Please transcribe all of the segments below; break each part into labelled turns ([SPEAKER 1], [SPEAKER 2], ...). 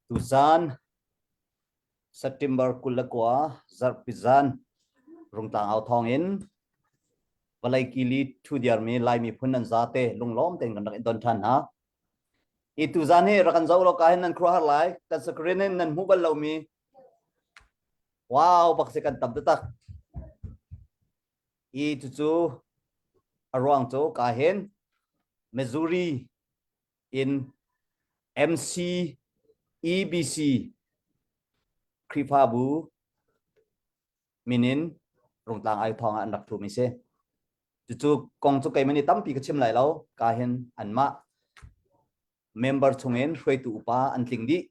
[SPEAKER 1] Tuzaan September 29 zarhpi zan Rungtlang au thawng in vawlei kili ṭhudiarmi Lai miphun nan zate lunglawm tein kan rak in don ṭhan hna. I tuzaan hi rak kan zoh lo ka hin nan khuaruahhar lai. Kan screen in nan hmuh bal lomi wow bak si kan tam taktak. I cucu a ruang cu ka hin Missouri in MCEBC Khrihfabu min in Rungtlang ai thawng ah an rak thumi si. Cucu kong cu keimah nih tampi ka chim lai lo. Ka hin anmah member chungin hruaitu upa an tling dih.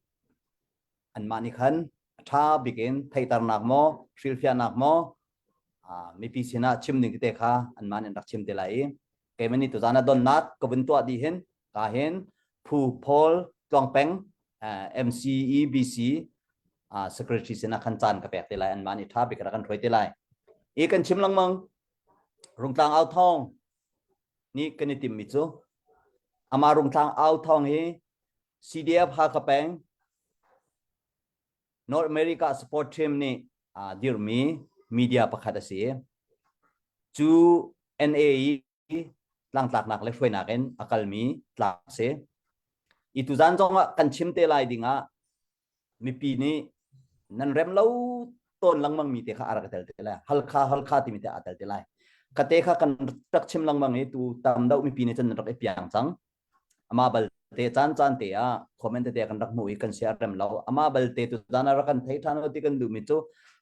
[SPEAKER 1] Anmah nih khan a ṭha bik in theihternak maw, hrilhfiahnak maw, mipi sinah chim ding tete kha anmah nih an rak chim te lai i keimah nih tuzaan ah donnak ka vun tuah dih hin ka hin phu Paul Tluang Peng MCEBC secretary sinah khan caan ka pek te lai anmah nih ṭha bik rak kan hruai te lai. I kan chim lengmang Rungtlang au thawng nih kan i timmi cu amah Rungtlang au thawng hi CDF Hakha peng North America Support Team nih aa dirmi media pakhat a si. Cu NA i tlangtlaknak le hruainak in a kalmi tlang a si. I tuzan zong ah kan chim te lai ding ah mipi nih nan rem lo tawn lengmang mi te kha a rak tel te lai. Halkha Halkha timi te aa tel te lai. Kate kha kan rak chim lengmang i tu tam deuh mipi nih cun nan rak i piang cang. Amah balte caan caan te ah comment tete kan rak hmuh i kan sia rem lo. Amah balte tu zan ah rak kan thei ṭhan lo ti kan duhmi cu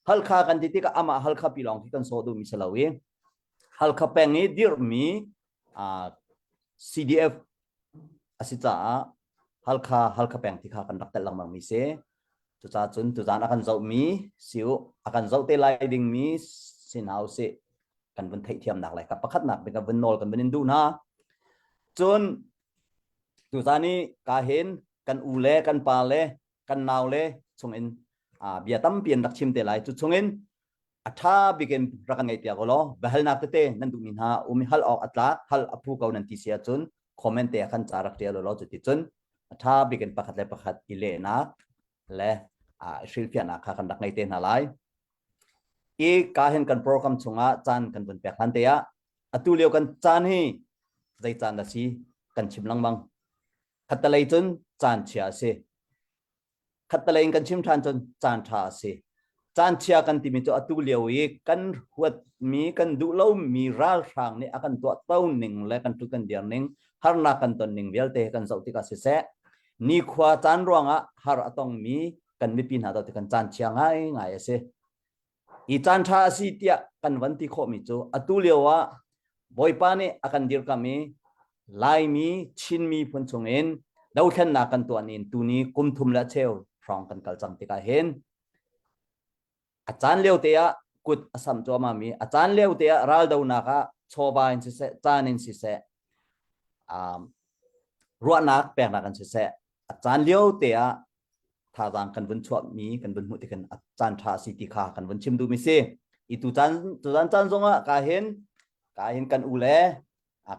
[SPEAKER 1] Halkha kan ti tikah amah Halkha pi lawng khi kan sawh duhmi si lo i Halkha peng i dirhmi CDF a si caah Halkha Halkha peng ti kha kan rak telh lengmang mi si. Cucaah cun tuzaan a kan zohmi si u, a kan zoh te lai dingmi si hna usih. Kan vun theihthiamnak lai ka pakhatnak bik ah vun nawl kan vun in duh hna. Cun tuzaan i ka hin kan u le kan pa le kan nau le chungin bia tampi an rak chim te lai. Cu chungin a ṭha bik in rak kan ngaihpiak u law biahalnak tete nan duhmi hna um i hal awk a tlak hal a phu ko nan ti si ahcun comment te ah khan ca rak ṭial u law cuticun a ṭha bik in pakhat le pakhat i lehnak le i hrilhfiahnak kha kan rak ngei te hna lai. I ka hin kan program chungah caan kan vun pek hlan te ah atu lio kan caan hi zei caan dah si kan chim lengmang. Khattalei cun caan chia a si. Khattalei in kan chim ṭhan cun caan ṭha a si. Caan chia kan timi cu atu lio i kan huatmi, kan duh lomi ralhrang nih a kan tuahto ning le kan ṭut kan dir ning, harnak kan ton ning vialte kan zoh tikah siseh, nikhua caan ruangah har a tongmi kan mipi hna to kan caan chia ngaingai a si. Hi caan ṭha a si tiah kan van ti khawhmi cu atu lio ah Bawipa nih a kan dirkamh i Laimi Chinmi phun chungin dothlennak kan tuah nin tuni kum thum le cheu hrawng kan kal cang tikah hin a caan lio te ah kut a sam cuahmah mi a caan lio te ah raldonak ah chawva in siseh caan in siseh um, ruahnak peknak in siseh a caan lio te ah thazaang kan vun chuahmi kan vun hmuh tikhin a caan ṭha a si ti kha kan vun chim duhmi si. I tu caan tuzan caan zongah ka hin ka hin kan u le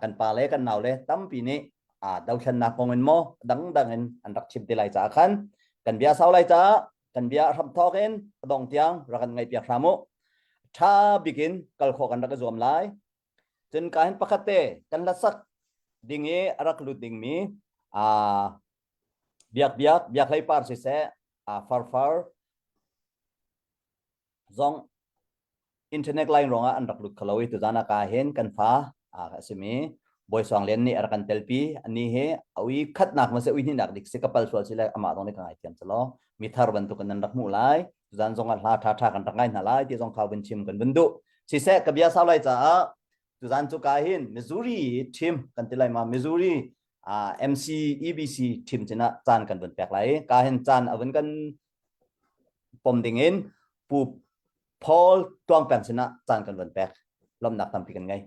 [SPEAKER 1] kan pa le kan nau le tampi nih a dothlennak kong in maw dangdang in an rak chim te lai caah khan kan bia sau lai caah kan bia hram thawk in a dong tiang rak kan ngaihpiak hram u. Ṭha bik in kal khawh kan rak i zuam lai. Cun ka hin pakhat te kan hlasak ding i a rak lut dingmi a biak biak biak hlei par siseh a farfar zong internet line ruangah an rak lut kholo i tuzan ah ka hin kan fa a simi Bawi Suang Lian nih a rak kan telpi ani hi a ui khatnak ma se ui hnih nak dik si ka pal sual si le amah zong nih ka ngaithiam chalo mi thar bantuk in nan rak hmuh lai tuzan zong ah hla tha tha kan rak ngai hna lai ti zong kha vun chim kan vun duh siseh ka bia sau lai caah tuzan cu ka hin Missouri team kan ti lai ma Missouri uh, MC EBC team cina caan kan vun pek lai ka hin caan a vun kan pom ding in pu Paul Tuang Peng sinah caan kan vun pek lomnak tampi kan ngei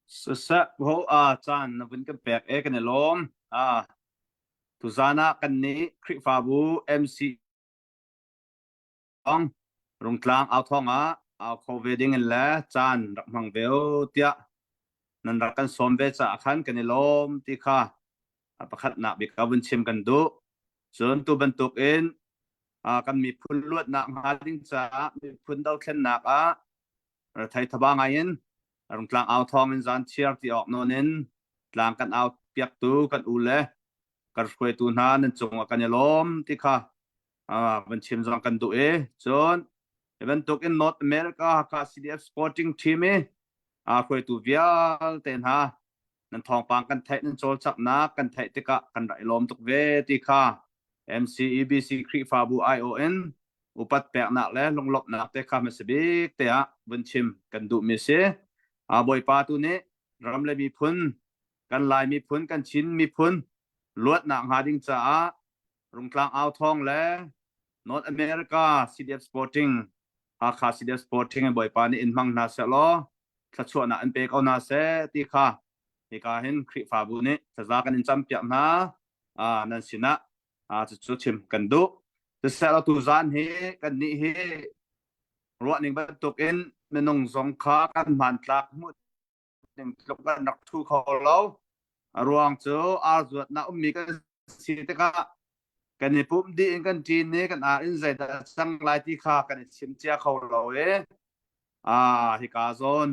[SPEAKER 2] Siseh ho a caan na vun kan pek e kan i lawm. A tuzan ah kan nih Khrihfabu MC Thawng Rungtlang au thawng ah au kho ve ding in le caan rak hmang ve u tiah nan rak kan sawm ve caah khan kan i lawm ti kha a pakhatnak bik ah vun chim kan duh. Cun tu bantuk in kan miphun luatnak hnga ding caah miphun dothlennak ah rethei thaba ngai in rungtlang au thawng in zan chiar ti awk nawn in tlang kan au piaktu kan u le kan hruaitu hna nan cungah kan i lawm ti kha van chim zong kan duh i cun hi bantuk in North America Hakha CDF Sporting Team i hruaitu vialte hna nan thawngpang kan theih nan cawlcanghnak kan theih tikah kan rak i lawm tuk ve ti kha MCEBC Khrihfabu aiawh in upat peknak le lunglawmhnak te kha hmasa bik te ah vun chim kan duhmi si. Bawipa tu nih ram le miphun kan Lai miphun kan Chin miphun luatnak hnga ding caah Rungtlang au thawng le North America CDF Sporting Hakha CDF Sporting in Bawipa nih in hmang hna seh law thluachuahnak in pe ko hna seh ti kha hika hin Khrihfabu nih thlaza kan in campiak hna nan sinah cucu chim kan duh. Siseh tu zan hi kan nih hi ruahning bantukin minung zong kha kan hmantlak hmuh ning tluk kan rak thu kho lo. A ruang cu ar zuatnak ummi kan si tikah kan i pumh dih in kan ṭin i kan ar in zeidah cang lai ti kha kan i chim cia kho lo i hika zawn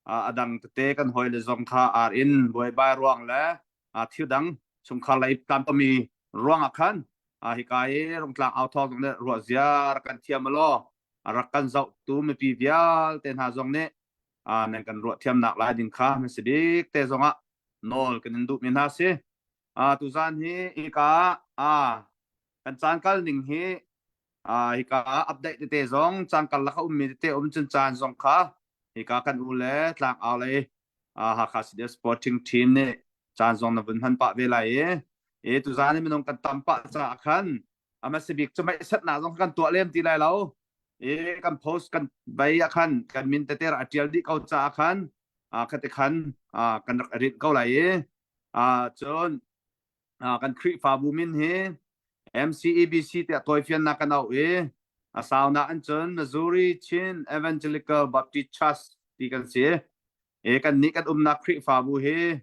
[SPEAKER 2] a dang tete kan hawile zong kha ar in buaibai ruang le thil dang chungkhar lei tlamtomi ruang ah khan hika i rungtlang au thawng zong nih ruah zia rak kan thiam law rak kan zohtu mipi vialte hna zong nih nan kan ruah thiamnak lai ding kha hmasa bik te zong ah nawl kan in duhmi hna si. Tuzaan hi hika kan caan kal ning hi hika update tete zong caan karlak a ummi tete um cun caan zong kha hika kan u le tlang au lei Hakha City Sporting Team nih caan zong na vun hman pah ve lai i e tuzaan i minung kan tam pah caah khan a bik cu meisetnak zong kan tuah lem ti lai lo i kan post kan bei ah khan kan min tete a tial dih ko caah khan khate khan kan rak rinh ko lai i cun kan Khrihfabu min hi MCEBC tiah tawifiannak kan auh i a saunak an cun Missouri Chin Evangelical Baptist Church ti kan si. E kan nih kan umnak Khrihfabu hi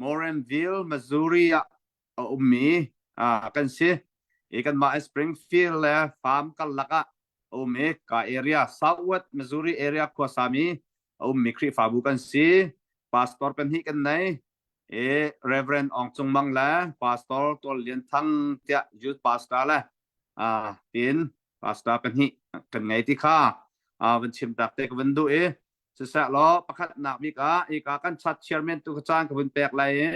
[SPEAKER 2] Moranville, Missouri ah a ummi kan si. I kanmah Springfield le Farm karlak ah a um i ka area Southwest Missouri area khuasami a ummi Khrihfabu kan si. Pastor pahnih kan nei. I Reverend Ong Cung Mang le Pastor Tual Lian Thang tiah youth pastor le tin pastor pahnih kan ngei ti kha van chim tak te ka van duh i siseh law pakhatnak bik ah ika kan chat chairman tu caan ka vun pek lai i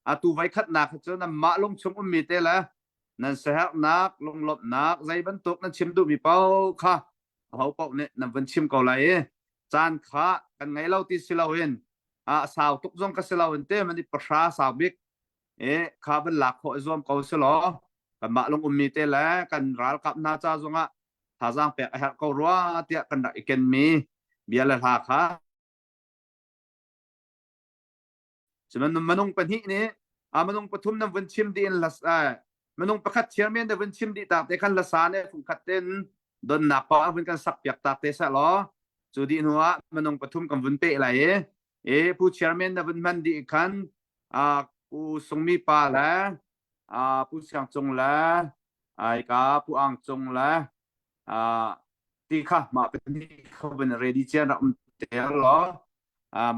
[SPEAKER 2] atu voi khatnak cu nan mah lungchung ummi te le nan siaherhnak lunglawmhnak zei bantuk nan chim duhmi paoh kha aho paoh nih nan vun chim ko lai i caan kha kan ngei lo ti si loin a sau tuk zong ka si loin te man i pahra sau bik e kha van lak khawh i zuam ko si law kanmah lung ummi te le kan ralkap hna ca zongah thazaang pek a herh ko rua tiah kan rak i kenmi bia le hla kha Cuman minung pahnih nih a minung pathum nan vun chim dih in las minung pakhat chairman na vun chim dih tak te khan lasa ne fungkhat ten donnak pa vun kan sak piak tak te sa law cu dih hnu ah minung pathum kan vun pe lai i e pu chairman na vun hman dih khan a pu sungmi pa le a pu siang cung le ai ka pu ang cung le ti kha mah pahnih kha vun ready cian rak um te law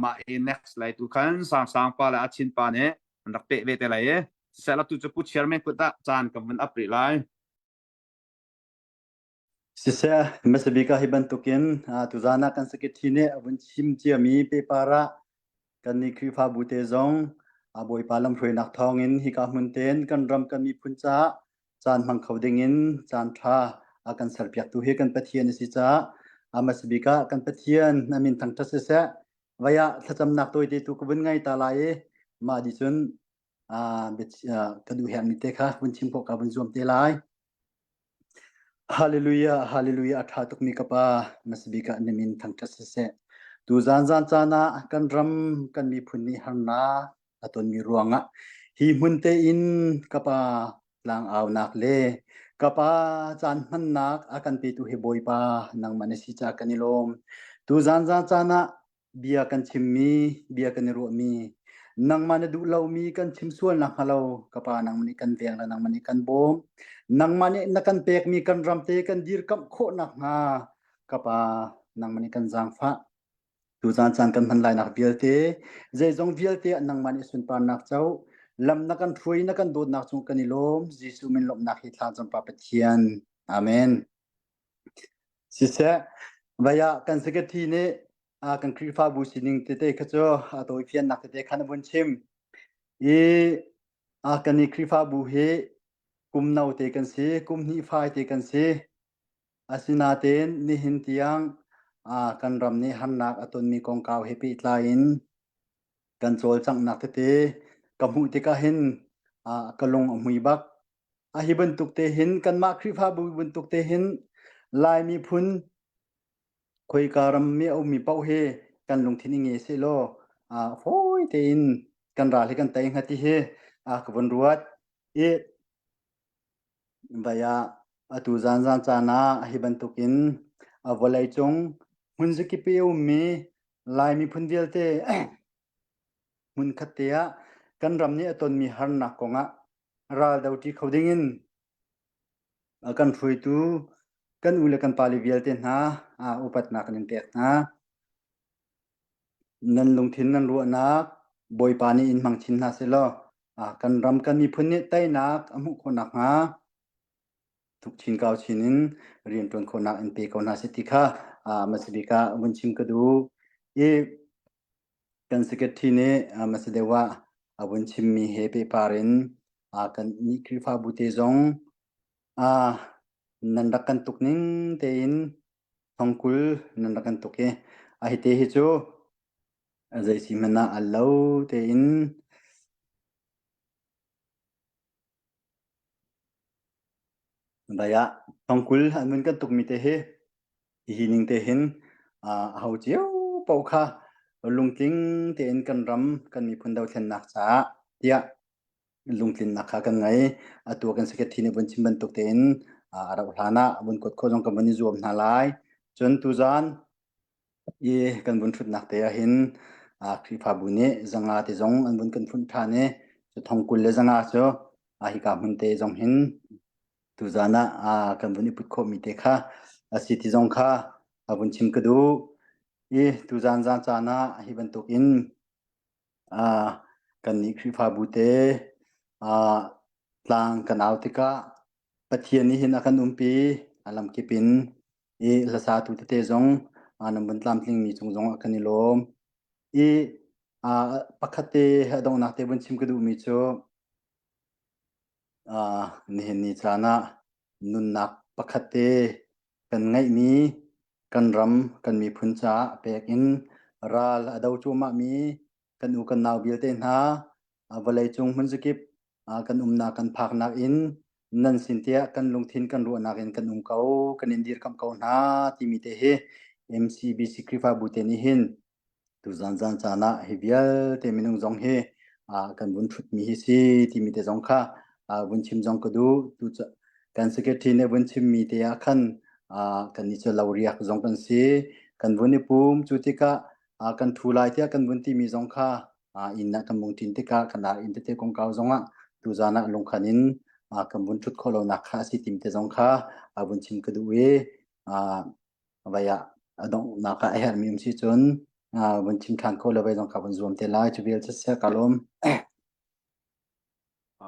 [SPEAKER 2] mah i next lai tu khan sang sang pa le a chin pa nih an rak peh ve te lai i siseh tu cu pu chairman kut ah caan kan vun ap rih lai.
[SPEAKER 3] Siseh, hmasabik ah hi bantukin tuzaan ah kan secretary nih a vun chim ciami paper ah Kannih Khrihfabu te zong a Bawipa lamhruainak thawngin hika hmun tein kan ram kan miphun caah caan hmang kho dingin caan ṭha a kan serpiaktu hi kan Pathian a si caah a hmasa bik ah kan Pathian a min thangṭhat siseh vai ah thlacamnak tawite tu ka vun ngai ta lai i mah dih cun ka duh herhmi te kha vun chim khawh ka vun zuam te lai. Hallelujah, hallelujah, a ṭha tukmi ka Pa, hmasabik ah na min thangṭhat siseh. Tuzaan zan caan ah kan ram, kan miphun nih harnak a tonmi ruangah hi hmun tein ka Pa tlangaunak le ka Pa caan hmannak a kan petu hi Bawipa nangmah na si caah kan i lawm. Tuzaan zan caan ah bia kan chimmi, bia kan i ruahmi. Nangmah na duh lomi kan chim sual nakhnga lo ka Pa nangmah nih kan veng le nangmah nih kan bawm. Nangmah nih na kan pekmi kan ram te kan dirkamh khawh nakhnga ka Pa nangmah nih kan zaangfah. Tuzaan caan kan hman lainak vialte, zeizong vialte ah nangmah nih sunparnak co, lam na kan hruai na kan dawtnak cung kan i lawm. Jesuh min lawmhnak hi thla cam Pa Pathian. Amen. Siseh, vai ah kan secretary nih ah kan Khrihfabu sining tete kha cu a tawifiannak tete khan a vun chim. I ah kan i Khrihfabu hi kum no te kan si, kum hnih fai te kan si. Asinain nihin tiang ah kan ram nih harnak a tonmi kongkau he pehtlai in kan cawlcanghnak tete ka hmuh tikah hin ah ka lung a hmui bak. A hi bantuk te hin kanmah Khrihfabu bantuk te hin Lai miphun khoika ram mi a ummi paoh hi kan lungthin i nge sehlaw ah fawi tein kan ral hi kan tei hnga ti hi ah ka vun ruat. I Vai ah atu zanzan caan ah hi bantukin a vawleicung hmunzakip i a ummi Lai miphun vialte hmunkhat te ah kan ram nih a tonmi harnak kongah ral doṭi kho dingin a kan hruaitu kan u le kan pale vialte hna upatnak kan in pek hna. Nan lungthin nan ruahnak Bawipa nih in hmang chin hna sehlaw kan ram kan miphun nih teinak a hmuh khawh nakhnga tuk chin kau chin in rian ṭuan khawhnak in pe ko hna seh ti kha hmasa bik ah vun chim ka duh. I kan secretary nih hmasa deuh ah a vun chimmi he pehpar in kan nih Khrihfabu te zong nan rak kan tuk ning tein thongkul nan rak kan tuk i a hi te hi cu zei si hmanh ah al lo tein dai ah thongkul an vun kan tukmi te hi hihi ning te hin a ho cio paoh kha lungtling tein kan ram kan miphun dothlennak caah tiah lungtlinnak kha kan ngei. Atu kan secretary nih vun chim bantuk tein a rauh hlan ah vun kuat khawh zong kan vun i zuam hna lai. Cun tuzaan i kan vun ṭhutnak te ah hin Khrihfabu nih zanga te zong an vun kan phunh ṭhan i cu thong 20 le zanga cu hika hmun te zong hin tuzaan ah kan vun i put khawhmi te kha a si ti zong kha a vun chim ka duh. I tuzaan zan caan ah hi bantuk in Kannih Khrihfabu te tlang kan au tikah Pathian nih hin a kan umpi a lamkip in i hlasatu tete zong nan vun tlamtlingmi cung zong ah kan i lawm. I pakhat te a donghnak te vun chim ka duhmi cu nihin ni caan ah nunnak pakhat te kan ngeihmi kan ram kan miphun caah pek in ral a do cuahmahmi kan u kan nau vialte hna vawleicung hmunzakip kan umnak kan phaknak in nan sin tiah kan lungthin kan ruahnak in kan um ko kan in dirkamh ko hna timi te hi MCBC Khrihfabu te nih hin Tuzan zan caan ah hi vialte minung zong hi kan vun ṭhutmi hi si timi te zong kha vun chim zong ka duh. Tu kan secretary nih vun chimmi te ah khan kan nih cu loriak zong kan si. Kan vun i pum cu tikah kan ṭhu lai tiah kan vun timi zong kha inn ah kan vung ṭin tikah kan ar inn tete kongkau zong ah tuzan ah lungkhan in kan vun ṭhut khawh lonak kha a si timi te zong kha vun chim ka duh i vai ah a donghnak ah a herhmi um si cun vun chim ṭhan kho le vai zong ka vun zuam te lai cu vial siseh ka lawm.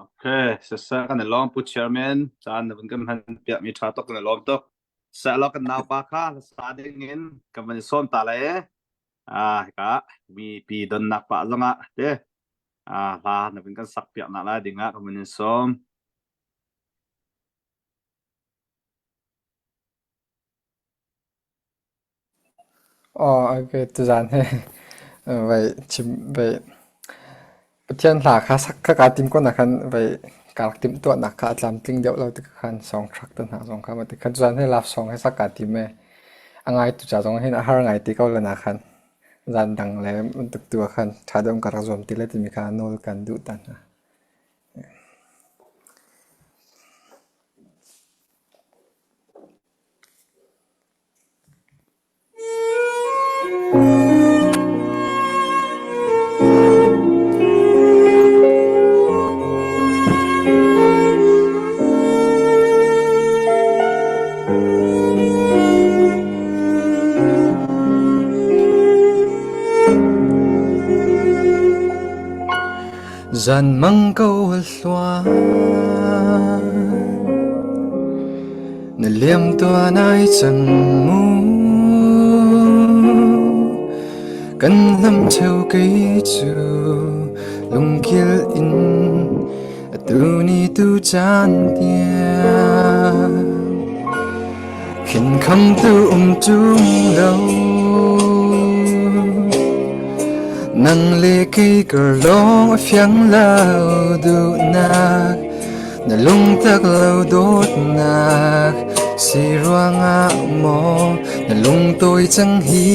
[SPEAKER 2] Okay, siseh kan i lawm Pu Chairman caan na vun kan hman piak mi ṭha tuk kan i lawm tuk. Seh law kan naupa kha sa ding in kan van i sawm ta lai e. Ah, hika mi pi donnak pah zongah te ah hla na vun kan sak piak nak lai ding ah kan vun in sawm.
[SPEAKER 4] Aw, okay, tuzaan hi vai chim vai Pathian hla kha sak kha kaa tim ko na khan vai kaa rak timhtuahnak kha a tlamtling deuh lo tikah khan song track te hna zong kha ma tikhan tuzaan hi love song hi sak kaa tim ee. A ngaitu ca zong hin a har ngai ti ko le na khan zaan dang le bantuk tu ah khan ṭha deuh in ka rak zuam ti lai timi kha nawl kan duh ta hna.
[SPEAKER 5] Zanmang ko hluan Na liam tuan ai cang mu Kan lam cheu kei cu lungkil in atu ni tu caan tiang Khenkhamtu um ṭung lo Nang le kei kar lawng a fiang lo duhnak Na lungtak lo dawtnak si ruangah maw na lungtawi cang hi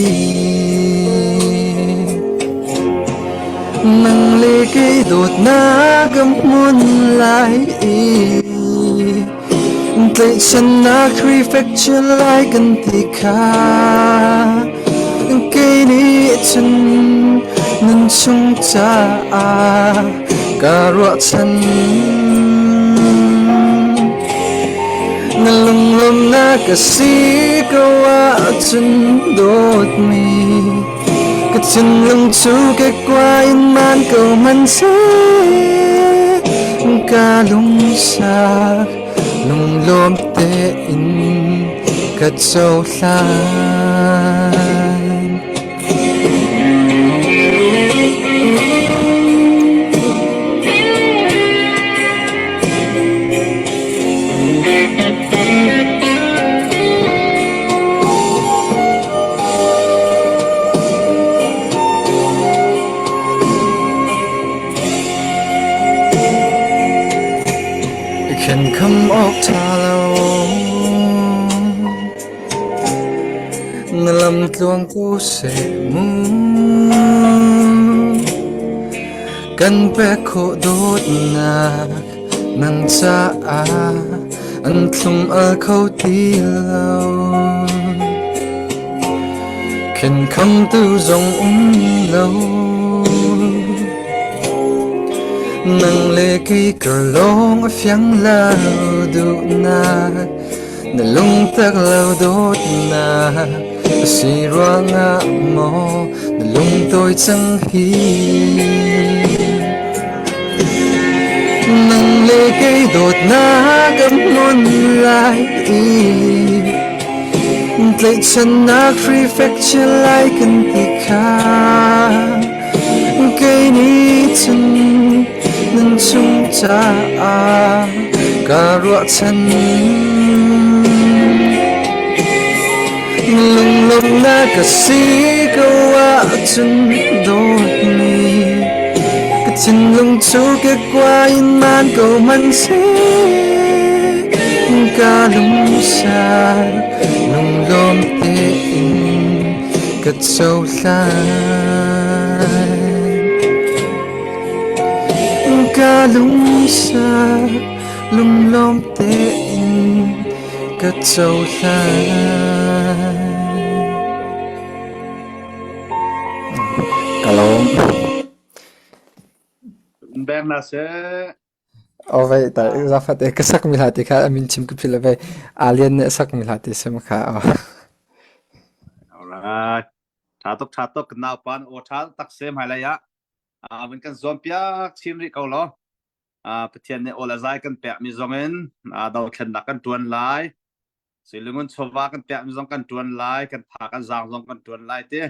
[SPEAKER 5] Nang le kei dawtnak a hmun lai i Tlaihchannak prefecture lai kan ti kha kei nih cun nun chung caah kaa ruahchan. Na lunglawmhnak a si ko ahcun dawtmi ka thinlung cu kekua in maan ko hmanhseh ka lungsak lunglawm tein ka cohlan. Khenkham awk ṭha lo Na lam tluang ko seh mu Kan pek khawh dawtnak nang caah an thlum al kho ti lo. Khenkhamtu zong um lo. Nang le kei kar lawng a fiang lo duhnak na lungtak lo dawtnak a si ruangah maw na lungtawi cang hi Nang le kei dawtnak a hmun lai i Tlaihchannak prefecture lai kan ti kha Kei nih cun nan chung caah kaa ruahchan. Lunglawmhnak ka si ko ahcun dawtmi ka thinlung cu kekua in maan ko hmanhseh ka lungsa lunglawm tein ka cohlan. Ka lungsa lunglawm tein ka cohlan. Ka lawm.
[SPEAKER 2] Beng na seh.
[SPEAKER 4] O vei ta zafat e ka sak mi hla ti kha amin chim ka phil vei alien nih sak mi hla ti sim kha.
[SPEAKER 2] Alright. Tha tuk tha tuk nau pan o tha tak se mai lai ah. Van kan zuam piak chin rih ko lo. Pathian nih awl a zai kan pekmi zong in dothlennak kan tuan lai. Silungun chawva kan pekmi zong kan tuan lai, kan tha kan zaang zong kan tuan lai ti.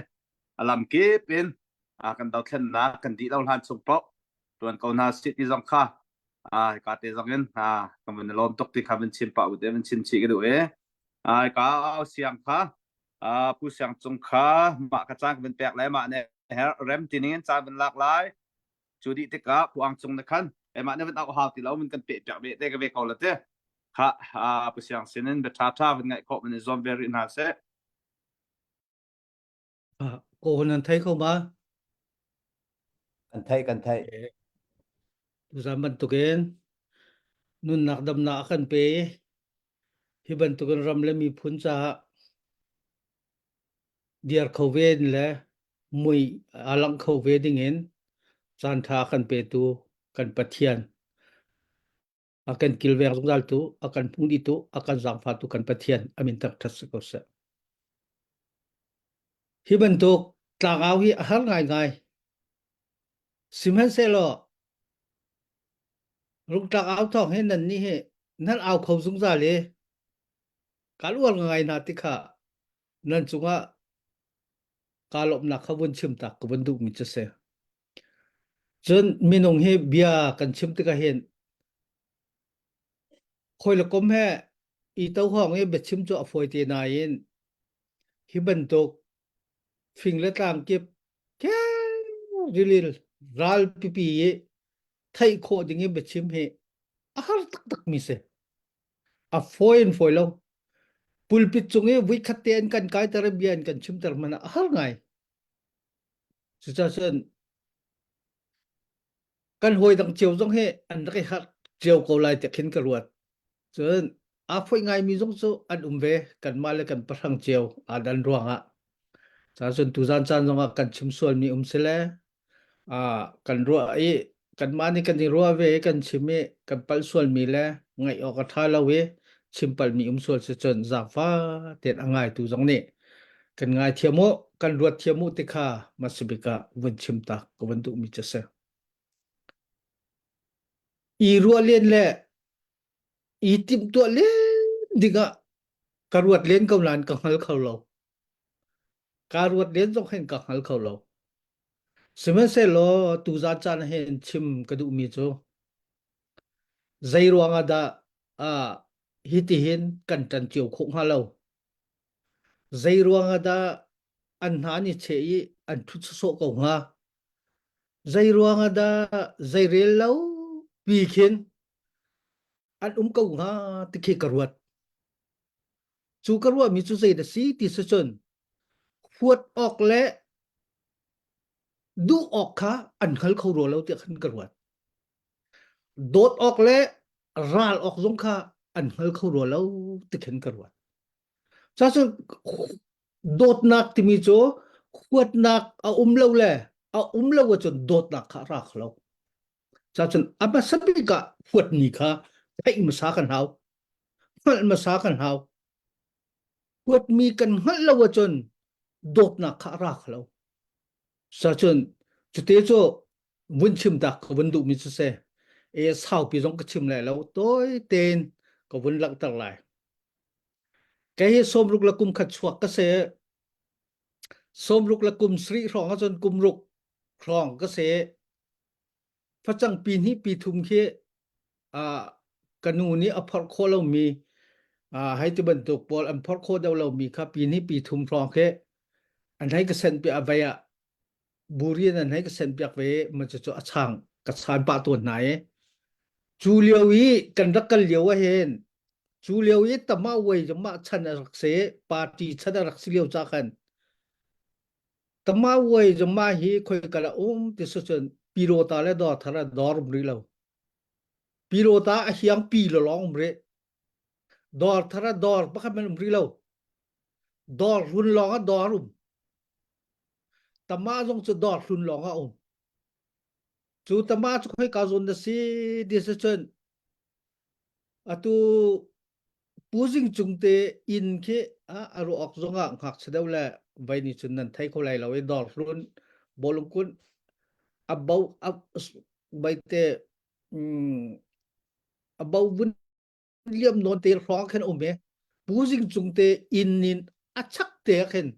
[SPEAKER 2] A lam kip in kan dothlennak kan dih lo hlan chung paoh tuan ko hna sih ti zong kha ka te zong in kan vun lawm tuk ti kha vun chim pah u te vun chim chih ka duh e. Ka siang kha Pu Siang Cung kha mah ka caan ka vun pek lai mah ne her rem ti ning in caan vun lak lai. Cu dih tikah Pu Ang Cung na khan keimah na van auh hau ti lo mun kan peh piak ve te ka ve ko la te kha Pu Siang sin in bia ṭha ṭha van ngaih khawh man i zuam ve rih hna seh.
[SPEAKER 6] Ko nan thei kho ma?
[SPEAKER 1] Kan theih kan theih.
[SPEAKER 6] Tuzan bantukin nunnak damnak a kan pe i hi bantukin ram le miphun caah Diar kho ve in le mui aa langh kho ve dingin caanṭha a kan petu kan Pathian, a kan kilveng zungzaltu, a kan hmu dihtu, a kan zaangfahtu kan Pathian a min thangṭhat si ko seh. Hi bantuk tlangau hi a har ngaingai. Sihmanhsehlaw. Rungtlak au thawng hi nan nih hi nan au kho zungzal i kaan uar ngai hna ti kha nan cungah kaa lawmhnak kha vun chim tak ka vun duhmi cu si. Cun minung hi bia kan chim tikah hin hawi le kom he i tohawng i biachim cu a fawi te nain hi bantuk fing le tlang kip rili ral pipi i theih khawh ding i biachim hi a har taktak mi si. A fawi in fawi lo. Pulpit cung i vuikhat te an kan kaiter i bia an kan chimter hmanh ah a har ngai. Cucaah cun kan hawi dang cio zong hi an rak i harh cio ko lai ti khin ka ruat. Cun aa foih ngaimi zong cu an um ve kanmah le kan pahrang cio aa dan ruangah. Cun tuzan caan zongah kan chim sualmi um sile kan ruah i kanmah nih kan i ruah ve i kan chim i kan palh sualmi le ngaih awk a ṭha lo i chim palhmi um sual si cun zaangfah tein a ngaitu zong nih kan ngaithiam u kan ruat thiam u ti kha hmasabik ah vun chim tak ka vun duhmi cu a si. I ruah len le i timhtuah len dingah ka ruat len ko nain ka hngal kho lo. Ka ruat len zong hin ka hngal kho lo. Sihmanhsehlaw tuzan caan ah hin chim ka duhmi cu zei ruangah dah ah hitihin kan ṭan cio khawh hnga lo? Zei ruangah dah an hna an i cheh i an ṭhut sawsawh ko hnga? Zei ruangah dah zeirel lo pi khin an um ko hnga ti khi ka ruat. Cu ka ruahmi cu zei dah si ti si cun huat awk le duh awk kha an hngal kho rua lo tiah khan ka ruat. Dawt awk le ral awk zong kha an hngal kho rua lo ti khin ka ruat. Cacun dawtnak timi cu huatnak a um lo le a um lo ahcun dawtnak kha a ra kho lo. Cacun a hmasa bik ah huatmi kha theih hmasa kan hau. Hngalh hmasa kan hau. Huatmi kan hngalh lo ahcun dawtnak kha a ra kho lo. Sacun cute cu vun chim tak ka vun duhmi cu si. E saupi zong ka chim lai lo tawi tein ka vun langhter lai. Kei hi sawmruk le kum khat chuak ka si. Sawmruk le kum sarih hrawng ahcun kum ruk hrawng ka si. Facang pi hnih pi thum khi uh, ka nu nih a phorh khawh lomi uh, hei ti bantuk pawl an phorh khawh deuh lomi kha pi hnih pi thum hrawng khi an hei ka senh piak a vei ah buri in an hei ka senh piak ve ma cu cu a chang ka chan pah tawn hna i cu lio i kan rak kal lio ah hin cu lio i tama wei mah chan a rak si party chan a rak si lio ca khan Tama wei zong mah hi khoika la um ti cun Pirota le dawr thar ah dawr um rih lo. Pirota a hiang pi lo lawng um rih. Dawr thar ah dawr pakhat man um rih lo. Dawr hlun lawng ah dawr um. Tama zong cu dawr hlun lawng ah um. Cu tama cu khoika zawn na si ti cun atu Pu Zing Cung te inn khi a ruah awk zongah ngakchia deuh le vai nih cun nan thei kho lai lo i dawr hlun bawlung kun a bo a baite a bo vun liam nawn te hrawng khin um i Pu Zing Cung te inn in a chak te khin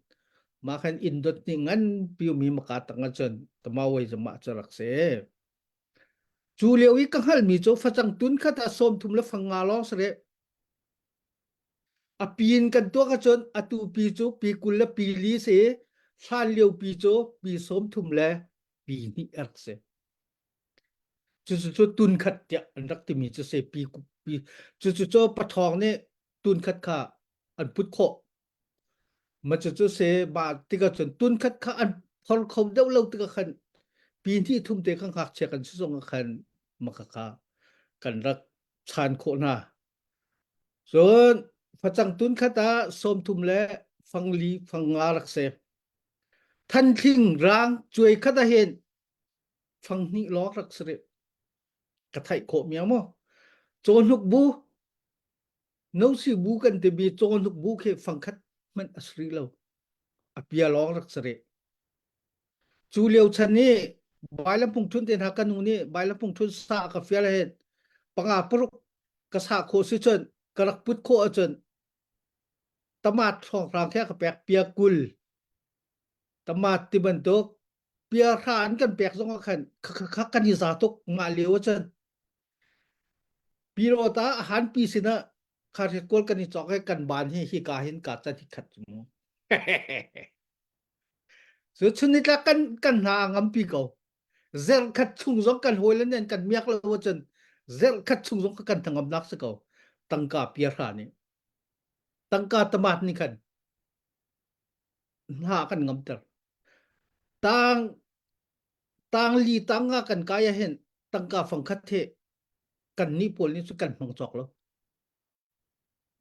[SPEAKER 6] mah khan inn dot ni ngan piu mi maka tang ahcun tamawai zama cu rak si. Cu lio i ka hngalhmi cu facang tun khat ah 30 le fang nga lawng si rih. A pi in kan tuak ahcun atu pi cu pi 20 le pi li si i hlan lio pi cu pi 30 le pi hnih a rak si. Cucu cu tun khat tiah an rak timi cu si pi, pi cucu cu pathawng nih tun khat kha an put khawh. Ma cucu se mah tikah cun tun khat kha an phor kho deuh lo tikah khan pi hnih thum te kha ngakchia kan si zong ah khan maka kha kan rak chan khawh hna. Cun facang tun khat ah 30 le fangli fangnga rak si. Thanthling rang cuai khat ah hin fang hnih lawng rak si rih. Ka theih khawh mi maw? Cawhnuk bu Nosi bu kan timi cawhnuk bu khi fangkhat hmanh a si rih lo. A pia lawng rak si rih. Cu lio chan i Bailam phungthun te hna ka nu nih Bailam phungthun sa a ka fial hin. Panga paruk ka sah khawh si cun ka rak put khawh ahcun tamat hrawnghrang khi a ka pek pia 20 tamat ti bantuk pia hra an kan pek zong ah khan kha kan i za tuk mah lio ahcun Pyirota a hanpi sinah kharhekual kan i cawk i kan ban hi hika hin ka can hi khat cu mu. Cu chun nitlak kan kan hna a ngampi ko. Zerh khat chung zong kan hawi le nen kan miak lo ahcun zerh khat chung zong kan thangamnak si ko. Tangka piahra nih. Tangka tamat nih khan hna kan ngamter. Tang tangli tanga kan kai ahhin tangka fangkhat he kan nih pawl nih cun kan hmang cawk lo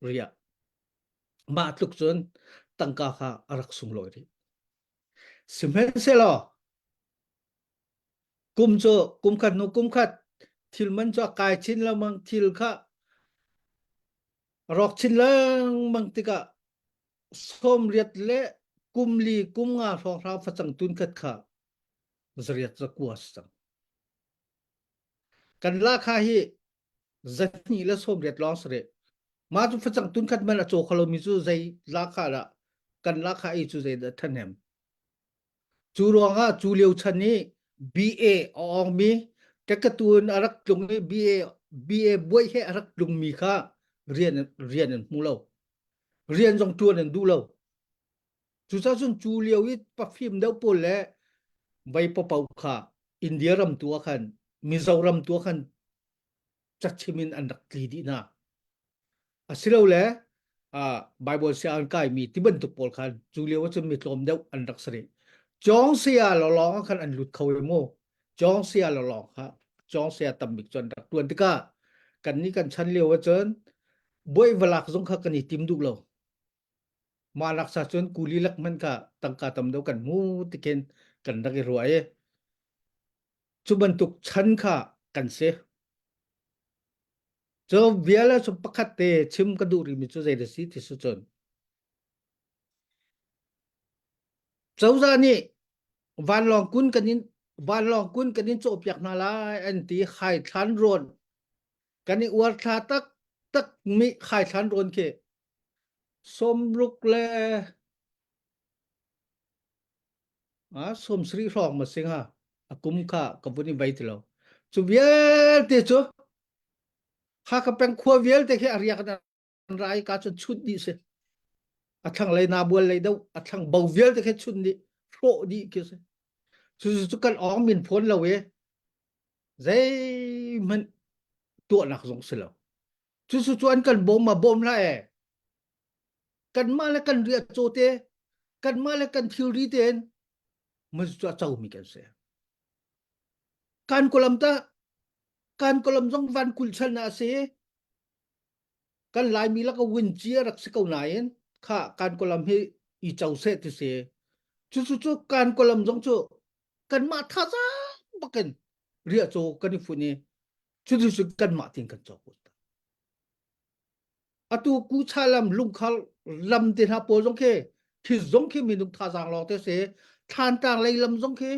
[SPEAKER 6] ria mah tluk cun tangka kha a rak sunglawi rih sihmanhsehlaw kum cu kum khat hnu kum khat thil man cu a kai chin lengmang thil kha rawk chin lengmang tikah 80 le kum li kum nga hrawnghrang facang tun khat kha zariat zakua si cang. Kan lahkhah hi zahnih le 80 lawng si rih. Mah cu facang tun khat man a caw kho lomi cu zei lahkhah dah kan lahkhah i cu zei dah ṭhahnem. Cu ruangah cu lio chan i BA a awngmi ṭekatun a rak tlung i BA BA buaih he a rak tlungmi kha rian rian an hmu lo. Rian zong ṭuan an duh lo. Cucaah cun cu lio i pafim deuh pawl le vei papaoh kha India ram tu ah khan Mizoram tu ah khan cachim in an rak tli dih hna. Asilole uh, Bible sia an kaimi ti bantuk pawl khan cu lio ah cun mi tlawm deuh an rak si rih. Cawng saya lawlawng ah khan an lut kho i mu. Cawng saya lawlawng kha cawng saya tam bik cu an rak tuan tikah kan nih kan chan lio ah cun buai valak zong kha kan i tim duh lo. Mah laksa cun kuli lak hmanh kha tangka tam deuh kan hmu tikhin kan rak i ruah i cu bantuk chan kha kan si. Cu vial cu pakhat te chim ka duh rihmi cu zei da si ti si cun cozah nih vanlawng kun kan in vanlawng kun kan in cawhpiak hna lai an ti khaithlan rawn kan i uar thla tak tak mi khaithlan rawn khi 60 le a 70 hrawng ma si hnga a kum kha ka vun i vei ti lo cu vialte cu Hakha peng khua vialte khi a riak an rai ka cun chut dih si a thlang lei na bual lei deuh a thlang bo vialte khi chut dih hrawh dih khi si cu cu kan awng min phone lo e zeihmanh tuahnak zong si lo cu cu cu an kan bawm ma bawm hlah e kanmah le kan riah caw te kanmah le kan thilri tein mun cu a comi kan si kan kolam ta kan kolam zong van kulh chan ah a si kan laimi laka win ci a rak si ko nain kha kan kolam hi i co seh ti si cu cu cu kan kolam zong cu kanmah thazaang bakin riah caw kan i fun i cu cu kanmah tin kan cawk atu kucha lam lungkhal lam te hna pawl zong khi khi zong khi minung thazaang lawng te si thlantlang lei lam zong khi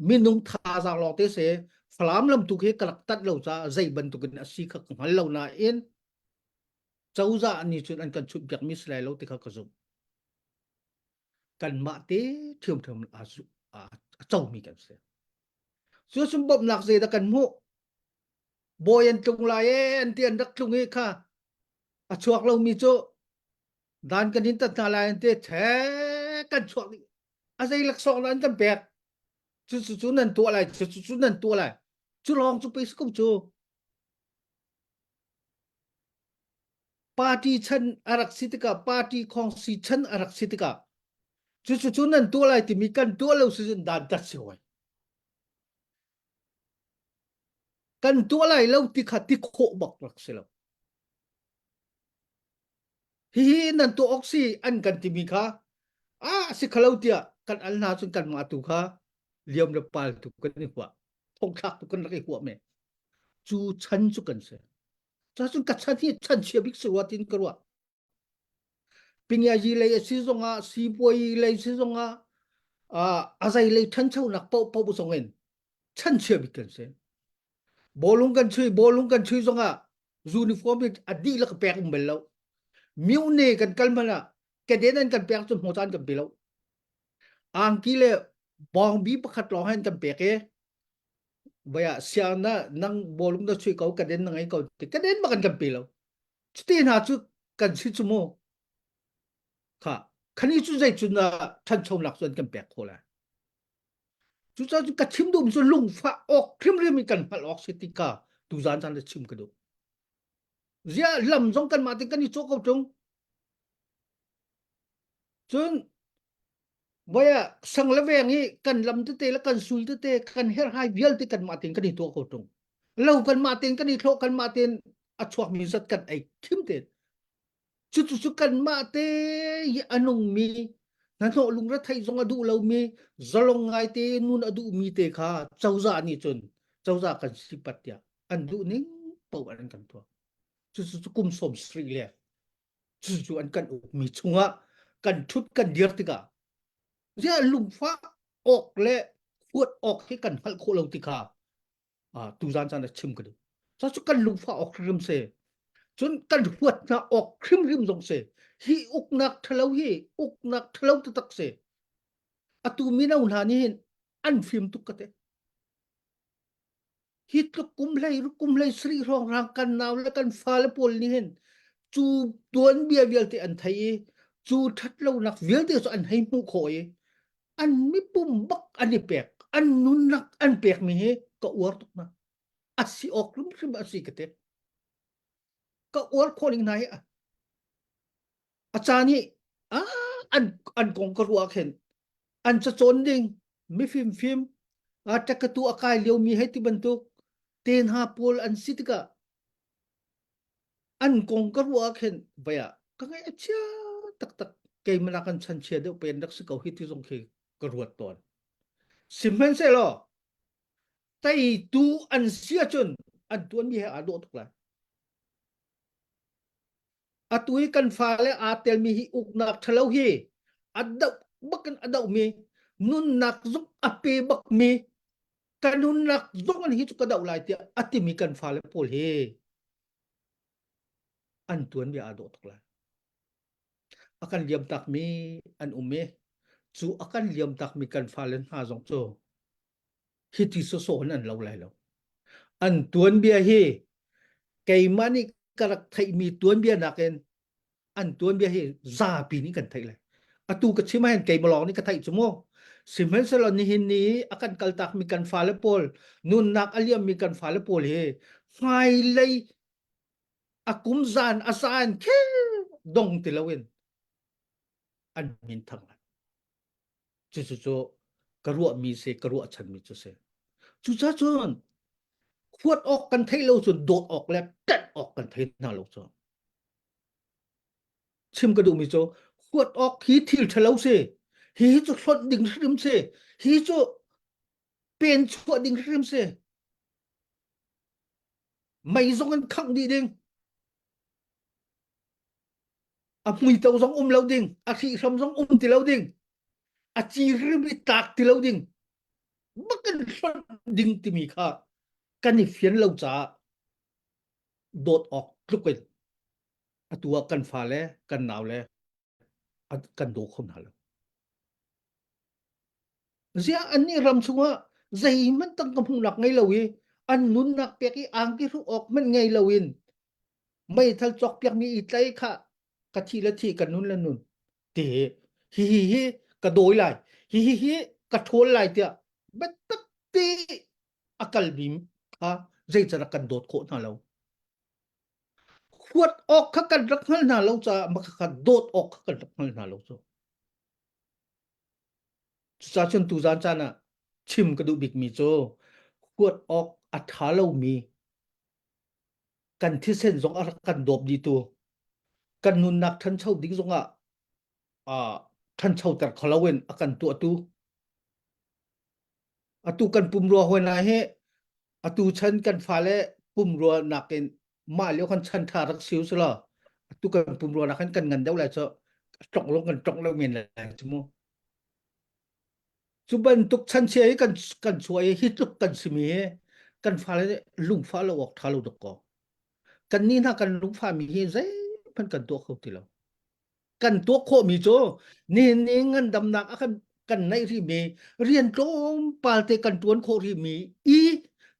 [SPEAKER 6] minung thazaang lawng te si falam lam tu khi ka rak tat lo caah zei bantukin a si kha ka hngal lo nain cozah nih cun an kan chunh piak mi si lai lo ti kha ka zumh kanmah te ṭhiamṭhiam a comi kan si cu cun bawmhnak zeidah kan hmuh bawi an tlung lai e an ti an rak tlung i kha a chuak lomi cu dan kan in tat hna lai an ti the kan chuak dih a zei laksawng an kan pek cu cu cu nan tuah lai cu cu cu nan tuah lai cu lawng cu pei si ko cu party chan a rak si tikah party khong si chan a rak si tikah cu cu cu nan tuah lai timi kan tuah lo si cun dan tat si hoi Kan tuah lai lo ti kha ti khawh bak rak si lo. Hihi nan tuah awk si an kan timi kha a si khalo tiah kan al hna cun kanmah tu kha liam le pal tu kan i huah thongthlak tu kan rak i huah me cu chan cu kan si cun ka chan hi chan chia bik si rua tin ka ruah Pingyayi lei a si zongah sipuai lei si zongah a zei lei ṭhanchonak paohpaoh zong in chanchia bik kan si. Bawlung kan chui bawlung kan chui zongah uniform hi a dihlak pek um bal lo. Myone kan kal hmanh ah keden an kan pek cu hmu caan kan pe lo. Angki le bawngbi pakhat lawng hen kan pek i vaya siang na nang bawlung na chui ko kaden na ngei ko ti kaden bak an kan pe lo. Cuti hna cu kan si cu mu. Kha khani cu zei cun ṭhanchonak cu an kan pek khawh lai. Cucaah cu ka chim duhmi cu lungfah awk hrimhrim in kan hngalh awk si ti kha tuzaan caan le chim ka duh. Ziah lam zong kanmah tein kan i cawh ko ṭung. Cun voi ah sang le veng i kan lam tete le kan sul tete kan herhhai vialte kanmah tein kan i tuah ko ṭung. Lo kanmah tein kan i thlawh kanmah tein a chuakmi zat kan ei khim tein. Cucu kanmah te i a nungmi hnahnawh lungretheih zong a duh lomi zalong ngaite nun a duhmi te kha cozah nih cun cozah kan sipat tiah an duh ning paoh an kan tuah. Cucu cu kum 70 le cucu an kan ukmi chungah kan ṭhut kan dir tikah ziah lungfah awk le huat awk hi kan hngalh khawh lo ti kha tuzaan caan ah chim ka duh. Cu kan lungfah awk hrimhrim si. Cun kan huat hna awk hrimhrim zong si. Hi uknak ṭhalo hi uknak ṭhalo taktak si. Atu mino hna nih hin an fim tuk ka ti. Hi tluk kum hlei kum hlei sarih hrawnghrang kan nau le kan fale pawl nih hin cu tuanbia vialte an thei i cu ṭhatlonak vialte cu an hei hmuh khawh i an mipum bak an i pek an nunnak an pekmi hi ka uar tuk hna a si awk hrimhrim a si ka ti ka uar khawh ning hna hi a caan i an an kong ka ruah khin an cacawn ding mifim fim a ṭekatu a kai liomi hei ti bantuk te hna pawl an si tikah An kong ka ruah ah khin vai ah ka ngaih a chia taktak. Keimah nakin chanchia deuh pen rak si ko hi ti zong khi ka ruat tawn. Sihmanhsehlaw teitu an si ahcun an tuanmi he aa dawh tuk lai. Atu hi kan fale aa telmi hi uknak ṭhalo hi a doh bak in a dohmi nunnak zong a pe bakmi ka nunnak zong an hi cu ka doh lai tiah a timi kan fale pawl hi an tuanbia aa dawh tuk lai. A kan liam takmi an um i cu a kan liam takmi kan fale hna zong cu hi ti sawsawh in an lo lai lo. An tuanbia hi keimah nih ka rak theihmi tuanbia nakin an tuanbia hi zapi nih kan theih lai. Atu ka chim ahhin keimah lawng nih ka theih cu mu. Sihmanhsehlaw nihin ni i a kan kaltakmi kan fale pawl, nunnak a liammi kan fale pawl hi hmailei a kum zan a zan khel dong ti loin an min thang lai. Cucu cu ka ruahmi si, ka ruahchanmi cu si. Cucaah cun huat awk kan theih lo cun dawt awk le ṭanh awk kan thei hna lo cu. Chim ka duhmi cu huat awk hi thil ṭhalo si. Hi cu hlonh ding hrim si. Hi cu pen chuah ding hrim si. Mei zong in khangh dih ding. A hmuito zong um lo ding. A hrihhram zong um ti lo ding. A ci hrim i tlak ti lo ding. Bakin hlonh ding timi kha kan i fian lo caah dawt awk tluk in atu ah kan fale kan naule kan daw kho hna lo. Ziah annih ram chungah zeihmanh tangka hmuhnak ngei lo i an nunnak pek i angki hruk awk hmanh ngei lo in meithal cawkpiakmi i tlai kha ka thi le thi ka nun le nun ti hi hi hi ka dawi lai hi hi hi ka ṭhawl lai tiah biatak te a kalmi kha zeicadah kan dawt khawh hna lo huat awk kha kan rak hngal hna lo caah mah kha dawt awk kha kan rak hngal hna lo cu cucaah cun tuzaan caan ah chim ka duh bikmi cu huat awk a ṭha lomi kan thisen zong a rak kan dawp dihtu kan nunnak ṭhancho ding zongah uh, ṭhanchoter kho loin a kan tuahtu Atu kan pumrua hawi hna hi atu chan kan fale pumrua nakin mah lio kan chan ṭha rak si usulaw atu kan pumrua nakin kan ngan deuh lai cu ṭong lo kan ṭong lo men lai cu mu. Cu bantuk chanchia hi kan kan chuah i hi tluk kan simi hi. Kan fale nih lungfah lo awk ṭha lo dok kaw. Kan nih hna kan lungfah mi hi zeihmanh kan tuah kho ti lo. Kan tuah khawhmi cu nihin ni ngandamnak a kan kan neih rihmi rian tlawmpal te kan ṭuan khawh rihmi i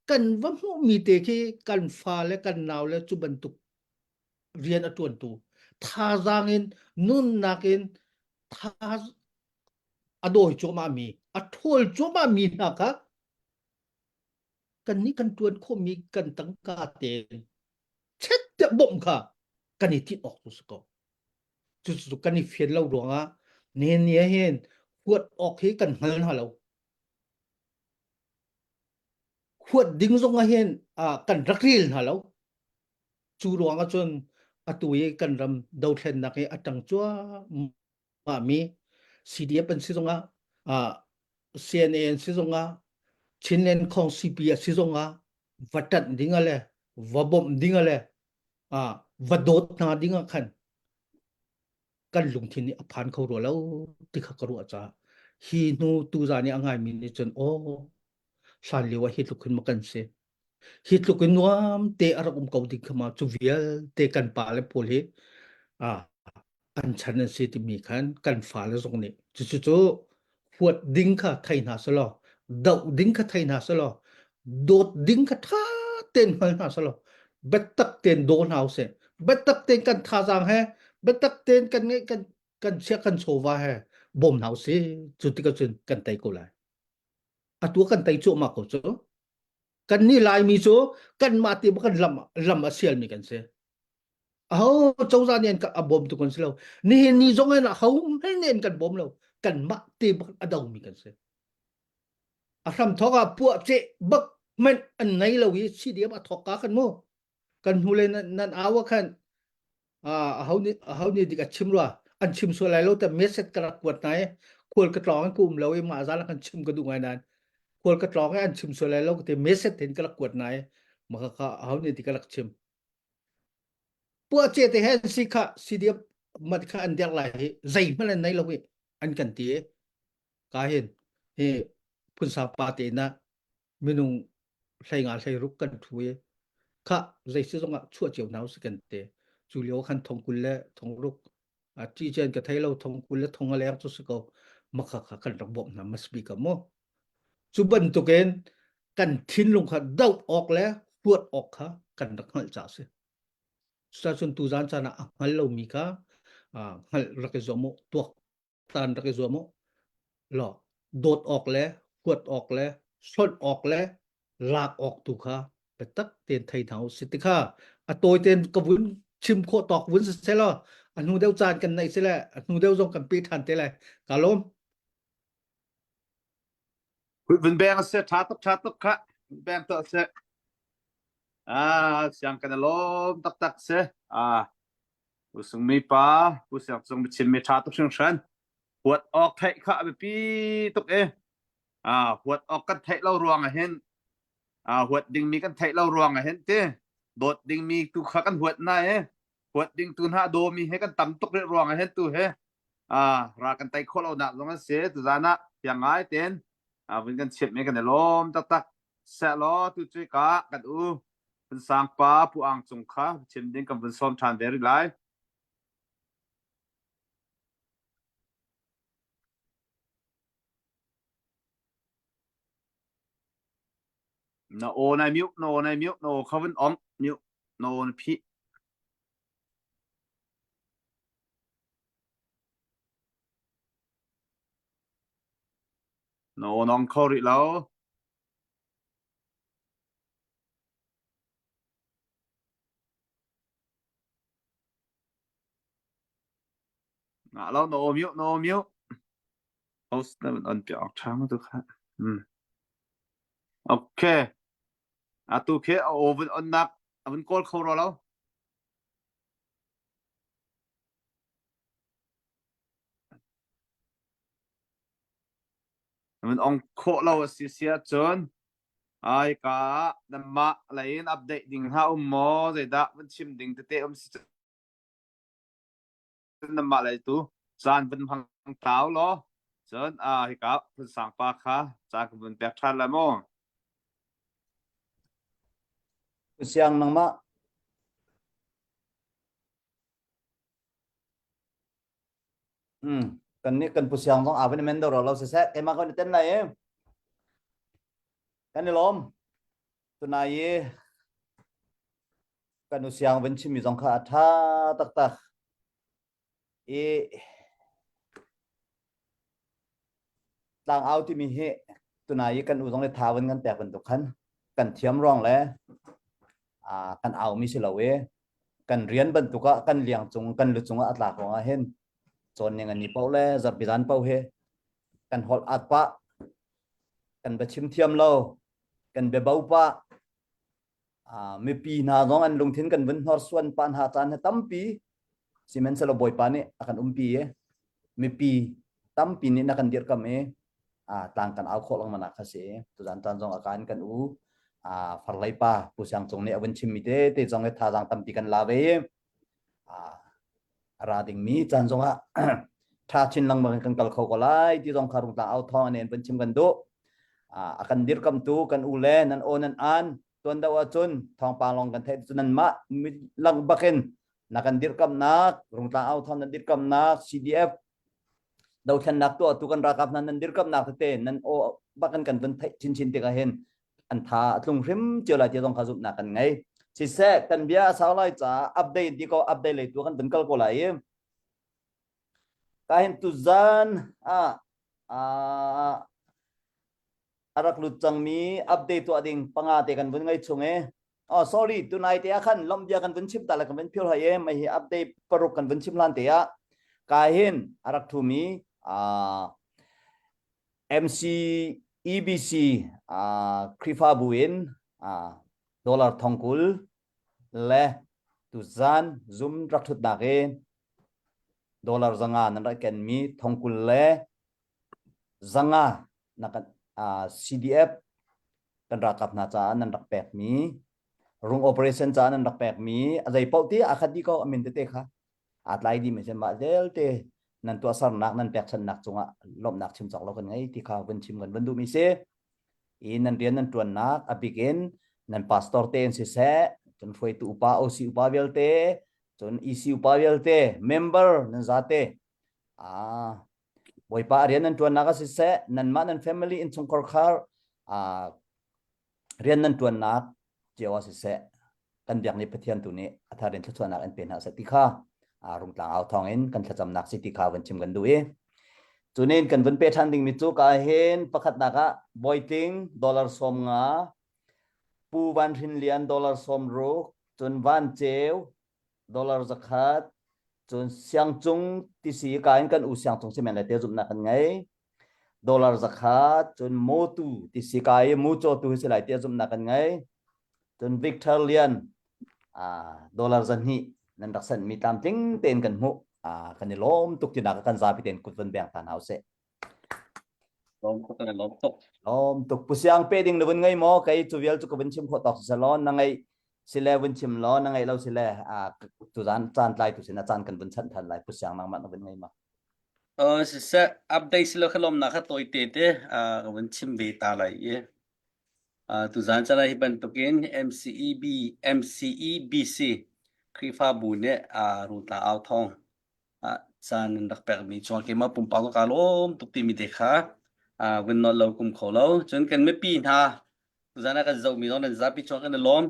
[SPEAKER 6] kan va hmuhmi te khi kan fale kan naule cu bantuk rian a ṭuantu thazaang in nunnak in tha a dawi cuahmahmi a ṭhawl cuahmahmi hna kha kannih kan ṭuan khawhmi kan tangka tein chet tiah bawmh kha kan i tinh awk cu si ko. Cucu kan i fian lo ruangah nihin ni ah hin huat awk hi kan hngal hna lo. Huat ding zong ah hin ah kan rak rel hna lo. Cu ruang ah cun atu i kan ram dothlennak hi a ṭang cuahmah mi CDF an si zongah ah CNA an si zongah Chinland Khong CP a si zongah va ṭanh ding ah le va bawmh ding ah le ah va dawt hna ding ah khan kan lungthin nih a phan kho rua lo ti kha ka ruah caah hi hnu tuzan i a ngaimi nih cun aw hlan lio ah hi tluk hin ma kan si hi tluk in nuam te a rak um ko ding kha ma cu vialte kan pa le pawl hi ah an chan an si timi khan kan fale zong nih cucu cu huat ding kha thei hna selaw doh ding kha thei hna selaw dawt ding kha tha tein hngal hna selaw biatak tein daw hna usih biatak tein kan thazaang he biatak tein kan ngeih kan kan chia kan chawva he bawm hna usih cu tikah cun kan tei ko lai atu kan tei cuahmah ko cu kan nih laimi cu kanmah te kan lam lam a sialmi kan si aho cozah nih an a bawm tu kan si lo nihin ni zong in aho hmanh nih an kan bawm lo kanmah te bak a domi kan si a hram thawk ah puah ceh bak hmanh an nei lo i CDM a thawk ka kan mu kan hnu le nan, nan au ah khan aho nih aho nih dik a chim rua an chim sual lai lo te message ka rak kuat nai khual ka tlawng ku um lo i mah zan kan chim ka duh ngai nan khual ka tlawng i an chim sual lai lo te message ten ka rak kuat nai ma ka ka aho nih dik ka rak chim puah che te hen si kha CDF mat kha an der lai hi zei hmanh an nei lo i an kan ti ka hin hi phunsang pa te na minung hlei nga hlei ruk kan thu i kha zei si zongah chuah cio hna usih kan ti cu lio khan thong 20 le thong ruk a ti chen ka thei lo thong 20 le thong a leng cu si ko makha kha kan rak bawmh hna mas bi ka mu cu bantukin kan thinlung kha doh awk le huat awk kha kan rak hngalh ca si cucun tuzan caan ah a hngal lomi kha hngalh rak i zuam u tuak tan rak i zuam u law dawt awk le huat awk le hlonh awk le lak awk tu kha biatak tein thei hna u si ti kha a tawi tein ka vun chim khawh tawk vun si selaw a hnu deuh caan kan neih si le a hnu deuh zong kan pe ṭhan te lai ka lawm
[SPEAKER 2] Vun beng se tha tuk tha tuk kha beng to se ah siang kan lawm taktak se ah Pu Sung Mi pa, Pu Siang Cung biachim mi ṭha tuk hringhran. Huat awk theih kha a biapi tuk i ah huat awk kan theih lo ruang ah hin ah huat dingmi kan theih lo ruang ah hin ti dawt dingmi tu kha kan huat na i huat ding tu hna dawmi he kan tam tuk rih ruang ah hin tu he ah ra kan tei khawh lo nak zong an si tuzan ah fiang ngai ten ah vun kan chimh mi kan i lawm taktak sehlaw tu cu ka kan u Phun pa Pu Ang Cung kha chim ding kan vun sawm ṭhan ve rih lai. Na aw nai mute, na aw nai mute, na aw kha vun ong, mute, na aw na phih. Na aw nong kho rih lo. Ngah lo na aw mute na aw mute. Host na on piak awk ṭha ma tu kha. Hmm. Okay. Atu khi a aw vun on nak a vun kawl kho ro lo. Vun ong khawh lo a si si ahcun ai ka nanmah lei in update ding hna um maw zeidah vun chim ding tete um si cun nanmah lei tu caan vun hmang tau law cun a hika phun sang pa kha caan kan vun pek ṭhan lai maw?
[SPEAKER 1] Siang nangmah. Hmm. Kan nih kan pu siang zong aa van men do lo siseh keimah kan i ten lai i kan i lawm. Tunai i kan u siang van chimmi zong kha a ṭha taktak. I tlangau timi hi tunai i kan u zong le tha van kan pek bantuk khan kan thiam ruang le kan aumi si lo i kan rian bantuk ah kan liang cung kan lu cung ah a tlak ruang ah hin cawn ning an ni paoh le zarhpi zan paoh hi kan holh at pah kan bia chim thiam lo kan bia bo pah mipi hna zong an lungthin kan vun hnorsuan pah hna caan hi tampi sihmanhsehlaw Bawipa nih a kan umpi i mipi tampi nih na kan dirhkam i tlang kan au khawh lengmang nak kha si tuzan caan zong a kan kan u farlei pa Pu Siang Cung nih a vun chimmi te te zong i thazaang tampi kan la ve i a ra dingmi caan zong ah ṭha chin lengmang in kan kal kho ko lai ti zong kha rungtlang au thawng an vun chim kan duh. A kan dirkamtu kan u le nan aw nan an tuan deuh ahcun thawngpang lawng kan theih cu nanmah lang bakin na kan dirkamnak rungtlang au thawng nan dirkamnak CDF dothlennak tuahtu kan ralkap hna nan dirkamnak tete nan aw bakin kan vun theih chinchin tikah hin an tha a tlung hrim cio lai ti zong kha zumhnak kan ngei. Siseh kan bia a sau lai caah update di ko update lei tu kan vun kal ko lai i ka hin tuzan ah a rak lut cangmi update tuah ding panga te kan vun ngei chung i oh sorry tunai te ah khan lomh bia kan vun chim ta le kan vun phil hoi i mai hi update paruk kan vun chim hlan te ah ka hin a rak thumi MC EBC Khrihfabu in dollar thongkul le tuzan zum rak thutnak i dollar zanga nan rak kenmi thongkul le zanga na kan CDF kan ralkap hna caah nan rak pekmi rung operation caah nan rak pekmi a zei paoh ti a khat dih ko a min tete kha aa tlai dih mi si mah vialte nan tuahsernak nan pekchanhnak cungah lawmhnak chim cawk lo kan ngei ti kha vun chim kan vun duhmi si i nan rian nan ṭuannak a bik in nan pastor te in siseh cun hruaitu upa OC upa vialte cun EC upa vialte member nan zate ah Bawipa rian nan ṭuannak a siseh nanmah nan family innchungkhar khar ah rian nan ṭuannak cio ah siseh kan biak ni Pathian tu nih a thar in thluachuahnak in pe hna seh ti kha rungtlang au thawng in kan thlacamnak si ti kha van chim kan duh i cunin kan vun pe ṭhan dingmi cu ka hin pakhatnak ah Bawitling dollar 50 Pu Van Hrin Lian dollar 60 cun Van Ceu dollar 100 cun Siangcung tisi ka in kan u Siangcung si men lai te zumhnak kan ngei dollar 100 cun motu ti si ka i mu cawtu hi si lai tiah zumhnak kan ngei cun Victor Lian dollar 200 nan rak sanh mi tlamtling tein kan hmuh kan i lawm tuk tinak kan zapi tein kut vun beng ta hna usih
[SPEAKER 7] Lawm tuk kan lawm tuk.
[SPEAKER 1] Lawm tuk. Pu Siang pe ding na vun ngei maw? Kei cu vial cu ka vun chim khawh tawk si law na ngei sile vun chim law na ngei lo sile tuzan caan tlai tu sin a caan kan vun chanh than lai Pu Siang nangmah na vun ngei ma?
[SPEAKER 7] Uh, siseh update silo kha lawmnak kha tawi te te uh, ka vun chim ve ta lai i uh, tuzan chan ah hi bantukin MCEB MCEBC Khrihfabu nih uh, rungtla au thawng uh, caan an rak pekmi chuan keimah pumpak ka lawm tuk timi te kha uh, vun nawl lo kum kho lo cun kan mipi hna tuzan ah kan zohmi zong nan zapi chuan kan i lawm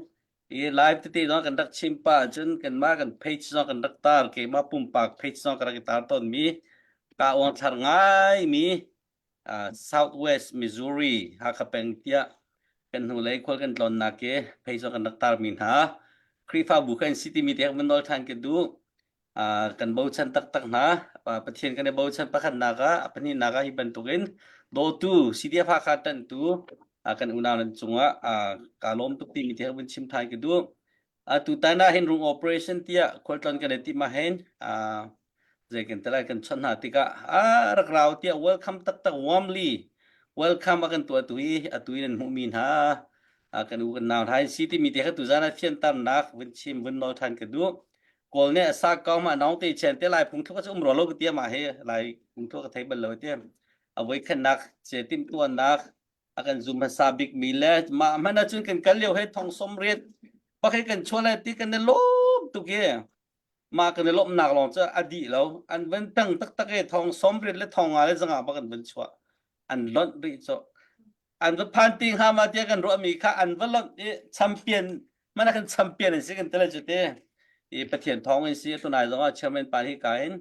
[SPEAKER 7] I live tete zong kan rak chim pah cun kanmah kan page zong kan rak tar keimah pumpak page zong ka rak i tar tawnmi kaa uangthlar ngaimi uh, Southwest Missouri Hakha peng tiah kan hnulei khual kan tlawnnak i page zong kan rak tarmi hna Khrihfabu kan si timi te van nawl ṭhan ka duh. Uh, kan bochan taktak hna. Uh, Pathian kan i bochan pakhatnak ah, a pahnihnak ah hi bantukin dawtu CDF Hakha ṭanhtu uh, kan unau nan cungah uh, kaa lawm tuk timi te vun chim ṭhan ka duh. Uh, tutan ah hin rung operation tiah khualtlawn kan i timh ah hin uh, zei kan telai kan chawnh hna tikah ah rak rau tiah welcome taktak warmly welcome a kan tuah tu hi atu in an hmuhmi hna kan u kan nau hna si timi te kha tuzan ah fianternak vun chim vun nawl ṭhan ka duh. Kawl nih a sa ko ma nong te chen te lai phung thluk a um ro lo ka tia ma he lai phung thluk ka thei bal lo te a voi khannak che tim tuannak a kan zum hmasa bik mi le ma hmana cun kan kal lio he thong som riat. Pakhat kan chuah lai ti kan i lawm tuk i mah kan i lawmhnak lawng cu a dih lo. An van tang taktak i thong 80 le thong nga le zanga bak an van chuah. An lonh rih cu. An va phan ti hnga ma tiah kan ruahmi kha an va lonh i champion mana kan champion an si kan ti lai cu te. I Pathian thawng in si tunai zong ah chairman pa hi ka in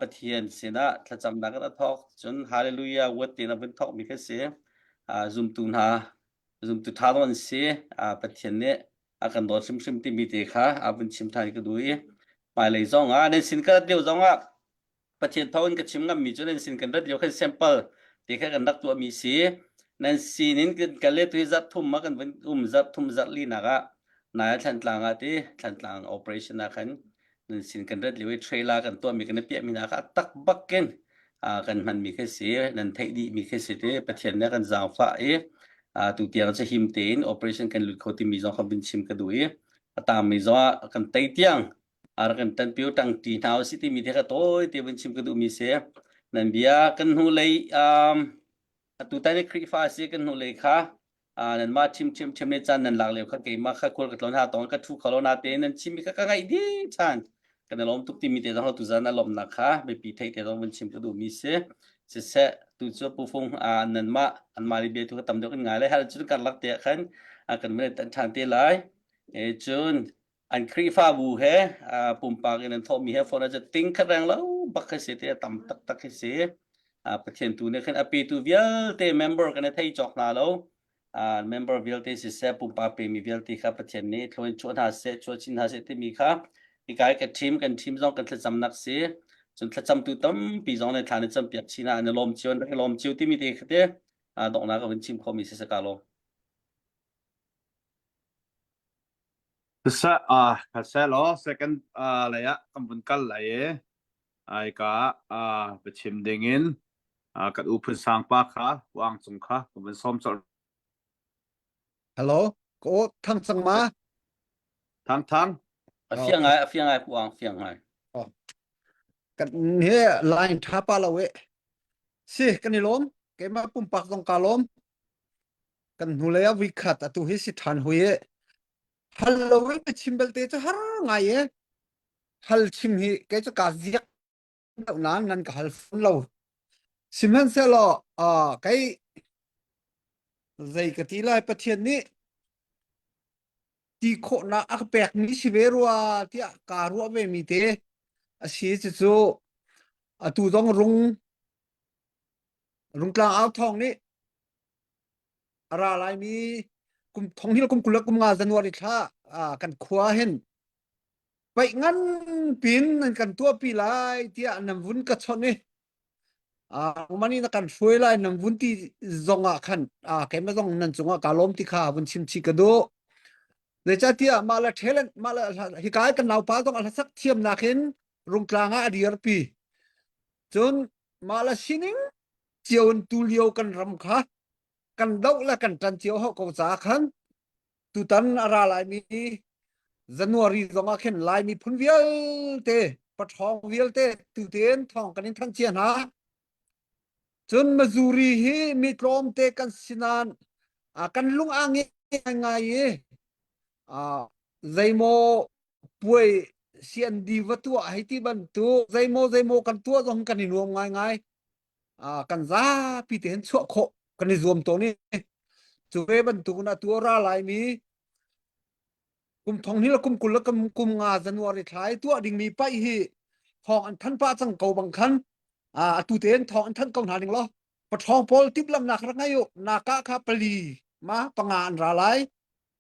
[SPEAKER 7] Pathian sinah thlacamnak kan a thawk cun hallelujah word tin a vun thawk mi kha si. Zumtu hna zumtu ṭha dawh an si. Pathian nih a kan dawt hrimhrim timi te kha a vun chim ṭhan ka duh i hmailei zong ah nan sin ka rat lio zong ah Pathian thawng in ka chim ngammi cu nan sin kan rat lio khan sample te kha kan rak tuahmi si. Nan sin in kan kal le tu hi zarh thum ah kan vun um zarh thum zarh linak ah nai Thlantlang ah ti Thlantlang operation ah khan nan sin kan rat lio i trailer kan tuahmi kan i piahmi hna kha tak bakin kan hmanmi khi si nan theih dihmi khi si ti Pathian nih kan zaangfah i tu tiang cu him tein operation kan lut kho timi zong kha vun chim ka duh i a tangmi zong ah kan tei tiang a rak kan tanpiu tangti hna usih timi te kha tawi te vun chim ka duhmi si nan bia kan hnu lei um, atu tan i Khrihfa si kan hnu lei kha nanmah chim chim chim le caan nan lak lio kha keimah kha khual ka tlawn ha tong ka thu kho lo na te nan chim mi kha ka ngaih dih chan kan i lawm tuk timi te zong tu zan a lawmnak kha biapi theih te zong vun chim ka duh mi si siseh tu cu pufung nanmah anmah li bia tu ka tam deuh kan ngai lai hal cun karlak te ah khan kan mun tan than te lai e cun an Khrihfabu he pumpak in an thawhmi he phone a ting khat reng lo bak khi si te tam taktak khi si Pathian tu nih khin a petu vialte member kan i thei cawk hna lo member vialte siseh pumpak pemi vialte kha Pathian nih thlawin chuah hna seh chuah chin hna seh timi kha hikai ka team kan team zong kan thlacamnak si cun thlacamtu tampi zong nih thla ni campiak chin ah an i lawm cio an rak i lawm cio timi te kha te donghnak ka vun chim khomi si saka lo
[SPEAKER 2] Siseh, ah, seh law second ah lei ah kan vun kal lai i ai ka ah biachim ding in ah kan u Phun Sang pa kha Uang Cung kha kan vun sawm colh.
[SPEAKER 8] Hello, ka aw thang cang ma?
[SPEAKER 2] Thang thang.
[SPEAKER 7] A fiang ngai, a fiang ngai Pu Ang, fiang ngai.
[SPEAKER 8] Oh. Kan he line tha pa lo e. Si, kan i lawm. Keimah pumpak zong ka lawm. Kan hnulei ah vuikhat atu hi si ṭhan hui i hal lo in chim belte cu har ngai e. Hal chim hi kei cu kaa ziak deuh nain nan ka hal fawn lo. Sihmanhsehlaw uh, kei zei ka ti lai Pathian nih ti khawhnak a ka pekmi si ve rua tiah kaa ruah ve mi te a si cucu atu zong rung rungtlang au thawng nih a ra laimi kum thong hil kum 20 le kum nga January thla kan khua hin paih ngan pin nan kan tuahpi lai tiah nan vun ka chawnh i mani na kan hruai lai nan vun ti zong ah khan keimah zong nan cungah ka lawm ti kha vun chim chih ka duh zeicahtiah mah le talent mah le hika kan naupa zong a hlasak thiamnak in rungtlang ah a dirpi cun mah le sining cio in tulio kan ram kha kan doh le kan ṭan cio hau ko caah khan tutan a ra laimi January zong ah khin Lai miphun vialte paṭhawng vialte tutein thawng kan in thanh cia hna. Cun Missouri hi mi tlawmte kan si nain kan lung aa nge ngai i zeimaw puai CND va tuah hei ti bantuk zeimaw zeimaw kan tuah zong kan i nuam ngaingai. Kan zapi te hin chuah khawh kan i zuam tawn i cu ve bantuk in atu a ra laimi kum thong hnih le kum 20 le kum kum nga January thla i tuah dingmi paih hi thawng an thanh pah cang ko bang khan atu tein thawng an thanh ko hna ning law paṭhawng pawl timhlamhnak rak ngei u naka kha pali ma panga an ra lai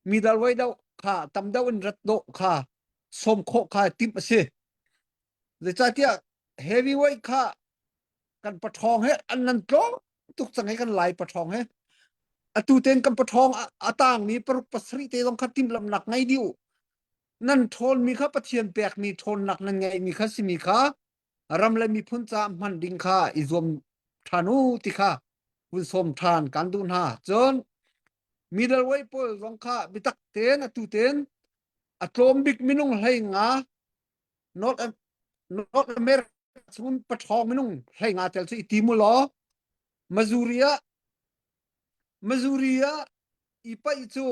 [SPEAKER 8] mi dalwei deuh kha tam deuh in rat dawh kha sawm khawh kha timh a si zeicahtiah heavyweight kha kan paṭhawng he an nan tlawm tuk cang he kan lai paṭhawng he atu ten kan paṭhawng a tangmi paruk pasarih te zong kha timhlamhnak ngei dih u nan ṭhawnmi kha Pathian pekmi ṭhawnnak nan ngeihmi kha simi kha ram le miphun ca hman ding kha i zuam ṭhan u ti kha vun sawm ṭhan kan duh hna cun middleweight pawl zong kha biatak tein atu ten a tlawm bik minung hlei nga North, North America chung paṭhawng minung hlei nga tel cu i tim u law Missouri ah Missouri ah i paih cu.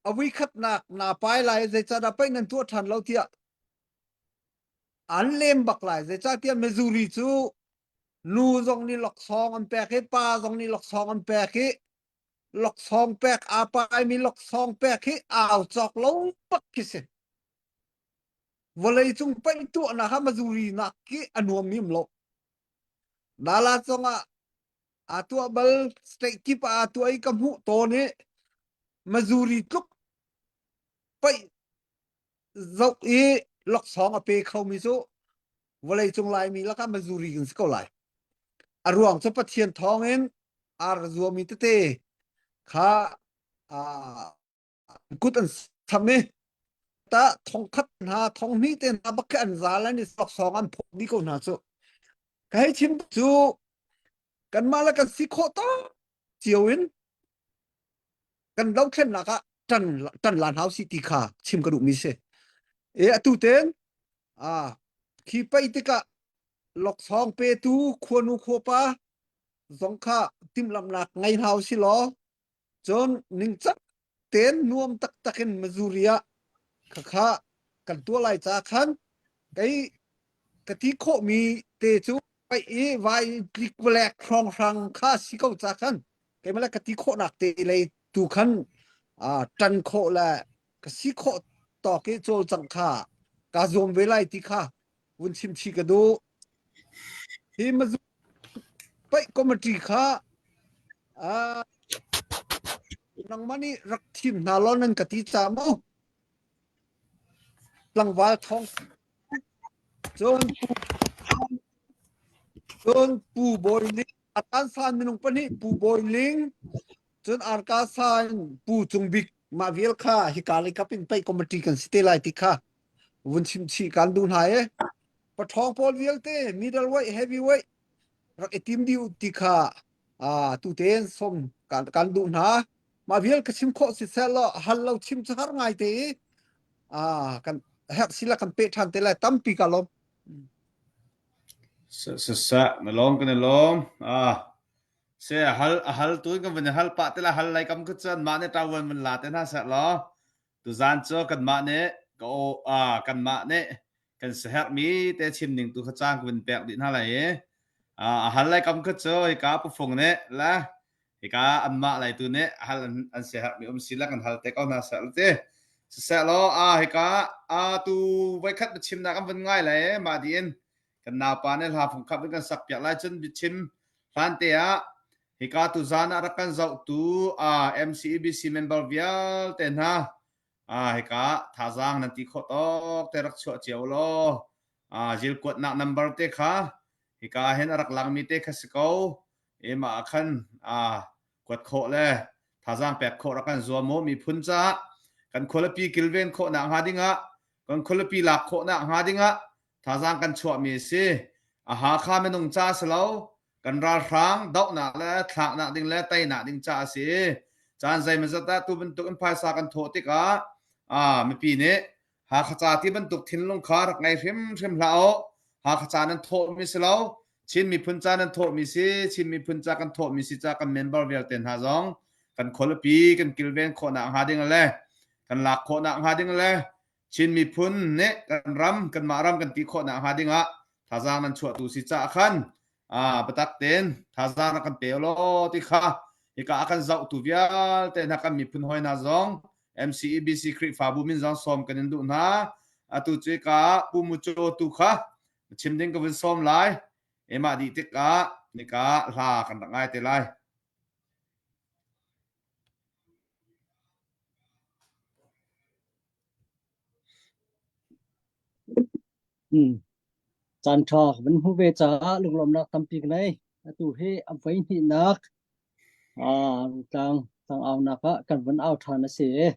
[SPEAKER 8] A vuikhatnak naa pai lai zeicahdah paih nan tuah ṭhan lo tiah an lem bak lai. Zeicahtiah Missouri cu nu zong nih laksawng an pek i pa zong nih laksawng an pek i laksawng pek aa paimi laksawng pek hi au cawk lo bak khi si. Vawleicung paih tuahnak ah Missouri nak khi a nuam mi um lo. Nala zongah aa tuah bal state kip ah aa tuah i ka hmuh tawn i Missouri tluk paih zoh i laksawng a pe khomi cu vawleicung Laimi lakah Missouri kan si ko lai. A ruang cu Pathian thawngin aa ra zuami tete kha aa kut an sam i ta thongkhat hna thonghnih te hna bak khi an zal an i laksawng an phawt dih ko hna cu. Ka hei chim cu kanmah le kan si khawh tawk cio in kan dothlennak ah ṭan ṭan lan hau si ti kha chim ka duhmi si. E atu ten a khi pei tikah loksawng petu khuanu khuapa zong kha timhlamhnak ngei hau si law cun ningcang ten nuam taktak in Missouri ah khakha kan tuah lai ca khan kei ka ti khawhmi te cu paih i vai tlikwalek hrawnghrang kha si ko ca khan keimah le ka ti khawhnak te lei tu khan ṭan khawh le ka si khawh tawk i cawlcangh kha kaa zuam ve lai ti kha vun chim chih ka duh. Hi mazu paih committee kha nangmah nih rak thim hna law nan ka ti ca mu. Tlangval thong cun cun Pu Bawi Ling Arkan minung pahnih Pu Bawi Ling cun Arkasan Pu Cung Bik mah vial kha hika lei kap in paih committee kan si te lai ti kha vun chim chih kan duh hna e paṭhawng pawl vialte middleweight heavyweight rak i tim dih ti kha tu tein som kan kan duh hna mah vial ka chim khawh si seh law hal lo chim cu har ngai te i kan herh sila kan pe ṭhan te lai tampi ka lawm
[SPEAKER 2] Sa sa na lawm kan i lawm ah se hal a hal tu kan van hal pah te la hal lai kam ku cun mah ne ṭawan van la te hna seh law Tuzaan cu kanmah nih ka aw ah kanmah nih kan siaherhmi te chim ning tu kha caan ka vun pek dih hna lai i a hal lai kam kha cu hika pufung nih le hika anmah lai tu nih hal an, an siaherhmi um si le kan hal te ko hna seh ti. Siseh law a hika a tu voikhat biachimnak an vun ngai lai mah dih in kan naupa nih hla fung khap in kan sak piak lai cun biachim hlan te ah hika tu zan ah rak kan zohtu MCEBC member vialte hna hika thazaang nan ti khawh tawk te rak chuah cio law zilkuatnak number te kha hika hin a rak langmi te kha si ko ema ah khan kuat khawh le thazaang pek khawh rak kan zuam mu miphun caah kan khualipi kilven khawhnak hnga dingah kan khualipi lak khawhnak hnga dingah thazaang kan chuahmi a si. A Hakha minung ca si lo, kan ralhrang dohnak le thlaknak ding le teinak ding ca a si. Caan zeimazat ah tu bantuk in phaisa kan thawh tikah ah mipi nih Hakha ca ti bantuk thinlung kha rak ngei hrimhrim hlah u. Hakha ca nan thawhmi si lo, Chin miphun ca nan thawhmi si, Chin miphun ca kan thawhmi si ca kan member vialte hna zong kan khualipi kan kilven khawhnak hnga ding le kan lak khawhnak hnga ding le Chin miphun nih kan ram kanmah ram kan ti khawhnak hnga dingah thazaang nan chuahtu si caah khan biatak tein thazaang rak kan pe law ti kha hika a kan zohtu vialte hna kan miphun hawi hna zong MCEBC Khrihfabu min zong sawm kan in duh hna atu cu ka Pu Muco tu kha chim ding ka vun sawm lai emah dih tikah nika hla kan rak ngai te lai
[SPEAKER 9] Caanṭha ka van hmuh ve caah lunglawmhnak tampi ka ngei. Atu hi a voihnihnak Rungtlang tlangaunak ah kan van au ṭhan a si i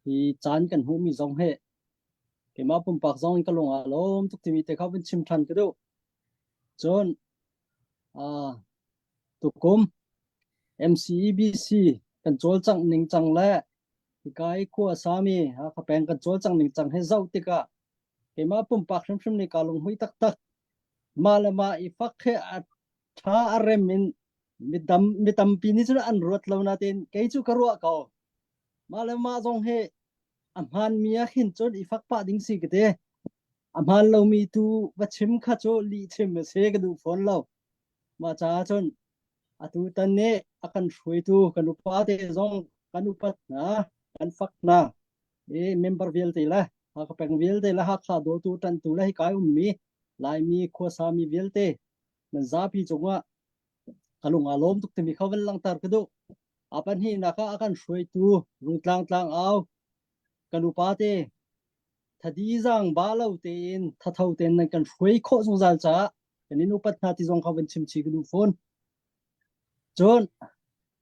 [SPEAKER 9] hi caan kan hmuhmi zong hi keimah pumpak zong in ka lung aa lawm tuk timi te kha vun chim ṭhan ka duh. Cun tukum MCEBC kan cawlcangh ningcang le hika i khua a sami Hakha peng kan cawlcangh ningcang hi zoh tikah keimah pumpak hrimhrim nih kaa lunghmuih taktak. Mah le mah i fak hi a ṭha a rem in midam mi tampi nih cun an ruat lo nain kei cu ka ruah ko. Mah le mah zong hi a hmaanmi ah khin cun i fak pah ding si ka ti. A hmaan lomi tu va chim kha cu lih chim a si ka duh fawn lo. Mah caah cun atu tan nih a kan hruaitu kan upa te zong kan upat hna, kan fak hna. I member vialte le Hakha peng vialte le Hakha dawtu ṭanhtu le hika i ummi Laimi khuasami vialte nan zapi cungah ka lung aa lawm tuk timi kha van langhter ka duh. A pahnihnak ah a kan hruaitu Rungtlang tlangau kan upa te thadi zaang ba lo tein thatho tein nan kan hruai khawh zungzal caah kan in upat hna ti zong kha van chim chih ka duh fawn. Cun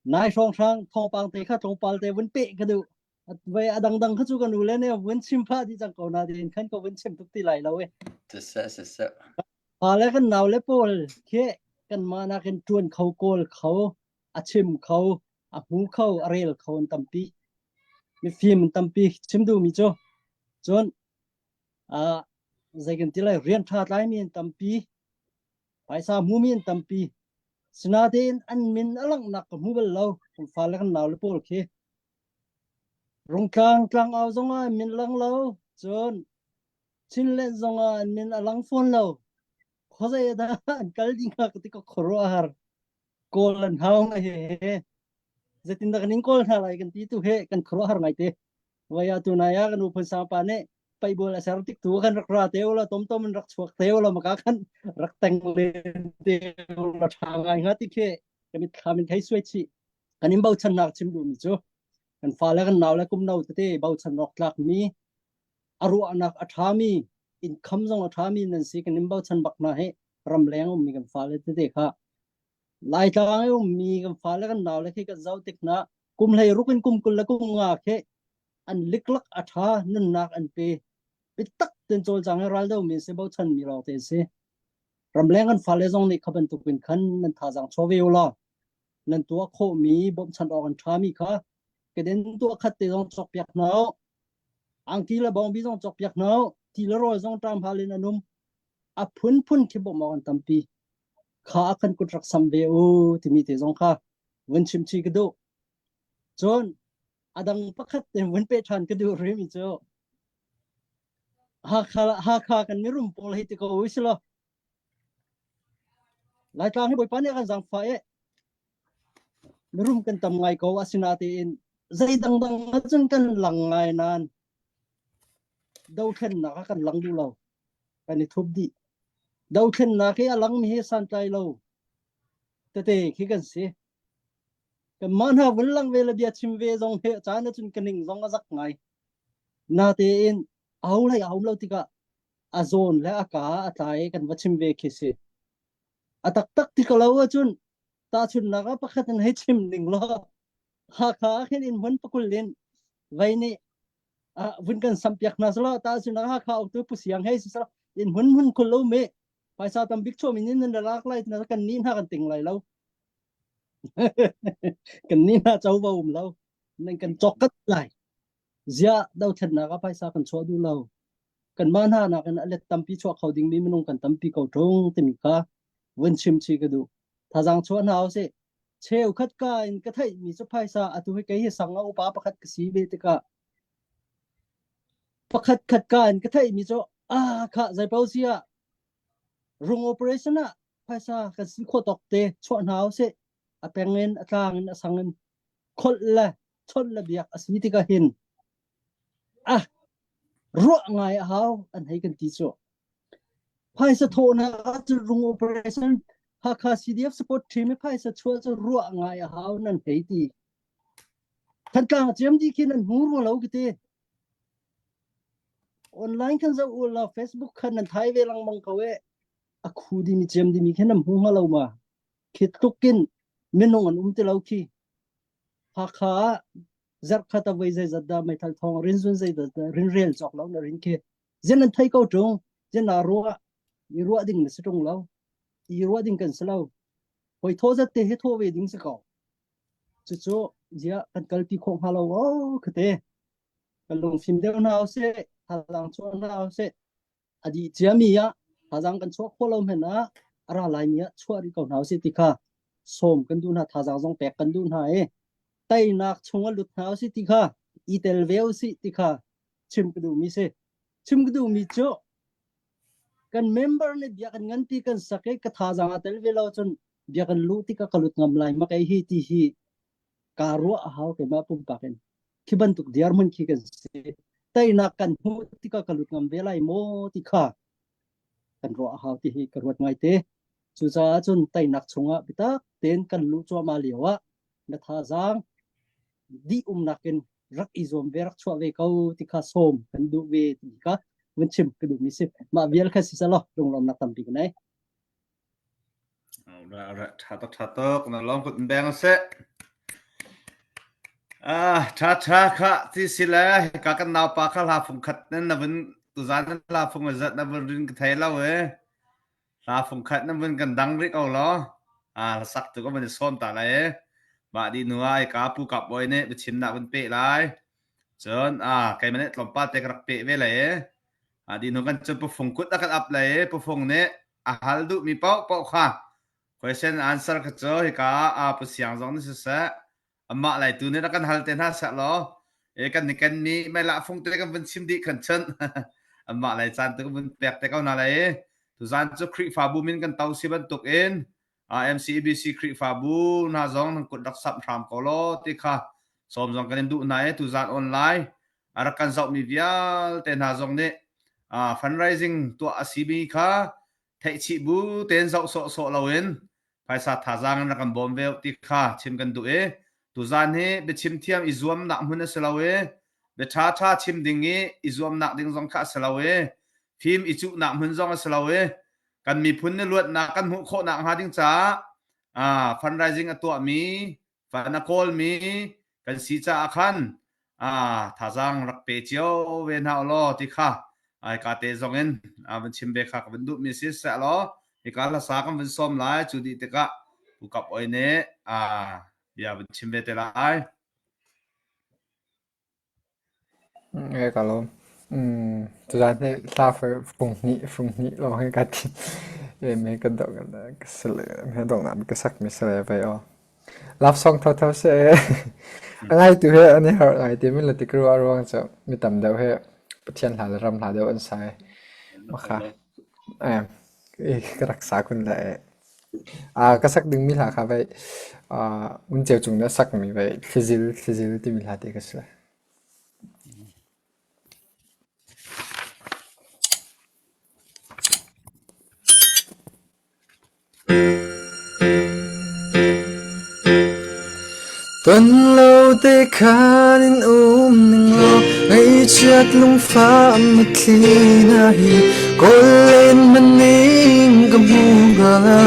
[SPEAKER 9] nai hrawnghrang thawngpang te kha tlawmpal te vun peh ka duh. Vai a dangdang kha cu kan u le ne vun chim phah dih cang ko na tein khan ka vun chim tuk ti lai lo e.
[SPEAKER 7] Siseh siseh.
[SPEAKER 9] Pa le kan nau le pawl khi kan mah nakin ṭuan kho kawl kho a chim kho a hmu kho a rel kho an tampi mifim an tampi chim duhmi cu cun uh, zei kan ti lai rian ṭha tlaimi an tampi phaisa hmumi an tampi sinatein an min a langhnak ka hmu bal lo kan fale kan nau le pawl khi Rungtlang tlangau zongah an min lang lo cun Chinland zongah an min a lang fawn lo khuazei ah dah an kal ding hnga ka ti ka khuaruah a har kawl an hau ngai he zeitindah kan in kawl hna lai kan ti tu he kan khuaruah har ngai te vaya tu nai ah kan u phun sang pa nih paibol a ser tik tu kan rak ra te ula tom tom in rak chuak te ula maka khan rak teng len te ula tha ngai nga ti khe kan thlam in thei suai chi kan in bochan nak chim duh mi cu kan fale kan nau le kum no tete bochan rawk tlak mi a ruahnak a ṭha mi income zong a ṭha mi nan si kan in bochan bak hna hi ramleng ummi kan fale tete kha Laitlang i ummi kan fale kan nau le khi kan zoh tik hna kum hlei ruk in kum 20 le kum nga khi an liklak a ṭha nunnak an pe bitak ten cawlcang i raldo mi si bochan mi lawng te si ramleng kan fale zong nih kha bantuk in khan nan thazaang chaw ve ulaw nan tuah khawhmi bawmhchanh awk an ṭhami kha keden tuah khat te zong cawkpiak hna u angki le bawngbi zong cawkpiak hna u ti le rawl zong ṭam hal in an um a phunphun khi bawmh awk an tampi kha a kan kut rak sam ve u timi te zong kha vun chim chi ka duh cun a dang pakhat te vun pe ṭhan ka duh rimi cu Hakha Hakha kan mirum pawl hei ti ko u si law Laitlang hi Bawipa nih a kan zaangfah i mirum kan tam ngai ko asinatein zei dangdang ahcun kan lang ngai nain dothlennak ah kan lang duh lo. Kan i thup dih. Dothlennak hi a langmi hi santlai lo tete khi kan si. Kanmah hna vun lang ve le bia chim ve zong he caan ahcun ka ning zong a zak ngai. Natein aho hlei a um lo tikah a zawn le a ka a tlai i kan va chim ve khi si. A taktak ti ko lo ahcun tahchunhnak ah pakhat in hei chim ning law Hakha ah khin inn hmun pakul in vei nih ah vun kan sampiak hna selaw tahchunhnak Hakha uktu Pu Siang hei si selaw inn hmun hmun khul lo mi phaisa tambik chuah min in nan lak lai na kan ni hna kan ting lai lo kan ni hna covo um lo nan kan cawk kat lai Ziah dothlennak ah phaisa kan chuah duh lo? Kanmah hna nakin a let tampi chuah kho dingmi minung kan tampi ko ṭung timi kha vun chim chih ka duh. Thazaang chuah hna usih. Cheukhat ka in ka theihmi cu phaisa atu hi kei hi sang a upa pakhat ka si ve tikah pakhat khat ka in ka theihmi cu ah khah zeipaoh si ah rung operation ah phaisa kan si khawh tawk te chuah hna usih. A peng in a tlang in a sang in kholh le chawnh le biak a si tikah hin ah ruah ngai a hau an hei kan ti cu phaisa thawhnak ah cun rung operation Hakha CDF support team i phaisa chuah cu ruah ngai a hau nan hei ti Thantlang a ciam dih khi nan hmu rua lo kiti online khan zoh u la Facebook khan nan thai ve lengmang ko e a khu dimi ciam dimi khi nan hmu hnga lo ma khi tluk in minung an um ti lo khi Hakha ah zarhkhat a voi zeizat dah meithal thawng rin zun zeizat dah rin rel cawk lo na rin khi zin an thei ko ṭung zin aa ruah i ruah ding na si ṭung lo i ruah ding kan si lo hoi thaw zat te hi thaw ve ding si ko cucu zia kan kalpi khawh hnga lo o khate kan lungfim deuh hna usih thazaang chuah hna usih a dih ciami ah thazaang kan chuah khawh lo hmanh ah a ra laimi ah chuah rih ko hna usih ti kha sawm kan duh hna thazaang zong pek kan duh hna i teinak chung ah lut hna usih ti kha. i tel ve usih ti kha chim ka duhmi si. Chim ka duhmi cu kan member nih biakinn nganpi kan sak i ka thazaang aa tel ve lo cun biakinn luh tikah ka lut ngam lai ma kei hi ti hi kaa ruah a hau keimah pumpak in. Khi bantuk dirhmun khi kan si. Teinak kan hmuh tikah ka lut ngam ve lai maw ti kha kan ruah a hau ti hi ka ruat ngaite. Cucaah cun teinak chungah biatak tein kan luh cuahmah lio ah na thazaang dih umnak in rak i zuam ve rak chuah ve ko ti kha sawm kan duh ve ti kha vun chim ka duhmi si. Mah vial kha si selaw lunglawmnak tampi ka nei.
[SPEAKER 2] Tha tuk tha tuk na lawng kut beng seh. Ah tha tha kha ti si le ka kan nau pa kha hla fung khat nan na vun tuzan nan hla fung zat na vun rin ka thei lo e. Hla fung khat nan vun kan dang rih ko lo. Ah hla sak tu ka vun i sawm ta lai e. Mah di nu ai ka pu kap oi nih biachim nak vun pe lai. Cun ah keimah nih tlawmpal te ka rak pe ve lai e. Ah di nu kan cun pufung kut a kan ap lai e. Pufung nih a hal duhmi paohpaoh kha question answer kha cu hika ah pu siang zong nih siseh amah lai tu nih rak kan hal te hna seh law e kan ni ken mi mei fung te kan vun chim dih khan chun amah lai caan tu kan vun pek te ko hna lai tuzan cu Khrihfabu min kan to si bantuk in MCEBC Khrihfabu hna zong nan kut rak samh hram ko law ti kha sawm zong kan in duh hna i tuzan online a rak kan zohmi vialte hna zong nih fundraising tuah a simi kha theihchih bu tein zoh sawhsawh loin phaisa thazaang in rak kan bawm ve ti kha chim kan duh i tuzan hi biachim thiam i zuamnak hmun a si lo i bia ṭha ṭha chim ding i i zuamnak ding zong kha a si lo i fim i cuhnak hmun zong a si lo i kan miphun nih luatnak kan hmuh khawhnak hnga ding caah fundraising a tuahmi Van a kawlmi kan si caah khan thazaang rak pe cio ve hna ulaw ti kha ka te zong in van chim ve kha ka van duhmi si seh law hika hlasa kan van sawm lai cu dih tikah Pu Kap Oi nih bia van chim ve te lai.
[SPEAKER 4] Ka lawm. Tuzaan hi hla fung hnih fung hnih lawng hi ka thi. Me ka dong me donghnak ka sakmi si le vei aw. Love song thotho si. A ngaitu he an i harh ngai timi le tik ruah ruang cu mi tam deuh hi Pathian hla le ram hla deuh an sai. Makha. Ka rak sa kun le ka sak dingmi hla kha vei Ngun Ceu Cung nih a sakmi vei Thlizil Thlizil timi hla te kha si.
[SPEAKER 5] Ton lo te khan in um ning law ngaihchiat lungfah mitthli hna hi kawl len hmanning ka hmu hnga lo.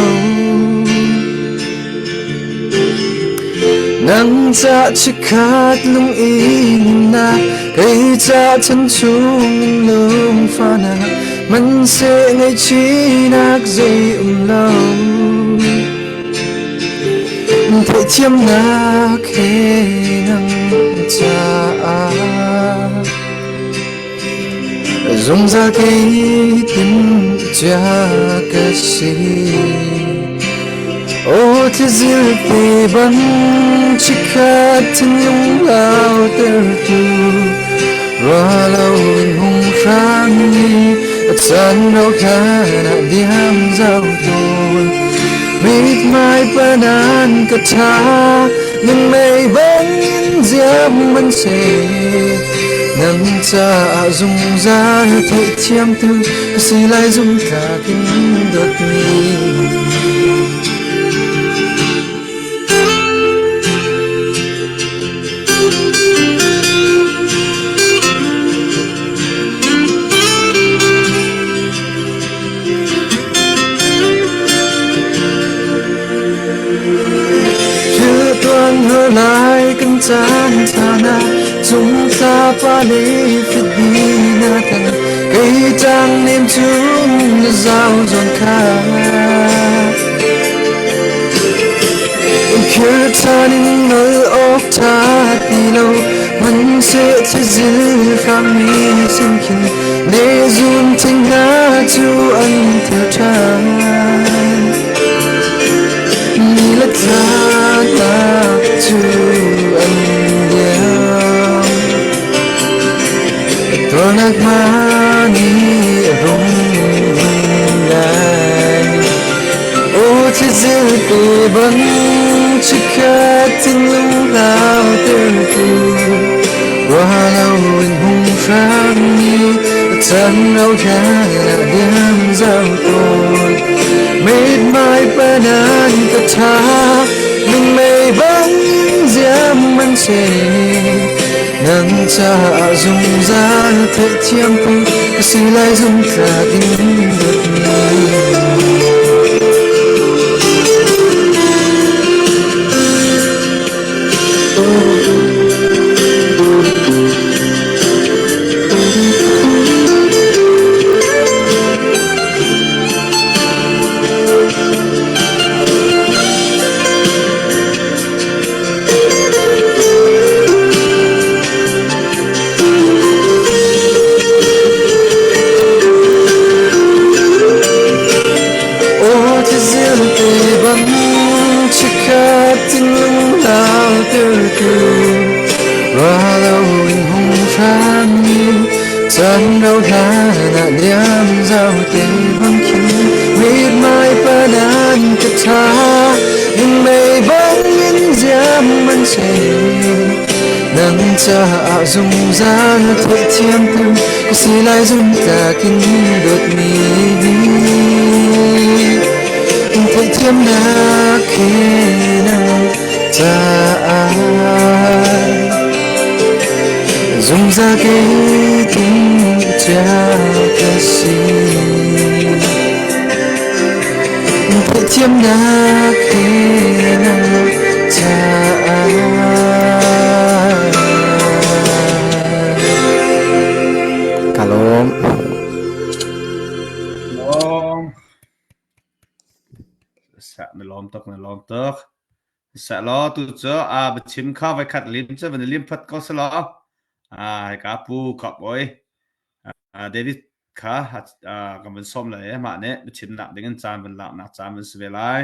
[SPEAKER 5] Nang ca chikkhat lung i hnemnak kei ca chan chung in lungfahnak hmanhseh ngaihchihnak zei um lo. Theihthiamnak he nang caah zungzal kei timhcia ka si. Aw thlizil te bang chikkhat thinlung lautertu Rua lo in hung hrang i a caan ro khan ah diam zau tawn. Mithmai panan ka ṭha, minmei bangin ziam man se. Nang caah zungzal theihthiamtu ka si lai zumtlak in dawtmi. Thiltuan hur lai kan caan caan ah cungtla pa le fidi na tan kei tang nem chung na zau zawn kha. Khirṭhan in nol awk ṭha ti lo hmanhseh thlizil hrangmi sin khin nehzun thing hna cu an thil ṭhan. Ni le thla cu an liam. Sualnak mani rung lai. Aw chizil te bang chikhat thinlung lau tertu Ruah lo in hung hrang ni chan rau hlan ah diam zau tawn Mithmai panan ka tha Mingmei bang ziam man se Nang caah zungzal theihthiam tu ka si lai zumtlak in dawtmi. Aw tizil te bang chikkhat thinlung lau tertu ra lo in hung hram mi chan rau hlan ah liam zau te bang khin mithmai panan ka tha mei bang in ziam man se nang caah zungzal theihthiam tu ka si lai zumtlak in dawtmi theihthiamnak he nang caah zungzal kei cia ka si. Theihthiamnak he nang caah. Ka lawm.
[SPEAKER 2] Lawm. Sa na lawm tuk na lawm tuk. Sa law tu cu a biachim kha vai khat lim cu van lim phat ko selaw. A ka pu kap oi. David kha kan van sawm lai i mah nih biachimnak ding in caan van laknak caan van si ve lai.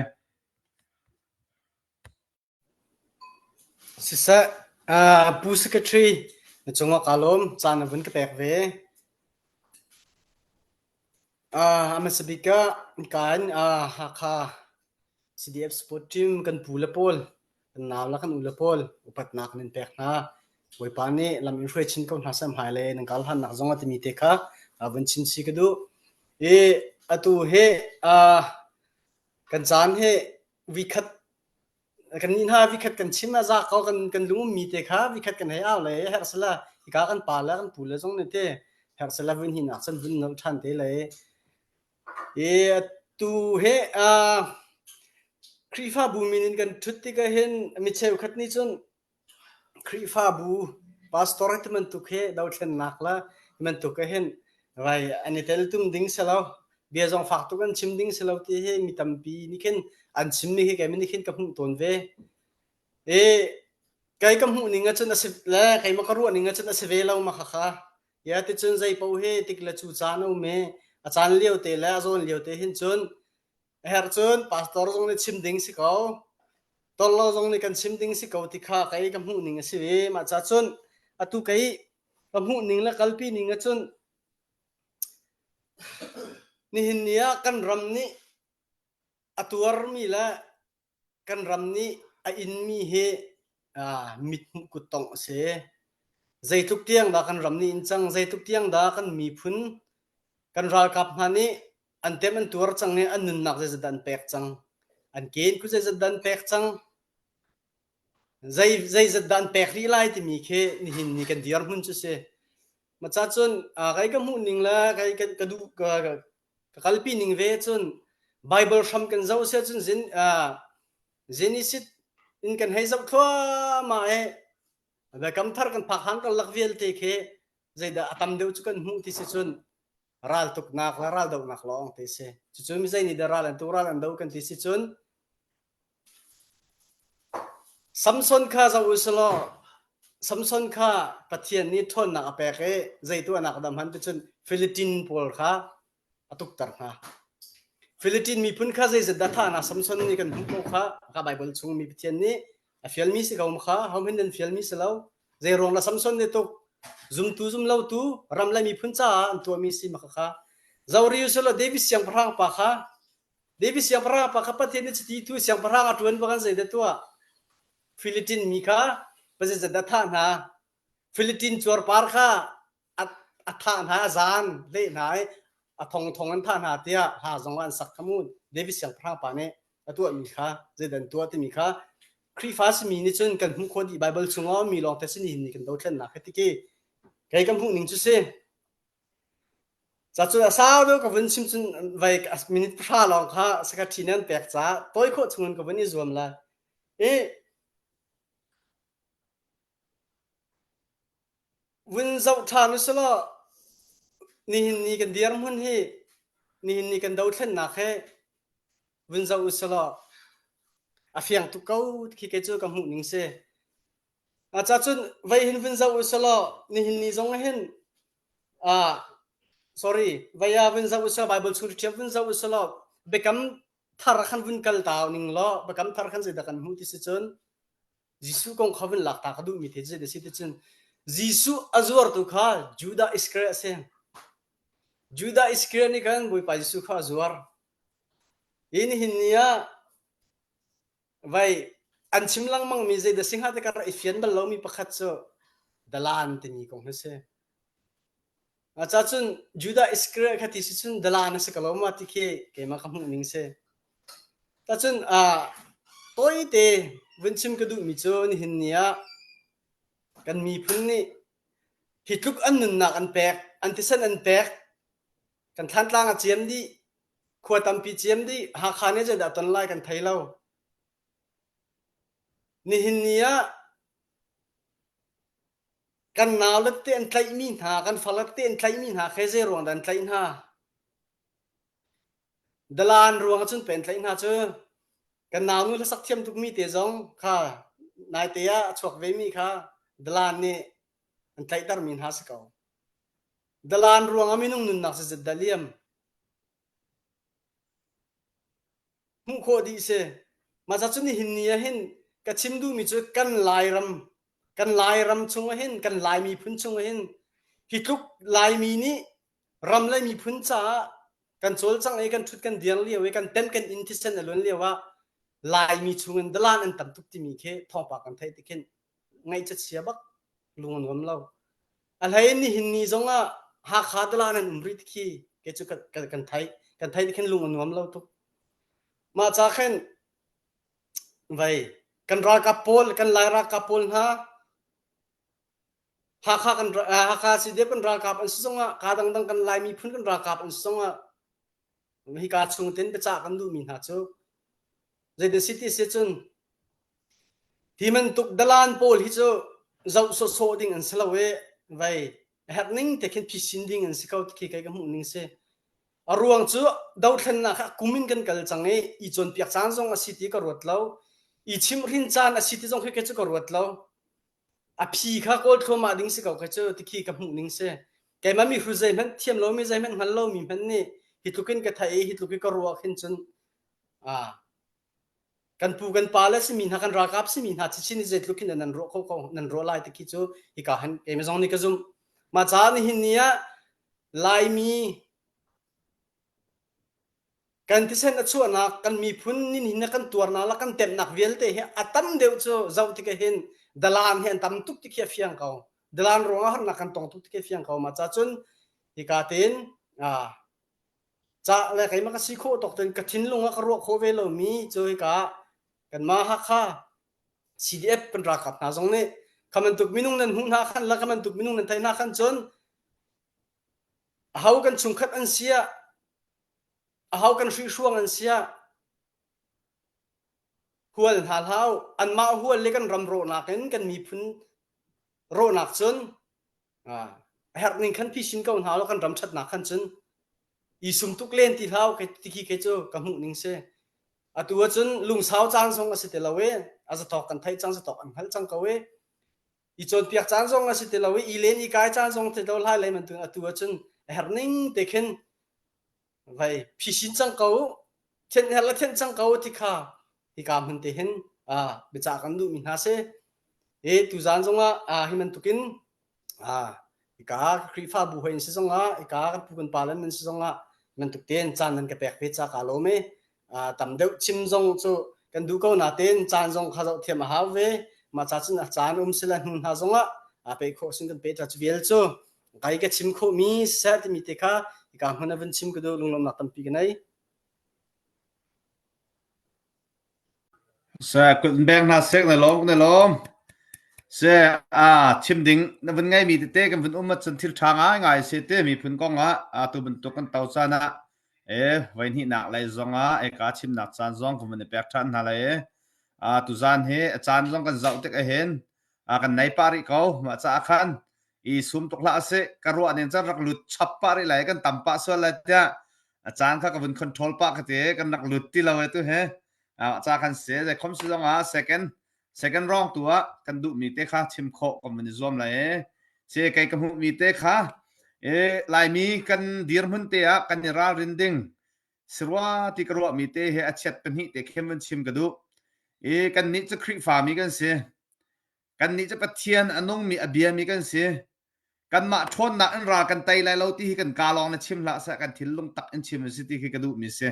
[SPEAKER 10] Siseh, Pu Secretary, na cungah kaa lawm. Caan na vun ka pek ve. A hmasa bik ah kaan Hakha CDF Sport Team kan pu le pawl, kan nau le kan u le pawl upatnak nan pek hna. Bawipa nih lam in hruai chin ko hna seh hmailei nan kal hannak zong a timi te kha vun chin si ka duh. I atu hi kan caan hi vikhat kan nih hna vikhat kan chim a za ko kan kan lung ummi te kha vikhat kan hei au le herh sala hika kan pa le kan pu le zong nih te herh sala vun hi nak cun vun nolh ṭhan te le i atu he Khrihfabu min in kan ṭhut tikah hin mi cheukhat nih cun Khrihfabu pastor ti bantuk hi dothlennak le bantuk ah hin vai an i teltum ding si lo bia zong fak tuk an chim ding si lo ti hi mi tampi nih khin an chimmi hi keimah nih khin ka hmuh tawn ve. I kei ka hmuh ning ahcun a si le keimah ka ruah ning ahcun a si ve lo ma khakha. Ya ticun zei paoh hi tik le cu caan a um i a caan lio te le a zawn lio te hin cun A herh cun pastor zong nih chim ding si ko. Tollo zong nih kan chim ding si ko ti kha kei ka hmuh ning a si ve. Mah ca cun atu kei ka hmuh ning le kalpi ning ahcun nihin ni ah kan ram nih a tuarmi le kan ram nih a inmi hi mithmuh kuttongh a si. Zeitluk tiang dah kan ram nih in cang, zeitluk tiang dah kan miphun, kan ralkap hna nih an tem an tuar cang i an nunnak zeizat dah an pek cang. An ken khu zeizat dah an pek cang. Zei zeizat dah an pek rih lai timi khi nihin ni kan dirhmun cu si. Maca cun kei ka hmuh ning le kei ka duh ka Ka kalpi ning ve cun Bible hram kan zoh sia cun zin uh, Genesis in kan hei zoh thluahmah i Biakam thar kan phak hang karlak vialte khi zeidah a tam deuh cu kan hmuh ti si cun raltuknak le raldohnak lawng te si. Cucu mi zei nih dah ral an tu ral an do kan ti si cun Samson kha zoh u selaw Samson kha Pathian nih ṭhawnnak a pek i zei tuahnak dah hman ticun Philitin pawl kha a tukter hna. Philitin miphun kha zeizat dah thah hna Samson nih kan hmuh ko kha ka Baibal chung mi Pathian nih a fialmi si ko kha hohmanh nan fialmi si lo. Zei ruang dah Samson nih tuk? Zumtu zumlotu ram le miphun caah an tuahmi si maka kha. Zori usulaw David siangpahrang pa kha David siangpahrang pa kha Pathian nih chiti tu siangpahrang a ṭuan bak an zeidah tuah? Philitin mi kha pazizat a thah hna. Philitin cuarpar kha a, a thah hna, a zan leh hna i a thongthong an thah hna tiah hla zong an sak kha mu. David siangpahrang pa nih a tuahmi kha zeidah an tuah timi kha Khrihfa simi nih cun kan hmuh khawh dih Bible chungah mi lawng te si nihin ni kan dothlennak hi tiki kei kan hmuh ning cu si. Ca cu a sau deuh ka vun chim cun vai minute pahra lawng kha secretary nih an pek caah tawi khawh chungin ka vun i zuam lai. I vun zoh ṭhan usulaw nihin ni kan dirhmun hi nihin ni kan dothlennak hi vun zoh usulaw a fiang tuk ko khi kei cu ka hmuh ning si. Ca cun vei hin vun zoh usulaw nihin ni zong hin ah sorry vei ah vun zoh usulaw Bible chung ṭhiam vun zoh usulaw biakam thar khan vun kal ta ning law biakam thar khan zeidah kan hmuh ti si cun Jesuh kong kha vun lak ta ka duhmi te cu a si ti cun Jesuh a zuartu kha Judah Iskariot a si. Judah Iskariot nih khan Bawipa Jesuh kha a zuar. Hi nihin ni ah vai an chim lengmang mi zeidah si hnga ti ka rak i fian bal lomi pakhat cu dalan timi kong hi si. Ca cun Judah Iskariot kha ti si cun dalan a si ko lo ma ti khi keimah ka hmuh ning si. Tacun tawite vun chim ka duhmi cu nihin ni ah kan miphun nih hi tluk an nunnak an pek, an thisen an pek, kan Thlantlang a ciam dih, khua tampi ciam dih, Hakha nih zeidah ton lai kan thei lo. Nihin ni ah kan naule te an tlaihmi hna, kan farle te an tlaihmi hna khi zei ruang dah an tlaih hna? Dalan ruang cun pen tlaih hna cu kan naunu hlasak thiam tukmi te zong kha naite ah a chuak vemi kha dalan nih an tlaihtermi hna si ko. Dalan ruang ah minung nunnak zizit dah liam. Hmuh khawh dih si. Mah ca cu nihin ni ah hin ka chim duhmi cu kan Lairam kan Lairam chung ah hin kan Lai miphun chung ah hin hi tluk Laimi nih ram le miphun caah kan cawlcangh i kan ṭhut kan dir lio i kan tem kan inn thisen a luan lio ah Laimi chungin dalan an tam tuk timi khi thawngpang kan theih tik hin ngaih chia bak lung a nuam lo. A hlei in nihin ni zong ah Hakha dalan an um rih ti khi kei cu kan, kan theih. Kan theih tik hin lung a nuam lo tuk. Mah ca khin vei kan ralkap pawl kan Lai ralkap pawl hna Hakha kan Hakha CDF kan ralkap an si zongah ka dangdang kan Lai miphun kan ralkap an si zongah hika chung tin biacah kan duhmi hna cu zeitin si ti si cun hi bantuk dalan pawl hi cu zoh sawhsawh ding an si lo i vei a herh ning te khin phisin ding an si ko ti khi kei ka hmuh ning si a ruang cu dothlennak kha kum in kan kal cang i i cawnpiak caan zong a si ti ka ruat lo i chimhrin caan a si ti zong khi kei cu ka ruat lo A phi kha kawl thluahmah ding si ko kha cu tikhi ka hmuh ning si. Keimah mi hru zeihmanh thiam lomi zeihmanh hngal lomi hmanh nih hi tluk in ka theih i hi tluk i ka ruah khin cun ah kan pu kan pa le simi hna kan ralkap simi hna chichin i zeitluk hin nan ruah kho ko nan ruah lai tikhi cu hika han keimah zong nih ka zumh. Mah caah nihin ni ah Laimi Kan thisen a chuahnak, kan miphun nin hin kan tuarnak le kan temhnak vialte hi a tam deuh cu zoh tik hin dalan hi an tam tuk ti khi a fiang ko. Dalan ruangah harnak kan tong tuk ti khi a fiang ko. Mah ca cun hika tein ah ca le keimah ka si khawh tawk tein ka thinlung ah ka ruah khawh ve lomi cu hika kanmah Hakha CDF kan ralkap hna zong nih kha bantuk minung nan hmuh hna khan le kha bantuk minung nan theih hna khan cun aho kan chungkhat an si ah Aho kan hrihhruang an siah hual hna hlah u. Anmah hual le kan ram rawhnak in kan miphun rawhnak cun a herh ning khan phisin ko hna law kan ram ṭhatnak khan cun i sum tuk len ti hlah u ti khi kei cu ka hmuh ning si. Atu ahcun lungsau caan zong a si ti lo i a zatawk kan theih cang zatawk an hngalh cang ko i i cawnpiak caan zong a si ti lo i i len i kai caan zong ti lo hlai lei bantukin atu ahcun a herh ning te khin vai phisin cang ko thianh her le thianh cang ko ti kha hika hmun te hin biacah kan duhmi hna si. E tuzaan zongah hi bantukin. Hika Khrihfabu hoi in si zongah, hika kan pu kan pa le nan si zongah bantuk tein caan nan ka pek ve ca kaa lawm i tam deuh chim zong cu kan duh ko natein caan zong kha zoh thiam a hau ve. Mah ca cun a caan um sila hnu hna zongah aa pe khawh sin kan pe ta cu vial cu kai ka chim khawhmi siseh timi te kha hika hmun a vun chim ka duh lunglawmhnak tampi ka nei.
[SPEAKER 2] Se kut beng hna sek na lawm na lawm. Se a chim ding na vun ngai mi tete kan vun um cun thil tha ngai ngai se te miphun kong ah a tu bantuk kan to caan ah e voi hnih nak lai zong ah e ka chim nak caan zong kan vun i pek than hna lai e a tu zan hi a caan zong kan zoh tik ahin a kan nei pa rih ko mah ca khan i sum tuk hlah sih ka ruah ning cun rak lut chap pah rih lai kan tam pah sual lai tiah a caan kha ka vun control pah ka ti kan rak lut ti lo e tu he ca kan si zei khom si zong ah second second round tu ah kan duh mi te kha chim khawh kan vun i zuam lai e si kei ka hmuh mi te kha e laimi kan dirhmun te ah kan i ralrin ding sirua ti ka ruah mi te he a chiat pahnih te khem vun chim ka duh e kan nih cu Khrihfa mi kan si Kannih cu Pathian a nungmi a biami kan si. Kanmah ṭhawnnak in ral kan tei lai lo ti hi kan kaa lawng na chim hlah seh kan thinlung tak in chim a si ti khi ka duhmi si.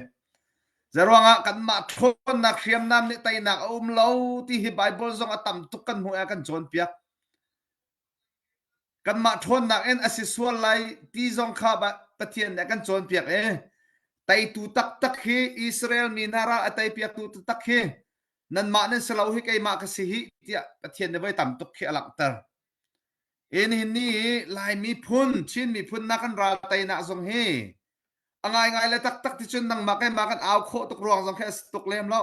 [SPEAKER 2] Zeruangah kanmah ṭhawnnak hriamnam nih teinak a um lo ti hi Bible zong a tam tuk kan hmuh i a kan cawnpiak. Kanmah ṭhawnnak in a si sual lai ti zong kha Pathian nih a kan cawnpiak i teitu taktak hi Israel mi hna ral a teipiaktu taktak hi nanmah nan si lo hi keimah ka si hi tiah Pathian nih voi tam tuk khi a langhter. In hin ni Lai miphun, Chin miphun na kan ral teinak zong hi a ngaingai le taktak ti cun nangmah keimah kan au khawh tuk ruang zong khi a si tuk lem lo.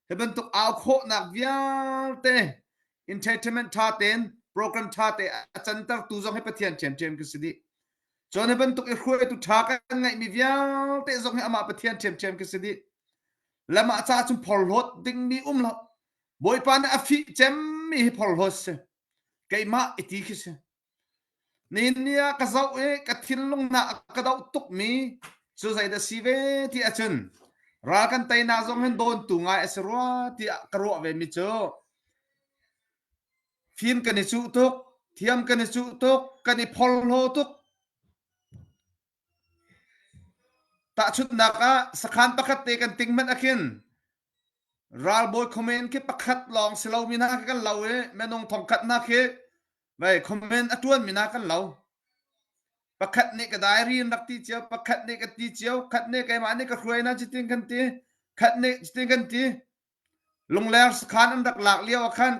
[SPEAKER 2] Hi bantuk au khawhnak vialte entertainment tha tein program tha te a cantertu zong hi Pathian ṭhiamṭhiam khi si dih. Cun hi bantuk i hruaitu ṭha kan ngeihmi vialte zong hi amah Pathian ṭhiamṭhiam khi si dih. Le mah ca cun phorhlawt dingmi um lo. Bawipa nih a fih cemmi hi phorhlawt si. Keimah i ti khi si. Nihin ni ah ka zoh i ka thinlung na a ka doh tukmi cu zeidah si ve ti ahcun ral kan teinak zong hin dawntu ngai a si rua tiah ka ruah ve mi cu fim kan i cuh tuk, thiam kan i cuh tuk, kan i phorhlaw tuk. Tahchunhnak ah sakhan pakhat te kan ting hmanh ahkhin ralbawi comment khi pakhat lawng si lomi hna khi kan lo i minung thongkhat hna khi vei comment a ṭuanmi hna kan lo. Pakhat nih ka diary in rak ti cio, pakhat nih ka ti cio, khat nih keimah nih ka hruai hna cutin kan ti, khat nih cutin kan ti. Lungler sakhan an rak lak lio ah khan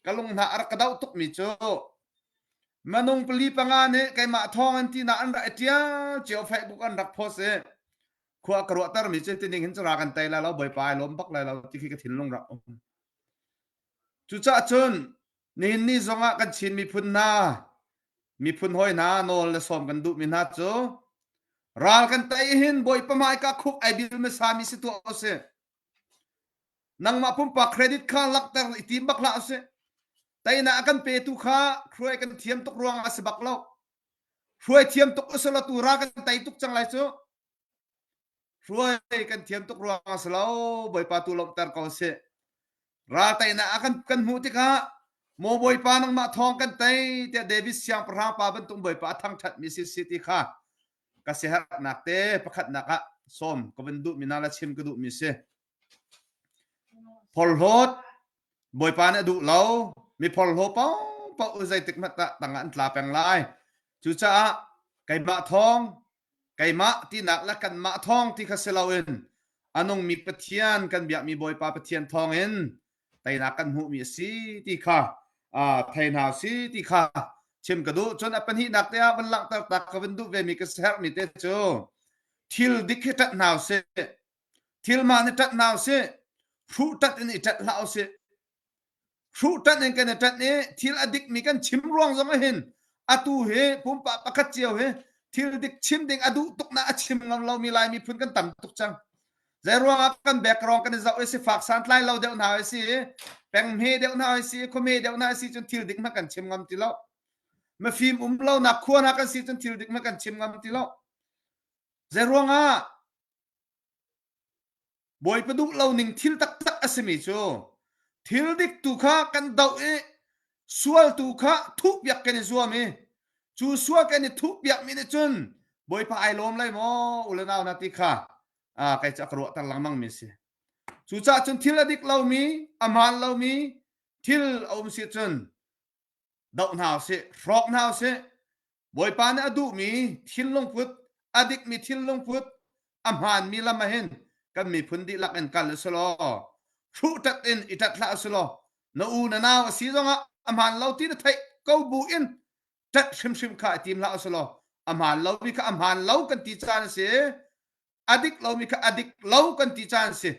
[SPEAKER 2] ka lung hna a rak ka doh tukmi cu minung pali panga nih keimah thawng an tinak an rak i ṭial cio Facebook an rak post i khua ka ruahtermi cu tining hin cu ra kan tei lai lo bawipa ai lawm bak lai lo ti khi ka thinlung rak um. Cucaah cun nihin ni zongah kan Chin miphun hna miphun hawi hna nawl le sawm kan duhmi hna cu ral kan tei hin bawipa hmaika khuk ai bil hmasa mi si tuah usih. Nangmah pumpak credit kha langhter i tim bak hlah usih. Teinak a kan petu kha hruai kan thiam tuk ruangah a si bak lo. Hruai thiam tuk usila tu ra kan tei tuk cang lai cu. Hruai kan thiam tuk ruangah a si lo. Bawipa tu lawmhter ko sih. Ral teinak a kan kan hmuh tikah maw Bawipa nangmah thawng kan tei tiah David siangpahrang pa bantuk Bawipa a thangṭhatmi si si ti kha ka siaherhnak te pakhatnak ah sawm ka van duhmi hna le chim ka duhmi si. Phorhlawt Bawipa nih a duh lo mi phorhlaw paohpaoh zeitik hmanh tah tangah an tla peng lai. Cucaah keimah thawng keimah tinak le kanmah thawng ti kha si loin a nungmi Pathian kan biakmi Bawipa Pathian thawngin teinak kan hmuhmi a si ti kha thei hna si ti kha chim ka duh. Cun a pahnihnak te ah van langhter tak ka van duh vemi ka herhmi te cu thil dik hi ṭanh hna usih. Thil mah nih ṭanh hna usih. Hruh ṭanh in i ṭanh hlah usih. Hruh ṭanh in kan i ṭanh i thil a dikmi kan chim ruang zong ah hin atu hi pumpak pakhat cio hi thil dik chim ding a duh tuk na a chim ngam lomi Lai miphun kan tam tuk cang. Zeiruangah kan background kan i zoh i sifak santlai lo deuh hna si i penghme deuh hna si i khuame deuh hna si cun thil dik hmanh kan chim ngam ti lo. Mafim um lo nak khua hna kan si cun thil dik hmanh kan chim ngam ti lo. Zeiruangah Bawipa duh lo ning thil taktak a simi cu thil dik tu kha kan doh i sual tu kha thuhpiak kan i zuam i.
[SPEAKER 11] Cu sual kan i thuh piakmi nih cun Bawipa ai lawm lai maw u le nau na ti kha kei cu a ka ruahter lengmang mi si. Cucaah cun thil a dik lomi, a hmaan lomi thil a um si cun doh hna usih, hrawk hna usih. Bawipa nih a duhmi thinlungput, a dikmi thinlungput, a hmaanmi lam ah hin kan miphun dihlak in kal usih law, hruh ṭat in i ṭat hlah usih law, na u na nau a si zongah a hmaan lo ti na theih ko bu in ṭat hrimhrim kha i tim hlah usih law, a hmaan lomi kha a hmaan lo kan ti caan a si. A dik lomi kha a dik lo kan ti caan si.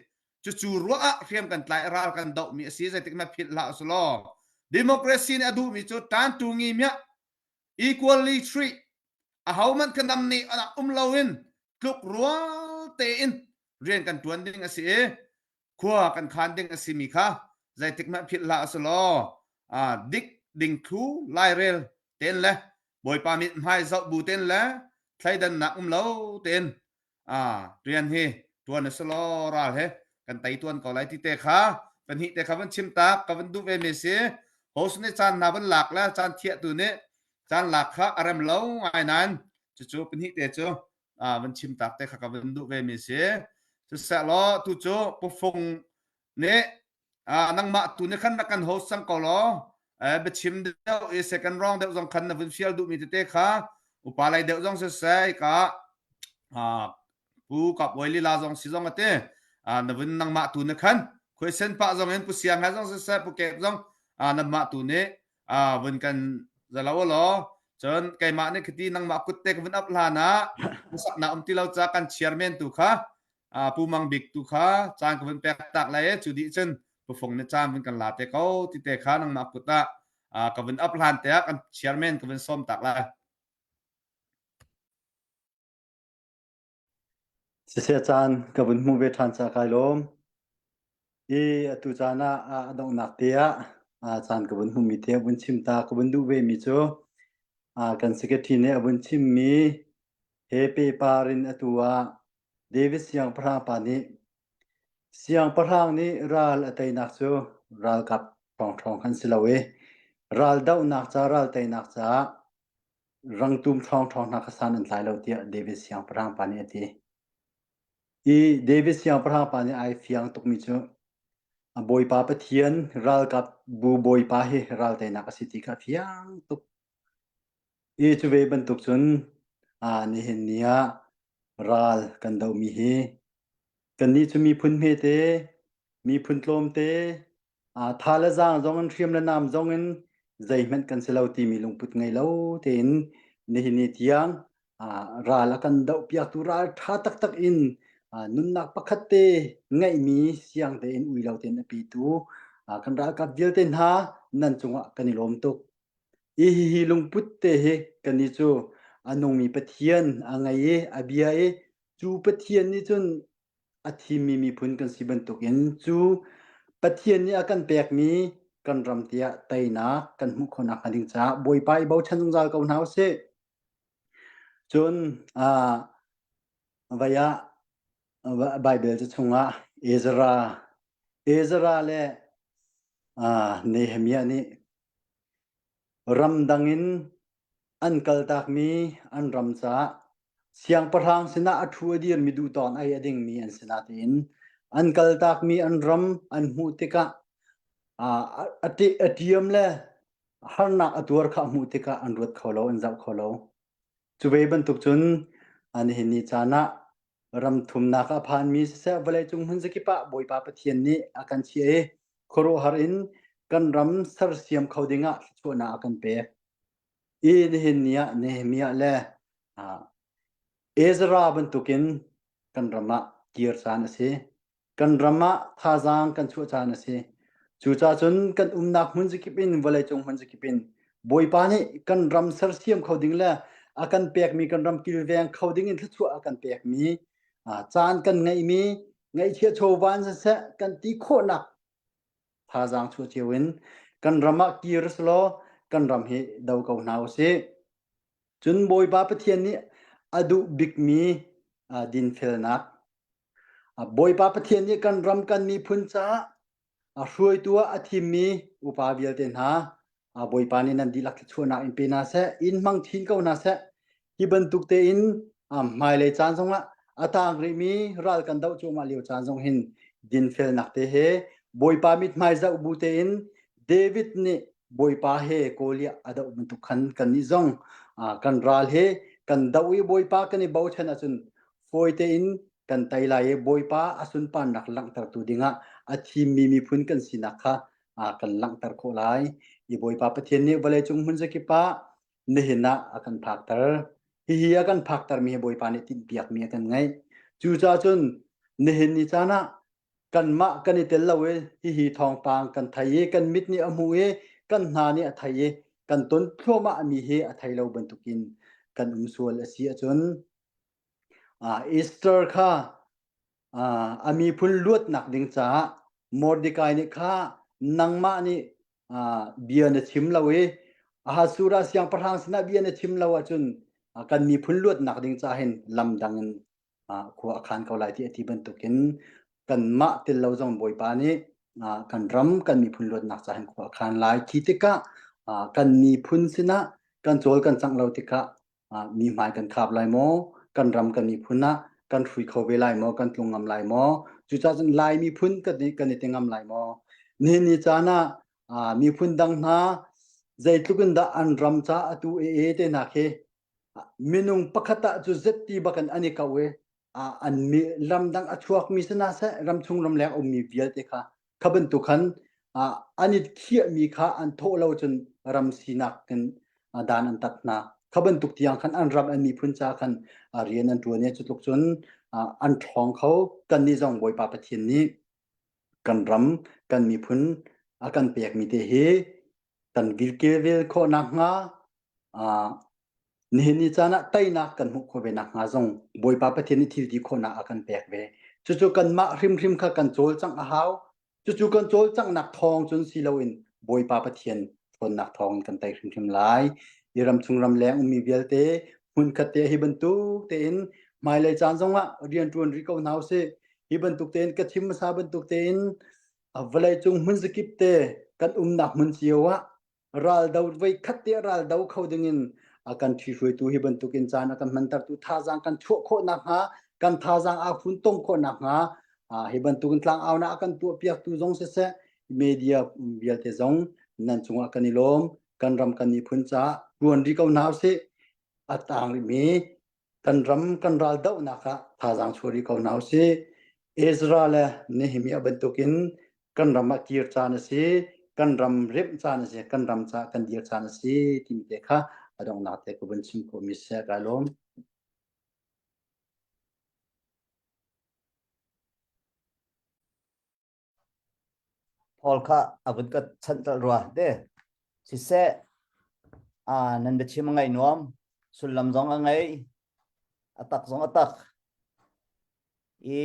[SPEAKER 11] Cucu ruah ah hriam kan tlai ral kan dohmi a si zeitik na philh hlah usih law. Democracy nih a duhmi cu ṭantu ngi miah equally treat ahohmanh kha nam nih um loin tluk rual tein rian kan ṭuan ding a si i khua kan khan ding a simi kha zeitik hmanh philh hlah usih law dik ding thlu lairel ten le Bawipa mit hmai zoh bu ten le thleidannak um lo ten rian hi tuan a si law ral he kan tei tuan ko lai ti te kha pahnih te kha van chim tak ka van duh ve mi si host nih caan hna van lak le caan thiah tu nih caan lak kha a rem lo ngai nain cucu pahnih te cu van chim tak te kha ka van duh ve mi si siseh law tu cu pufung nih nangmah tu nih khan rak kan host cang ko law biachim deuh i second round deuh zong khan na vun fial duhmi tete kha upa lei deuh zong siseh ka Pu Kap Oi lila zong si zong ate na vun nangmah tu na khan khuaisen pah zong in Pu Siang he zong siseh Pu Kep zong nangmah tu nih vun kan zalo law cun keimah nih khiti nangmah kut te ka vun up hlan ah sakna um ti lo ca kan chairman tu kha Pu Mang Bik tu kha caan ka vun pek tak lai cu dih cun Pu Fung nih caan vun kan la te ko ti te kha nangmah kut ah ka vun up hlan te ah kan chairman ka vun sawm tak lai.
[SPEAKER 3] Siseh caan ka vun hmuh ve ṭhan ca kai lawm. I atu caan ah a donghnak te ah caan ka vun hmuhmi te a vun chim ta ka vun duh ve mi cu kan secretary nih a vun chimmi he pehpar in atu ah David siangpahrang pa nih siangpahrang nih ral a teinak cu ralkap ṭhawngṭhawng khan si lo i ral dohnak ca ral teinak caah rangtum ṭhawngṭhawng hna kha san an tlai lo tiah David siangpahrang pa nih a ti. I David siangpahrang pa nih ai fiang tukmi cu a Bawipa Pathian ralkap bu Bawipa hi ral teinak a si ti kha a fiang tuk. I cu ve bantuk cun aa nihin ni ah ral kan dohmi hi kannih cu miphun hmete, miphun tlawmte, Tha le zaang zong in hriam le nam zong in zeihmanh kan si lo timi lungput ngei lo tein nihin ni tiang ral a kan dohpiaktu ral ṭha taktak in nunnak pakhat te ngeihmi siang tein ui lo tein a petu kan ralkap vialte hna nan cungah kan i lawm tuk. Hi hihi lungput te hi kannih cu a nungmi Pathian a ngei i a bia i cu Pathian nih cun a thimmi miphun kan si bantukin cu Pathian nih a kan pekmi kan ram tiah teinak kan hmuh khawhnak hnga ding caah Bawipa i bochan zungzal ko hna usih. Cun uh, vai ah Bible cu chungah Ezra Ezra le uh, Nehemiah nih ramdang in an kaltakmi an ram caah Siangpahrang sinah a ṭhu a dirmi duhtawn ei a dingmi an si nain an kaltakmi an ram an hmuh tikah a ṭiam le harnak a tuar kha a hmuh tikah an ruat kho lo, an zoh kho lo. Cu ve bantuk cun nihin ni caan ah ram thumnak a phanmi siseh vawleicung hmun zakip ah Bawipa Pathian nih a kan chiah i khuaruahhar in kan ram sersiam kho dingah thluachuahnak a kan pek. I nihin ni ah Nehemiah le Ezra bantukin kan ram ah kir caan a si. Kan ram ah thazaang kan chuah caan a si. Cucaah cun kan umnak hmun zakip in vawleicung hmun zakip in Bawipa nih kan ram sersiam kho ding le a kan pekmi kan ram kilveng kho ding in thluachuah a kan pekmi caan kan ngeihmi ngaihchiah chawva in siseh kan ti khawhnak thazaang chuah cio in kan ram ah kir selaw kan ram hi do ko hna usih. Cun Bawipa Pathian nih a duh bikmi dinfelnak Bawipa Pathian nih kan ram kan miphun caah a hruaitu ah a thimmi upa vialte hna. Bawipa nih nan dihlak thluachuahnak in pe hna seh, in hmang chin ko hna seh. Hi bantuk tein hmailei caan zongah a taang rihmi ral kan doh cuahmah lio caan zong hin dinfelnak te he Bawipa mithmai zoh bu tein David nih Bawipa he Goliath a doh bantuk khan kannih zong kan ral he kan doh i Bawipa kan i bochan ahcun fawi tein kan tei lai i Bawipa a sunparnak langhtertu dingah a thimmi miphun kan sinak kha kan langhter khawh lai. I Bawipa Pathian nih vawleicung hmun zakip ah nihin ah a kan phakter. Hihi a kan phaktermi hi Bawipa nih tinhpiakmi a kan ngeih. Cucaah cun nihin ni caan ah kanmah kan i tel lo i hihi thawngpang kan thei i kan mit nih a hmuh i kan hna nih a thei i kan ton thluahmah mi hi a thei lo bantukin kan um sual a si ahcun Easter kha a miphun luatnak ding caah Mordecai nih kha nangmah nih bia na chim lo i Ahasuerus siangpahrang sinah bia na chim lo ahcun kan miphun luatnak ding caah hin lam dang in khua a khan ko lai ti a ti bantukin kanmah tel lo zong Bawipa nih kan ram kan miphun luatnak caah hin khua a khan lai. Khi tikah kan miphun sinah kan cawl kan cangh lo tikah mi hmai kan khap lai maw? Kan ram kan miphun ah kan hrui kho ve lai maw? Kan tlung ngam lai maw? Cucaah cun Lai miphun kan i kan i ti ngam lai maw? Nihin ni caan ah miphun dang hna zeitluk in dah an ram ca atu ee te hna khi minung pakhat ah cu zetti bak in an i kau i an mi ramdang a chuakmi si hna seh ramchung ramleng ummi vialte kha kha bantuk khan an i khiahmi kha an thawh lo cun ram sinak in dan an tat hna kha bantuk tiang khan an ram an miphun ca khan rian an ṭuan i cu tluk cun an ṭhawng kho kan nih zong Bawipa Pathian nih kan ram kan miphun a kan pekmi te hi kan kilvel khawh nakhnga Nihin ni caan ah teinak kan hmuh khawh ve nakhnga zong Bawipa Pathian nih thil ti khawhnak a kan pek ve. Cucu kanmah hrimhrim kha kan cawlcangh a hau. Cucu kan cawlcanghnak thawng cun si loin Bawipa Pathian ṭhawnnak thawng in kan tei hrimhrim lai. Hi ramchung ramleng ummi vialte hmunkhat te hi bantuk tein hmailei caan zongah rian ṭuan rih ko hna usih. Hi bantuk tein ka chim hmasa bantuk tein vawleicung hmun zakip te kan umnak hmun cio ah raldo voi khat te raldo kho dingin a kan ṭhihruaitu hi bantukin caan a kan hmantertu thazaang kan chuah khawh nakhnga kan thazaang aa fun tom khawh nakhnga hi bantukin tlangaunak a kan tuahpiaktu zong siseh media vialte zong nan cungah kan i lawm kan ram kan miphun caah ṭuan rih ko hna usih a tang rihmi kan ram kan ral dohnak ah thazaang chuah rih ko hna usih. Ezra le Nehemiah bantukin kan ram ah kir caan a si, kan ram remh caan a si, kan ram caah kan dir caan a si timi te kha a donghnak te ka vun chim khawhmi si kai lawm.
[SPEAKER 1] Paul kha a vun ka chanh tal rua te. Siseh, ah nan biachim a ngaih nuam, sullam zong a ngei, a tak zong a tak. I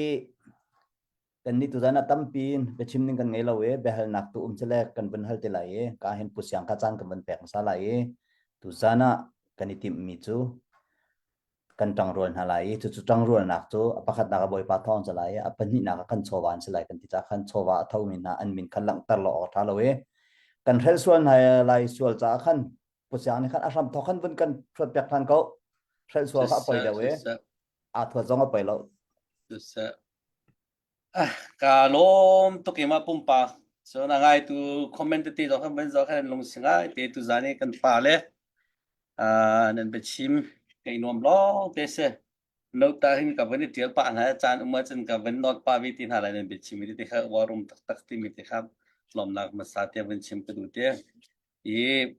[SPEAKER 1] kan nih tuzan ah tampi in biachim ding kan ngei lo i biahalnak tu um cele kan vun hal te lai i ka hin pu siang kha caan kan vun pek hmasa lai i tuzan ah kan i timhmi cu kan ṭangrual hna lai i cucu ṭangrualnak cu a pakhatnak ah Bawipa thawng si lai i a pahnihnak ah kan chawva an si lai kan ti caah khan chawva a thomi hna an min khan langhter lo awk a ṭha lo i kan hrelh sual hna lai sual caah khan pusiang nih khan a hram thawk khan vun kan ṭhuat piak ṭhan ko hrelh sual kha a poi deuh i aa thuat zong a poi lo.
[SPEAKER 7] Ka lawm tuk i mah pumpak cun a ngaitu comment tete zong khan van zoh khan lungsi ngai te tuzan i kan fa le nan biachim ka i nuam lawng te si. Note ta hin ka van i ṭial pah hna caan um ahcun ka van note pah ve ti hna lai nan biachim mi te kha war um taktak timi te kha lawmnak hmasa te van chim ka duh te. I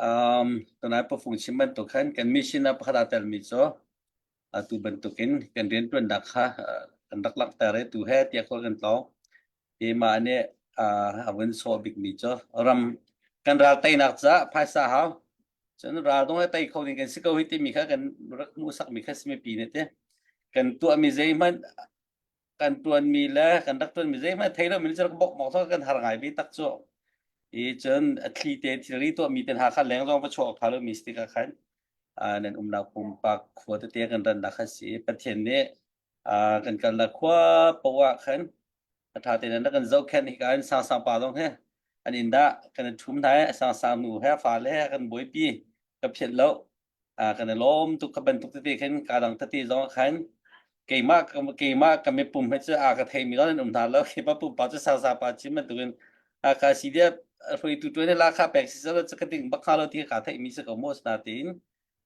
[SPEAKER 7] um tunai pafung chim bantuk khan kan mission ah pakhat aa telmi cu atu bantukin kan rianṭuannak kha kan rak langhter i tu he tiah khual kan tlawng. Hi mah nih a vun sawh bikmi cu ram kan ral teinak caah phaisa hau. Cun ral dong he tei kho ding kan si ko hi timi kha kan rak hmuhsakmi kha si mipi nih ti. Kan tuahmi zeihmanh kan tuanmi le kan rak tuanmi zeihmanh thei lomi cu rak bok mok thawk kan har ngai ve tak cu. I cun a thli te thilri tuahmi te hna kha leng zong va chuah awk ṭha lomi si tikah khan nan umnak pumpak khua tete kan rannak kha si. Pathian nih kan kalnak khua poah ah khan a ṭha tein na kan zohkhenh hika in sangsang pa zong he. An inn dah kan i ṭhum hna i a sangsang nu he a fale he kan buaipi ka phiat lo. Kan i lawm tuk ka bantuk tete khin ka dang tete zong ah khan keimah keimah ka mipum he cu a ka theimi zong an um hna lo. Keimah pumpak cu sangsa pa chim bantukin ka si dia hruaitu ṭuan hi lakha pek si seh cu ka ding bak hnga lo ti ka theihmi si ko maw natein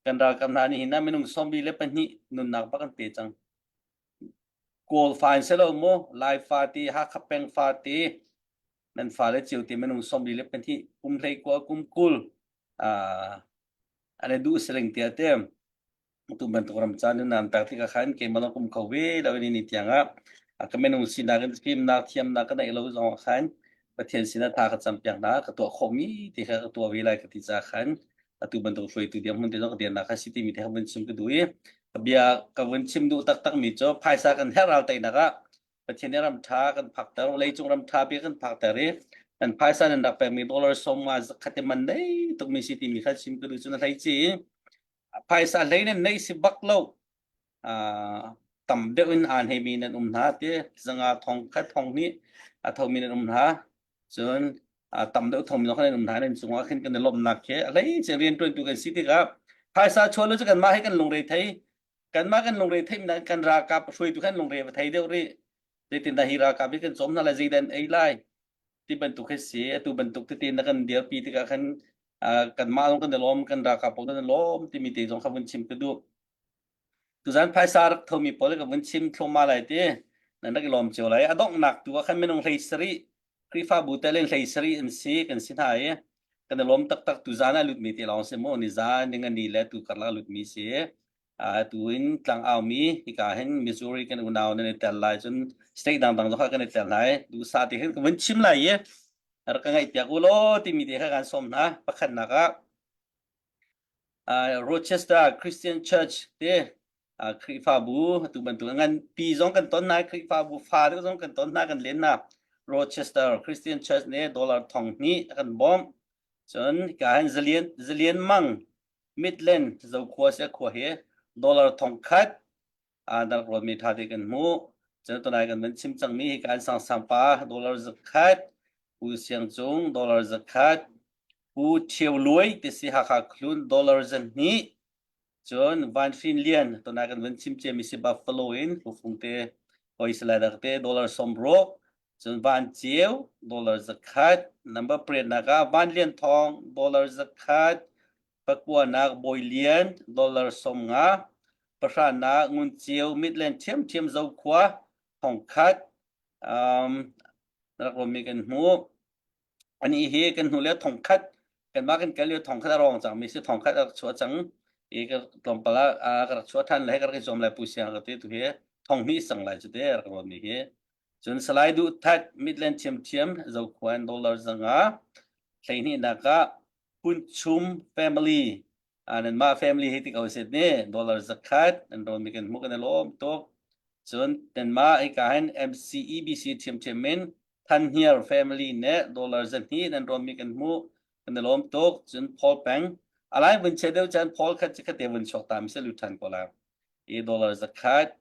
[SPEAKER 7] kan ralkap hna nih hin minung 42 nunnak bak an pe cang. Kawl fa in si lo mu, Lai fa ti, Hakha peng fa ti, nan fale cio ti minung 42 kum hlei kua kum 20 an i duh siling tia te tu bantuk ram caan in nan pek tikah khan keimah lawng kum kho ve lo in ni tiang ah ka minung sinak in fimnak thiamnak ka neih lo zong ah khan Pathian sinah tha ka cam piak hna ka tuah khawhmi ti kha ka tuah ve lai ka ti ca khan atu bantuk hruaitu diam hmun te zong ka dirnak kha si timi te kha vun chim ka duh i bia ka vun chim duh taktak mi cu phaisa kan herh ral teinak ah Pathian nih ram ṭha kan phakter leicung ram ṭha bik kan phakter i kan phaisa nan rak pekmi dollar sawmnga zakhat i man nei tukmi si timi kha chim ka duh cu na hlei ci phaisa hlei nan nei si bak lo tam deuh in aan heimi nan um hna ti zanga thong khat thong hnih a thomi nan um hna cun tam deuh thong mi nan um hna nan cungah khin kan i lawmhnak khi a hlei cin rianṭuantu kan si tikah phaisa chuah lo cu kanmah hi kan lungre thei kanmah kan lungre theih na kan ralkap hruaitu kan lungre va thei deuh rih zeitindah hi ralkap hi kan cawm hna lai zeidah an ei lai ti bantuk hi si atu bantuk tete na kan dirpi tikah khan kanmah zong kan i lawm kan ralkap pawl kan i lawm timi te zong kha vun chim ka duh tuzan phaisa rak thomi pawl ka vun chim thluahmah lai ti nan rak i lawm cio lai a donghnak tu ah khan minung hlei sarih Khrihfabu tel in hlei sarih an si kan si hna i kan i lawm taktak tuzan ah lutmi te lawng si mu nizan ningani le tu karlak lutmi si atu in tlangau mi hika hin Missouri kan unau nan i tel lai cun state dangdang zong kha kan i tel lai duhsah ti hin ka vun chim lai i rak ka ngaih piak u law timi te kha kan sawm hna pakhatnak ah Rochester Christian Church te Khrihfabu atu bantuk ngan pi zong kan ton hna Khrihfabu fa deuh zong kan ton hna kan len hna Rochester Christian Church nih dollar thong hnih a kan bawmh cun ka hin zalian zalian mang Midland Zokhua sia khua hi dollar thong khat aa rawt mi tha te kan hmuh cun tunai kan van chim cangmi hi kan sang sang pa dollar zakhat Pu Siang Cung dollar zakhat Pu Thio Luai te si Hakha Khlun dollar zahnih cun Van Hrin Lian tunai kan van chim ciami si Buffalo in Pu te hoi salai dak te dollar sawmruk cun Van Ceu dollar zakhat number pariat nak ah Van Lian Thawng dollar zakhat pakuanak Bawi Lian dollar 50 pahranak Ngun Ceu Midland ṭhiamṭhiam Zokhua thongkhat um, rak mi kan hmu ani hi kan hnu le thongkhat kanmah kan kal lio thongkhat a rawng cang mi si thongkhat a rak chuah cang i ka tlawmpal ah ka rak chuah than le ka rak i zuam lai pu siang ka ti tu hi thong hnih sang lai cu te rak ruat mi hi cun Salai Duh That Midland ṭhiamṭhiam Zokhua in dollar zanga hleihnih nak ah Phunchum family nanmah family hi ti ko sit ni dollar zakhat nan rawn mi kan hmuh kan i lawm tuk cun nanmah hika hin MCEBC ṭhiamṭhiam in Thanhniar family ne dollar zahnih nan rawn mi kan hmuh kan i lawm tuk cun Paul Peng alai vun che deuh chan Paul khat khat te vun chuak ta mi se lu than ko la i dollar zakhat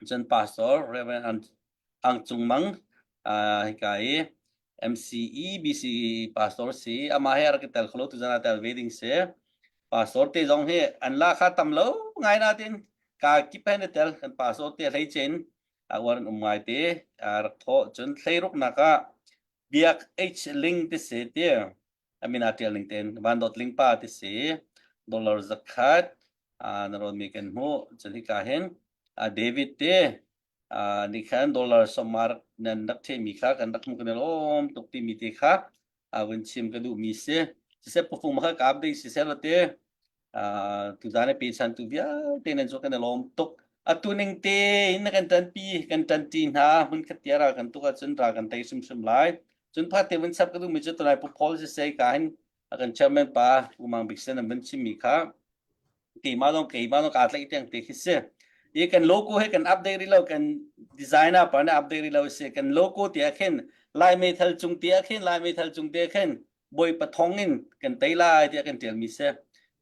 [SPEAKER 7] cun pastor Reverend Ang Cung Mang hika i MCEBC pastor si amah he rak i tel kholo tu zan ah tel ve ding si pastor te zong hi an la kha tam lo ngai na tin ka kip he na tel kan pastor te hlei chen a war an um ngai te rak tho cun thleiruk nak ah biak H ling ti si ti amina tial ning ten van dot ling pa ti si dollar zakhat na ron mi kan hmu cun hika hin David te ni khan dollar somar nan rak themi kha kan rak hmu kan lawm tuk timi te kha vun chim ka duh mi si siseh pufung ma kha ka update siseh la te tuzan le pe chan tu vialte nan cu kan i lawm tuk atu ning te in kan ṭanpi kan ṭanṭi hna hmun khat tia ral kan tuk ahcun ral kan tei hrimhrim lai cun pha te vun chap ka duh mi cu tunai pu Paul siseh ka hin kan chairman pa Pu Mang Bik Sen an vun chim mi kha keimah zong keimah zong kaa tlaih tiang te khi si i kan logo he kan update rih lo kan designer pa nih update rih lo si kan logo ti ah khin Lai meithal cung ti ah khin Lai meithal cung ti ah khin Bawipa thong in kan tei lai tiah kan ṭialmi si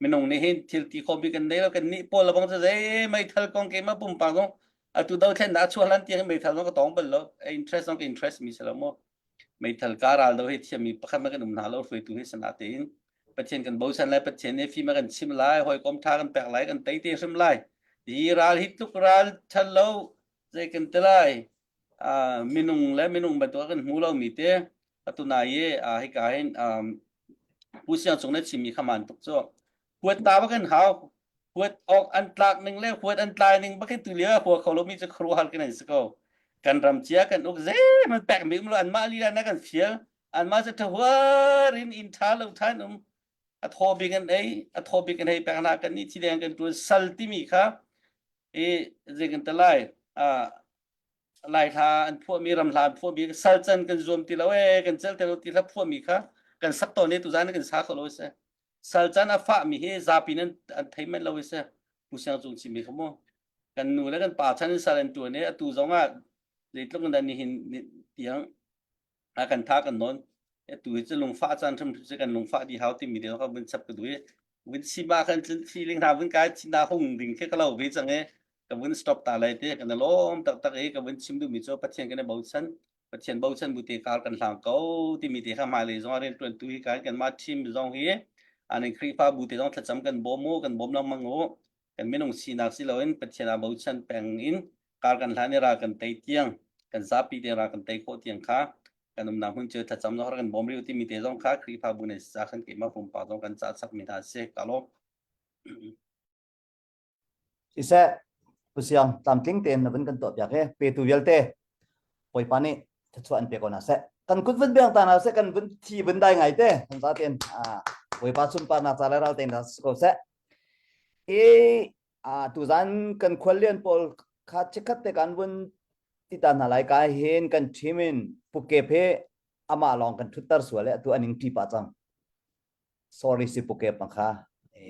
[SPEAKER 7] minung nih hin thil ti kho bi kan nei lo kan nih pawl lebang cu zei meithal kong keimah pumpak zong atu dothlennak a chuah hlan tiang meithal zong ka tong bal lo interest zong ka interest mi si lo mu. Meithal ka ral do hi thiammi pakhat ma kan um hna lo hruaitu hi sana tein Pathian kan bochan lai Pathian nih fim a kan chim lai hawikom tha kan pek lai kan tei te hrim lai hi ral hi tluk ral than lo zei kan ti lai minung le minung bantuk kan hmu lo mi te atu nai i hika hin Pu Siang Cung na chimmi kha man tuk cu huat ta ba kan hau huat awk an tlak ning le huat an tlai ning bakin tu lio hua kho lomi cu khuaruahhar kan an si ko kan ram cia kan uk zeihmanh pek mi um lo anmah lila na kan fial anmah cu thahuar in inn tha lo than um a thaw bik an ei a thaw bik an hei pek hna kan nih thileng kan tuan sal timi kha i zei kan te lai lai hla an phuahmi ram hla an phuahmi sal can kan zuam ti lo e kan cel te lo ti hla phuahmi kha kan sak tawn e tuzan kan sa kho lo se sal can a fahmi hi zapi nan an thei men lo se pu siang cung chimmi kha mu kan nu le kan pa chan in sal an tuan e atu zong ah zeitluk in dah nihin tiang a kan tha kan nawn tu hi cu lungfah caan hrim hrim kan lungfah di hau timi deu ka vun chap ka duh i vun sima kan cun feeling hna vun kai na hung ding khi ka lo ve cang i ka vun stop ta lai te kan lawm taktak i ka vun chim duhmi cu Pathian kan i bochan Pathian bochan bu te kar kan hlang ko timi te kha hmailei zong ah riantuan tu hi kan kanmah team zong hi anin Khrihfa bu te zong thlacam kan bawm u kan bawm lengmang u kan minung sinak si loin Pathian aa bochan peng in kar kan hlan i ral kan tei tiang kan zapi te ral kan tei khawh tiang kha kan umnak hmun cu thlacam zong kan bawm rih timi te zong kha Khrihfabu nih ca khan keimah pumpak zong kan cah chap mi hna si ka lawm.
[SPEAKER 1] Siseh Pu Siang tlamtling tein na vun kan tuah piak he petu vialte Bawipa nih thluachuah an pe ko hna seh. Kan kut vun beng ta hna seh kan vun thi vun dai ngai te kan za tein Bawipa sunparnak ca le ral tein si ko seh. I tuzan kan khuallian pawl kha chikkhat te kan vun ti ta hna lai ka hin kan team in Pukep he amah lawng kan thutter sual e atu aning ṭi pah cang. Sorry si Pukep ma kha.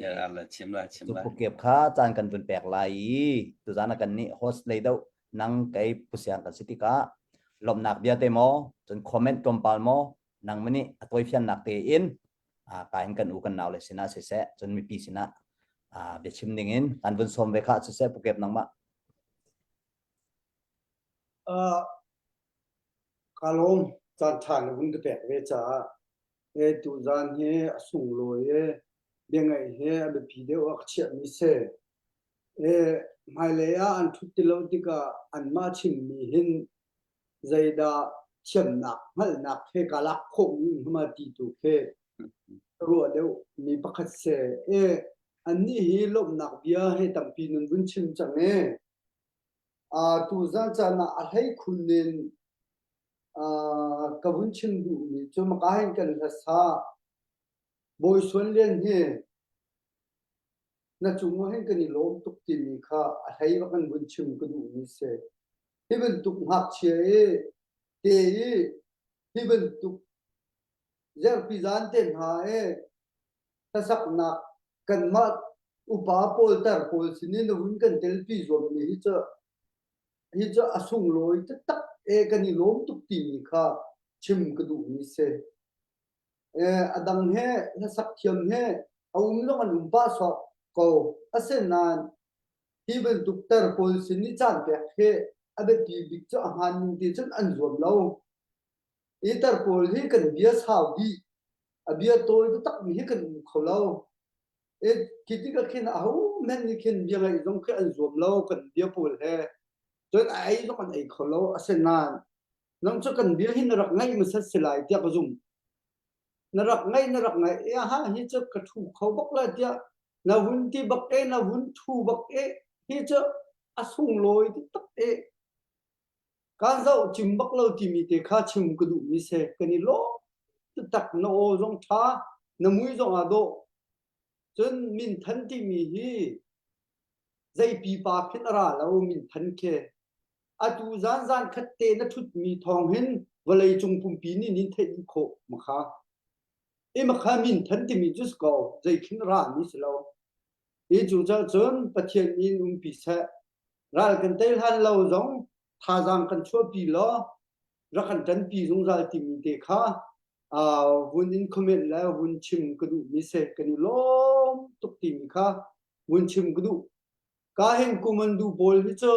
[SPEAKER 7] Ya la chim la chim la.
[SPEAKER 1] Pukep kha caan kan vun pek lai i tuzan ah kan nih host lei deuh nang kei pusiang kan si tikah lawmhnak bia te maw cun comment tlawmpal maw nang mani a tawifiannak te in ka in kan u kan nau le sinah siseh cun mipi sinah biachim ding in kan vun sawm ve kha siseh Pukep nangmah.
[SPEAKER 12] Uh, ka lawm caan ṭha na vun ka pek ve caah e tuzaan hi a sunglawi e biangaih he a biapi deuh ah ka chiahmi si. E hmailei ah an ṭhut ti lo tikah anmah chimmi hin zeidah thiamnak hngalhnak he kaa lak khawhmi um hma ti tu khi ruah deuh mi pakhat si. E annih hi lawmhnak bia he tampi nan vun chim cang e. Uh, tuzaan caan ah a hleikhun in uh, ka vun chim duhmi cu maka hin kan hlasa Bawi Suan Lian hi na cung ah hin kan i lawm tuk timi kha a hlei bak in vun chim ka duhmi si. Hi bantuk ngakchia i te i hi bantuk zerpi zan te hna i hlasaknak kanmah upa pawl tar pawl sin in na vun kan telpi zuammi hi cu hi cu a sunglawi taktak e kan i lawm tuk timi kha chim ka duhmi si. E, a dang he hlasak thiam he a um zong an um pah sawk ko. Asinain hi bantuk tar pawl sin i caan pek hi a biapi bik cu a hmaan ning te cun an zuam lo. Hi tar pawl hi kan bia sau dih. A bia tawi takmi hi kan um kho lo. E, khi tikah khin ahohmanh nih khin bia ngaih zong khi an zuam lo kan bia pawl he. Cun a ei zong an ei kho lo. Asinain nang cu kan bia hi na rak ngaih hmasat si lai tiah ka zumh. Na rak ngaih na rak ngaih e ha hi cu ka thu kho bak lai tiah na vun ti bak e na vun thu bak e hi cu a sunglawi taktak e Kaan zoh cim bak lo timi te kha chim ka duhmi si. Kan i lawm taktak. Na aw zong ṭha, na mui zong aa dawh. Cun minthan timi hi zei pipa khin a ra lo minthan khi. Atu zan zan khat te na ṭhutmi thawng hin vawleicung pumpi nih nin theih dih khawh makha. I makha minthan timi cu si ko, zei khin a rami si lo. Hi cu cun Pathian in umpi seh. Ral kan tei hlan lo zong thazaang kan chuahpi law rak kan ṭanpi zungzal timi te kha vun in comment le vun chim ka duhmi si. Kan i lawm tuk timi kha vun chim ka duh. Ka hin kumandu pawl hi cu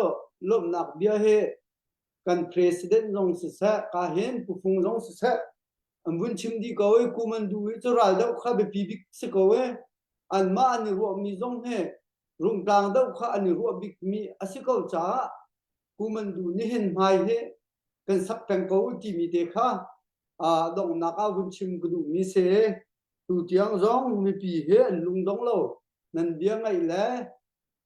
[SPEAKER 12] lawmhnak bia hi. Kan president zong siseh, ka hin pufung zong siseh, an vun chim dih ko i kum an duh i cu ral doh kha biapi bik si ko i anmah an i ruahmi zong hi rungtlang doh kha an i ruah bikmi a si ko caah kum an duh nihin hmai hi kan sak peng ko timi te kha donghnak ah vun chim ka duhmi si. Tu tiang zong mipi hi an lungdong lo. Nan bia ngaih le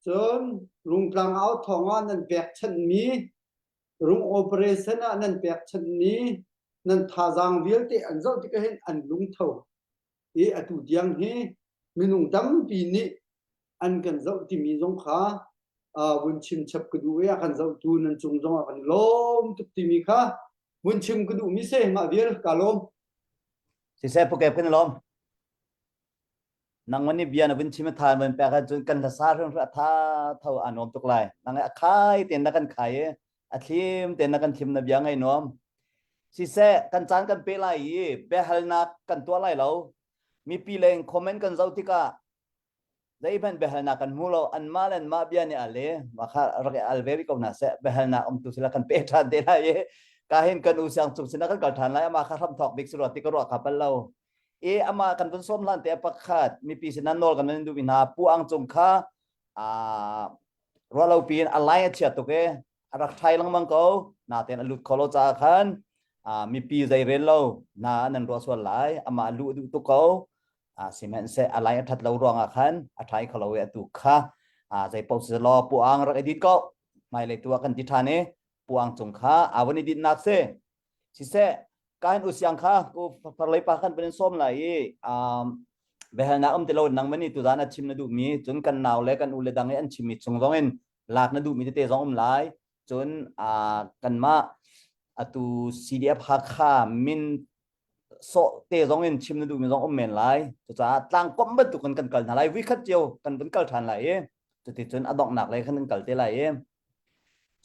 [SPEAKER 12] cun rungtlang au thawng ah nan pekchanhmi rung operation ah nan pekchanhmi nan thazaang vialte an zoh tikah hin an lungtho i atu tiang hi minung tampi nih an kan zoh timi zong kha vun chim chap ka duh i a kan zohtu nan cung zong ah kan i lawm tuk timi kha vun chim ka duhmi si mah vial ka lawm.
[SPEAKER 1] Siseh pukep kan i lawm. Nangman nih bia na vun chim a tha van pek ahcun kan hlasa hrimhrim a tha tho aa nuam tuk lai. Nang a khai tein na kan khai i a thlim tein na kan thlim na bia ngaih nuam. Siseh kan caan kan pe lai i biahalnak kan tuah lai lo. Mipi leng comment kan zoh tikah zeihmanh biahalnak kan hmu lo anmah le anmah bia nih al i mah kha rak i al ve rih ko hna seh biahalnak um tu sila kan pe ṭhan te lai i ka hin kan u siang cung sinah kan kal ṭhan lai amah kha hramthawk bik si rua ti ka ruah kha pal lo i amah kan vun sawm hlan te pakhat mipi sinah nawl kan van duh mi hna pu ang cung kha a ruahlo piin a lai a chia tuk i a rak ṭhai lengmang ko natein a lut kho lo caah khan mipi zei rel lo na nan ruah sual lai amah luh duh tuk ko sihmanhseh a lai a ṭhat lo ruangah khan a ṭhai kho lo i atu kha zei paoh si law pu ang rak i dit ko hmailei tu ah kan ti ṭhan i pu ang cung kha aa vun i ditnak si siseh kain usiang kha ku farlei pa khan van in sawm lai i biahalnak um ti lo nang mani tuzan a chim na duhmi cun kan nau le kan u le dang i an chimmi chung zong in lak na duhmi tete zong um lai cun kanmah atu CDF Hakha min sawh te zong in chim na duhmi zong um men lai cucaah tlangkomh bantuk in kan kal hna lai vui khat cio kan vun kal ṭhan lai i cuticun a donghnak lei khan kan kal te lai i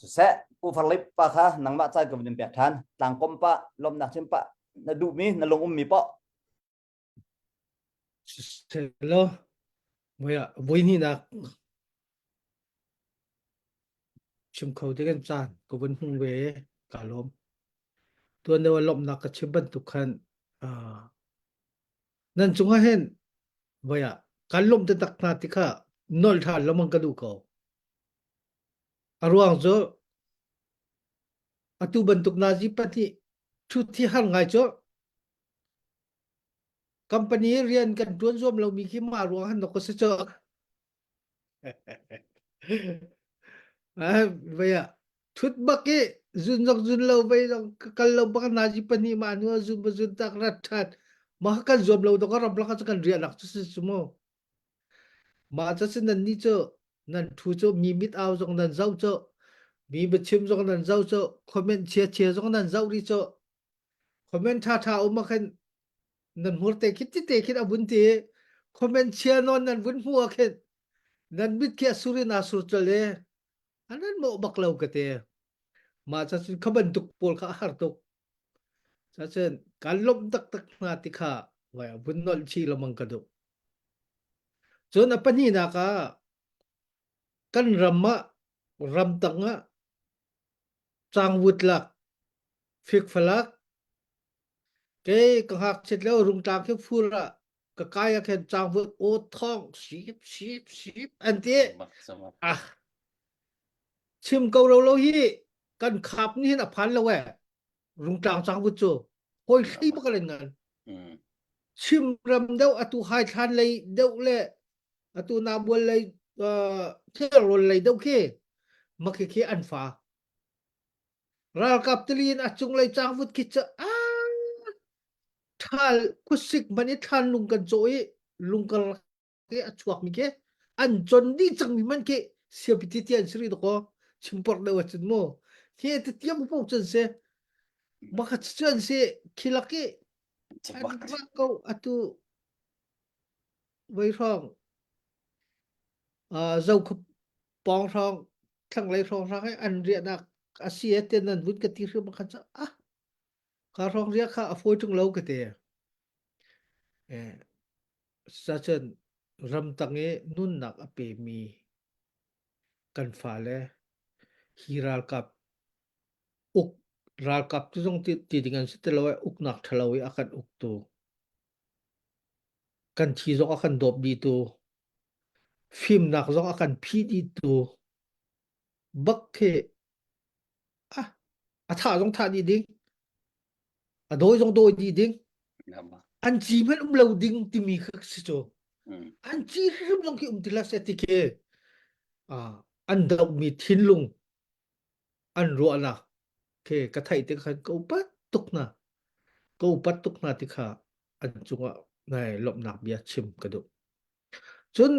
[SPEAKER 1] Siseh, Pu Farlip pa kha nangmah caan ka vun in pek ṭhan. Tlangkom pah, lawmhnak chim pah, na duhmi, na lung ummi poh.
[SPEAKER 6] Selo, voi hnihnak chim kho te kan caan ka vun hmung ve ka lawm. Tuan deuh ah lawmhnak ka chim bantuk khan nan cungah hin voi ah kan lawmh taktak hna ti kha nolh ṭhan lengmang ka duh ko. A ruang cu atu bantuk nazi pahnih ṭhut hi har ngai cu company rian kan ṭuan zuam lomi khi mah ruang han nok a si cu. Vei ah ṭhut bak i zun zong zun lo vei zong ka kal lo bak nazi pahnih mah hnu ah zun ba zun tak rat ṭhan mah kan zuam lo dong ram lak ah cu kan riah lak cu si cu mu. Mah cu si nannih cu nan ṭhu cu mi mit au zong nan zoh cu mi biachim zong nan zoh cu comment chia chia zong nan zoh rih cu comment ṭha ṭha um ah khin nan hmur te khin tite khin a vun ti i comment chia nawn nan vun hmuh ah khin nan mit khi a sur in aa sur colh i an nan mawh bak lo ka ti. Mah ca cun kha bantuk pawl kha a har tuk. Cacun kan lawmh taktak hna ti kha vai vun nolh chih lengmang ka duh. Cun a pahnihnak ah kan ram ah ramtang ah cangvut lak, fikfalak, kei ka ngakchiat lio rungtlang khi fur ah ka kai ah khin cangvut aw thawng sip sip sip an ti. Ah chim ko ro lo hi kan khap ni hin a phan lo eh. Rungtlang cangvut cu hawi thli bak len ngan. Chim ram deuh atu hai thlan lei deuh le atu na bual lei thilrawl lei deuh khi makhi khi an fa. Ralkap tili in a cunglei cangvut khi cu a thal khuasik man i thlan lung kan cawh i lung kan rak i a chuakmi khi an con dih cangmi man khi siapi ti ti an si rih dakaw chimporh deuh ahcun mu hi ti tiam po cun si makhat cu an si khilak i an rak ko atu voi hrawng zo khup pawng hrawng thlanglei hrawng hrang i an riahnak a si e ten nan vun ka ti hrim khan cu ah ka hrawng riah kha a fawi ṭung lo ka ti eh sacun ramtang i nunnak a pemi kan fale hi ralkap. Uk ralkap ti zong ti, ti ding an si ti lo i uknak ṭhalo i a kan uktu kan thi zong a kan dawp dihtu fimnak zong a kan phih dihtu bak khi ah a thah zong thah dih ding a dawi zong dawi dih ding an ci hmanh um lo ding timi kha si cu an ci hrim zong khi um ti la se ti khi an dohmi thinlung an ruahnak khi ka theih tik khan ka upat tuk hna ka upat tuk hna ti kha an cungah nai lawmhnak bia chim ka duh cun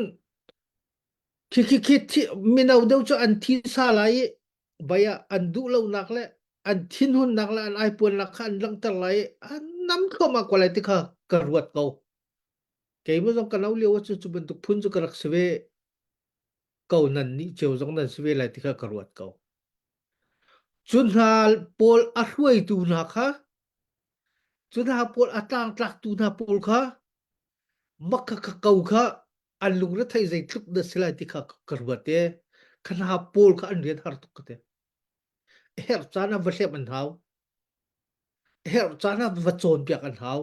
[SPEAKER 6] khi khi khi thi, mino deuh cu an thi sa lai i vai ah an duh lonak le an thinhunnak le an aipuannak kha an langhter lai i an nam thluahmah ko lai ti kha ka ruat ko. Keimah zong ka no lio ah cu cu bantuk phun cu ka rak si ve ko nan nih cio zong nan si ve lai ti kha ka ruat ko. Cu hna pawl a hruaitu hna kha cu hna pawl a tlangtlaktu hna pawl kha makha kha ko kha an lungrethei zeitluk dah si lai ti kha ka ruat i kha hna pawl kha an rian har tuk ka ti. A herh caan ah va hlep an hau. A herh caan ah va cawnpiak an hau.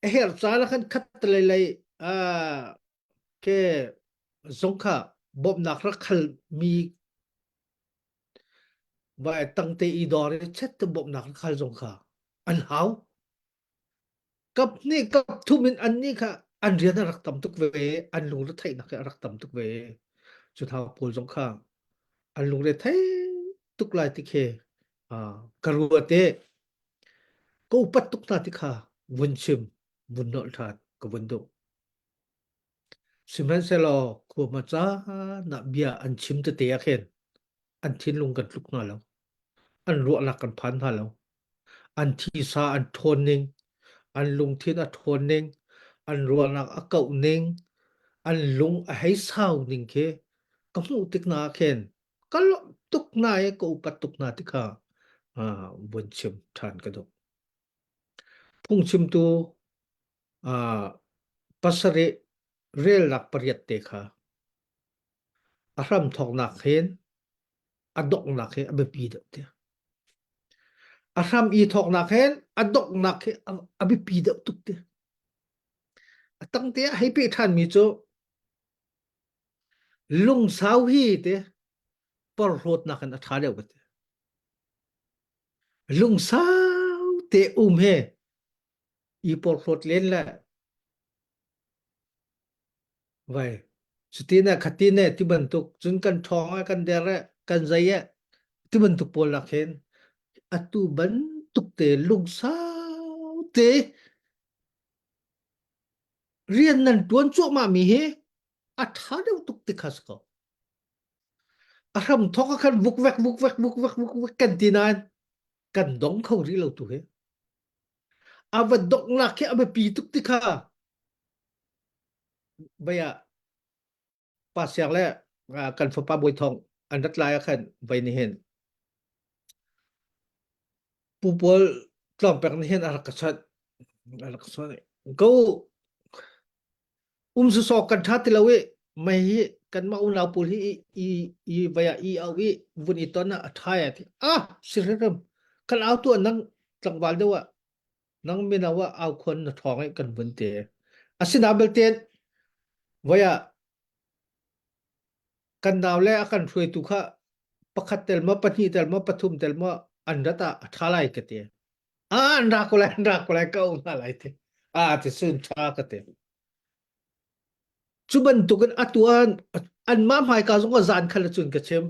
[SPEAKER 6] A herh caan ah khan khat lei lei ke zong kha bawmhnak rak khal mi vai tangte i dawr i chet te bawmhnak rak khal zong kha an hau. Kap hnih kap thum in annih kha an rian a rak tam tuk ve i an lungretheihnak hi a rak tam tuk ve i cu hna pawl zong kha an lungre thei tuk lai ti khi ka ruat i ka upat tuk hna ti kha vun chim vun nolh ṭhan ka vun duh. Sihmanhsehlaw khuama caan ah bia an chim tete ah khin an thinlung kan tluk hna lo. An ruahnak kan phan hna lo. An thisa an ṭhawn ning, an lungthin a ṭhawn ning, an ruahnak a kauh ning, an lung a hei sau ning khi ka hmuh tik hna ah khin ka lawmh tuk hna i ka upat tuk hna ti kha uh, vun chim ṭhan ka duh. Phungchimtu uh, pasarih relnak pariat te kha a hramthawknak hin a donghnak hi a biapi deuh tiah. A hram i thawknak hin a donghnak hi a biapi deuh tuk ti. A tang te ah hei peh ṭhanmi cu lungsau hi te porhlawtnak in a ṭha deuh ka ti. Lungsau te um he i porhlawt len le Vai. Cutin eh khatin eh ti bantuk cun kan ṭhawng eh kan der eh kan zei eh ti bantuk pawl lak hin atu bantuk te lungsau te rian nan ṭuan cuahmah mi hi a ṭha deuh tuk ti kha si ko. A hram thawk ah khan vukvek vukvek vukvek vukvek kan ti nain kan dong kho rih lo tu hi. A va donghnak khi a biapi tuk ti kha Vei ah Pa Siak le kan fapa Bawi Thawng an rat lai ah khan vei nih hin Pu Paul tlawngpek nih hin a rak ka chawnh. A rak ka chawnh. Ko um sawsawk kan ṭha ti lo i mei hi kanmah unau pawl hi i i vei ah i au i vun i ton ah a ṭha ya ti. Ah si hrimhrim kan au tuah nang tlangval deuh ah nang mino ah aukhuan na ṭhawng i kan vun te. Asinain belte voi ah kan nau le a kan hruaitu kha pakhat tel maw pahnih tel maw pathum tel maw an rat ah a ṭha lai ka ti. Ah an ra ko lai an ra ko lai ka um hna lai ti. Ah ti sun ṭha ka ti. Cu bantukin atu an anmah hmaika zong ah zan khan cun ka chim.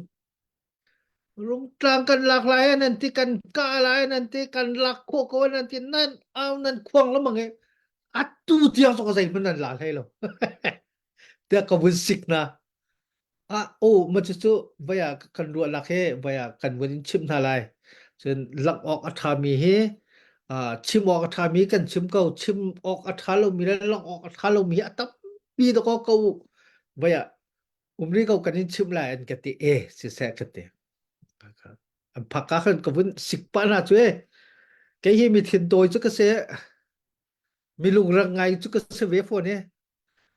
[SPEAKER 6] Rungtlang kan lak lai nan ti kan kah lai nan ti kan lak khawh ko nan ti nan au nan khuang lengmang i atu tiang zong zeihmanh nan la hlei lo tiah ka vun sik hna ah oh ma cu cu vai ah kan ruah lak he vai ah kan vun in chimh hna lai cun lak awk a ṭhami hi ah chim awk a ṭhami kan chim ko chim awk a ṭha lomi le lak awk a ṭha lomi hi a tampi dakaw ko vai ah um rih ko kan in chimh lai an ka ti e siseh ka ti an phak ka khan ka vun sik pah hna cu e kei hi mi thin tawi cu ka si mi lungrak ngai cu ka si ve fawn e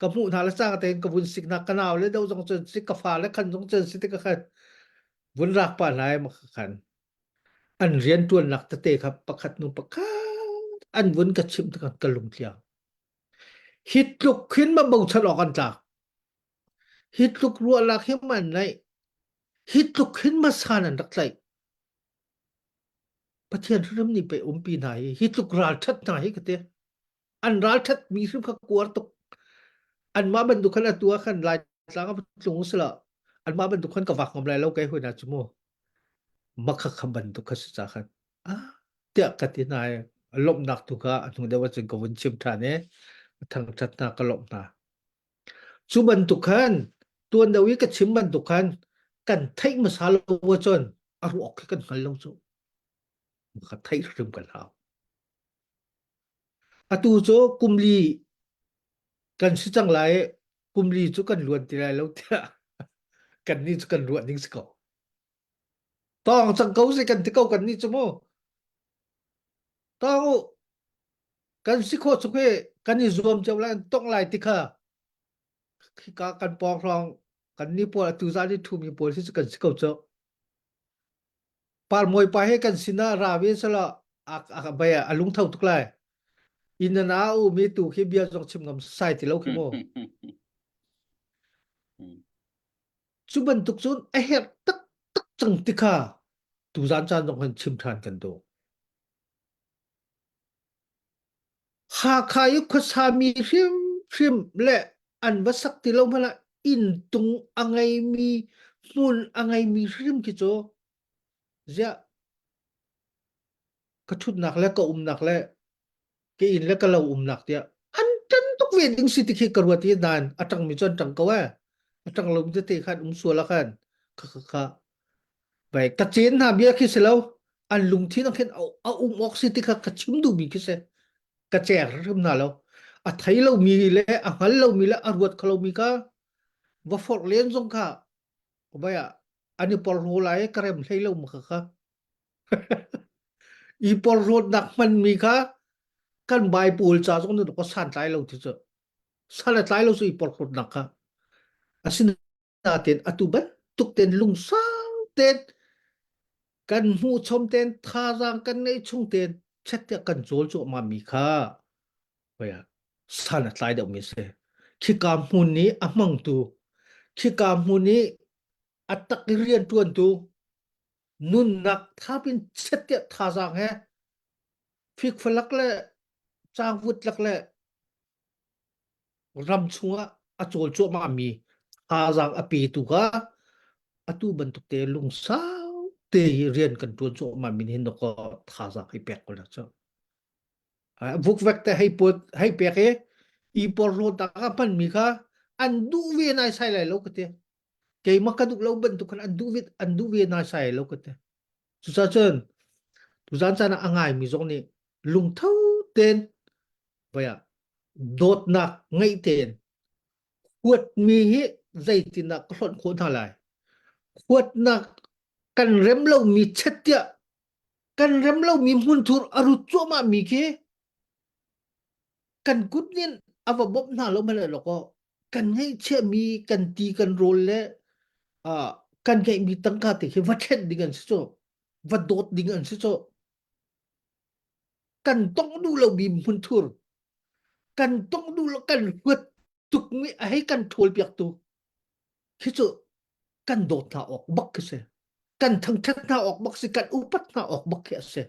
[SPEAKER 6] ka hmuh hna le cang tein ka vun sik na ka nau le do zong cun si ka fa le khan zong cun si ti ka khan vun rak pa hna e ma khan. An rianṭuannak tete kha pakhat hnu pakhat an vun ka chimh tikah ka lungtliang. Hi tluk khin ma bochan awk an tlak. Hi tluk ruahnak hi ma an ngeih. Hi tluk khin ma san an rak tlaih. Pathian hrim nih pei umpi hna hi hi tluk ralṭhat hna hi ka ti. An ralṭhat mi hrim kha kuar tuk. Anmah bantuk khan atu ah khan Laitlang a tlung sila anmah bantuk khan ka vak ngam lai lo kai hoi na cu mu. Makha kha bantuk kha si ca khan. Ah tiah ka ti hna i lawmhnak tu kha a hnu deuh ahcun ka vun chim ṭhan i thangṭhat hna ka lawmh hna. Cu bantuk khan tuan deuh i ka chim bantuk khan kan theih hmasa lo ahcun a ruah khi kan hngal lo cu. Ka theih hrim kan hau. Atu cu kum li kan si cang lai i kum li cu kan luan ti lai lo tiah kannih cu kan ruah ning si ko. Tawng cang ko si kan ti ko kan nih cu mu. Tawng u kan si khawh chung hi kan i zuam cio lai tong lai ti kha khika kan pawng hrawng kan ni pawl atu zan i thumi pawl hi cu kan si ko cu. Parmawi pa he kan sinah ra ve sala a a bai a lungtho tuk lai. Inn na u mi tu khi bia zong chim ngam sai ti lo khi mu. Cu bantuk cun a herh taktak cang ti kha tuzan caan zong han chim ṭhan kan duh. Hakha i khuasami hrimhrim le an va sak ti lo hmanh ah inntung a ngeimi hmun a ngeimi hrim khi cu ziah ka ṭhutnak le ka umnak le ka inn le ka lo umnak tiah an ṭan tuk ve ding si ti khi ka ruat i nain a ṭangmi cu an ṭang ko eh a ṭang lomi tete khan um sual ah khan kha kha kha vai ka cen hna bia khi si lo an lungthin ah khin a um awk si ti kha ka chim duhmi khi si ka cer hrim hna lo a thei lomi le a hngal lomi le a ruat kho lomi kha va forh len zong kha vai ah an i porhlaw lai ka rem hlei lo ma kha kha I porhlawtnak hmanmi kha kan Bible ca zong nih ka santlai lo ti cu. San a tlai lo cu i porhlawtnak kha. Asinain atu bantuk ten lungsau ten kan hmuh chom ten thazaang kan ngeih chung ten chet tiah kan cawl cuahmah mi kha san a tlai deuhmi a si. Khika hmun i a hmangtu, khika hmun i a tak i rianṭuantu nunnak thapin chettiah thazaang he fikfalak le cangvut lak le ram chungah a cawl cuahmah mi thazaang a petu kha atu bantuk te lungsau te hi rian kan tuan cuahmah mi hin ko thazaang hei pek ko la cu vukvek te hei put hei pek i i porhlawt tak a hman mi kha an duh ve nai sai lai lo ka ti keimah ka duh lo bantuk khan an duh ve an duh ve naisai lo ka ti cucaah cun tuzan caan ah a ngaimi zong nih lungtho tein vai ah dawtnak ngeih tein huatmi hi zeitindah ka hlonh khawh hna lai huatnak kan rem lomi chettiah kan rem lomi hmunthur a rut cuahmah mi khi kan kut nih a va bawmh hna lo hmanh lo kan ngeihchiahmi kan ti kan rawl le uh, kan ngeihmi tangka te khi va ṭhenh ding an si cu va dawt ding an si cu kan tong duh lomi hmunthur kan tong duh lo kan huat tukmi a hei kan ṭhawl piak tu khi cu kan dawt hna awk bak khi si kan thangṭhat hna awk bak si kan upat hna awk bak khi a si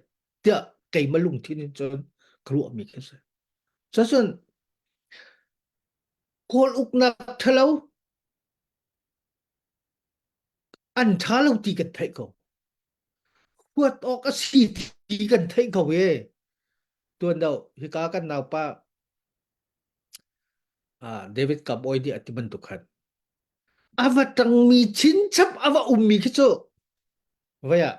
[SPEAKER 6] tiah keimah lungthin in cun ka ruahmi khi si Cucun Kawl uknak ṭhalo an ṭha lo ti kan theih ko. Huat awk a si ti kan theih ko e. Tuan deuh hika kan naupa ah David Kam Oi nih a ti bantuk khan a va ṭangmi chinchap a va ummi khi cu vai ah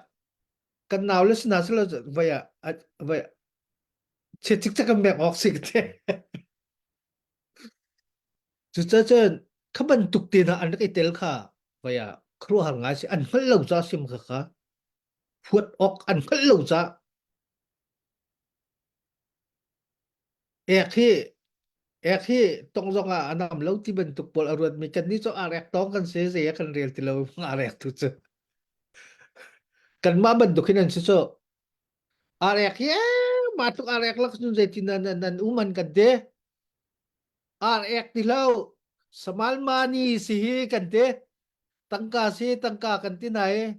[SPEAKER 6] kan nau le sina silo vai ah vai chiat cikcek kan bek awk si ka ti. Cucacun kha bantuk te hna an rak i tel kha vai ah khuaruahhar ngai si an hngalh lo ca sim kha kha huat awk an hngalh lo ca ek hi ek hi tong zong ah a nam lo ti bantuk pawl a ruat mi kan nih cu arek tong kan si zei kan rel ti lo arek tu cu kanmah bantuk hin an si cu. Arek hi mah tluk arek lak cun zeitin nan nan um an kan ti. Arek ti hlo samal mani si hi kan ti. Tangka si tangka kan ti nai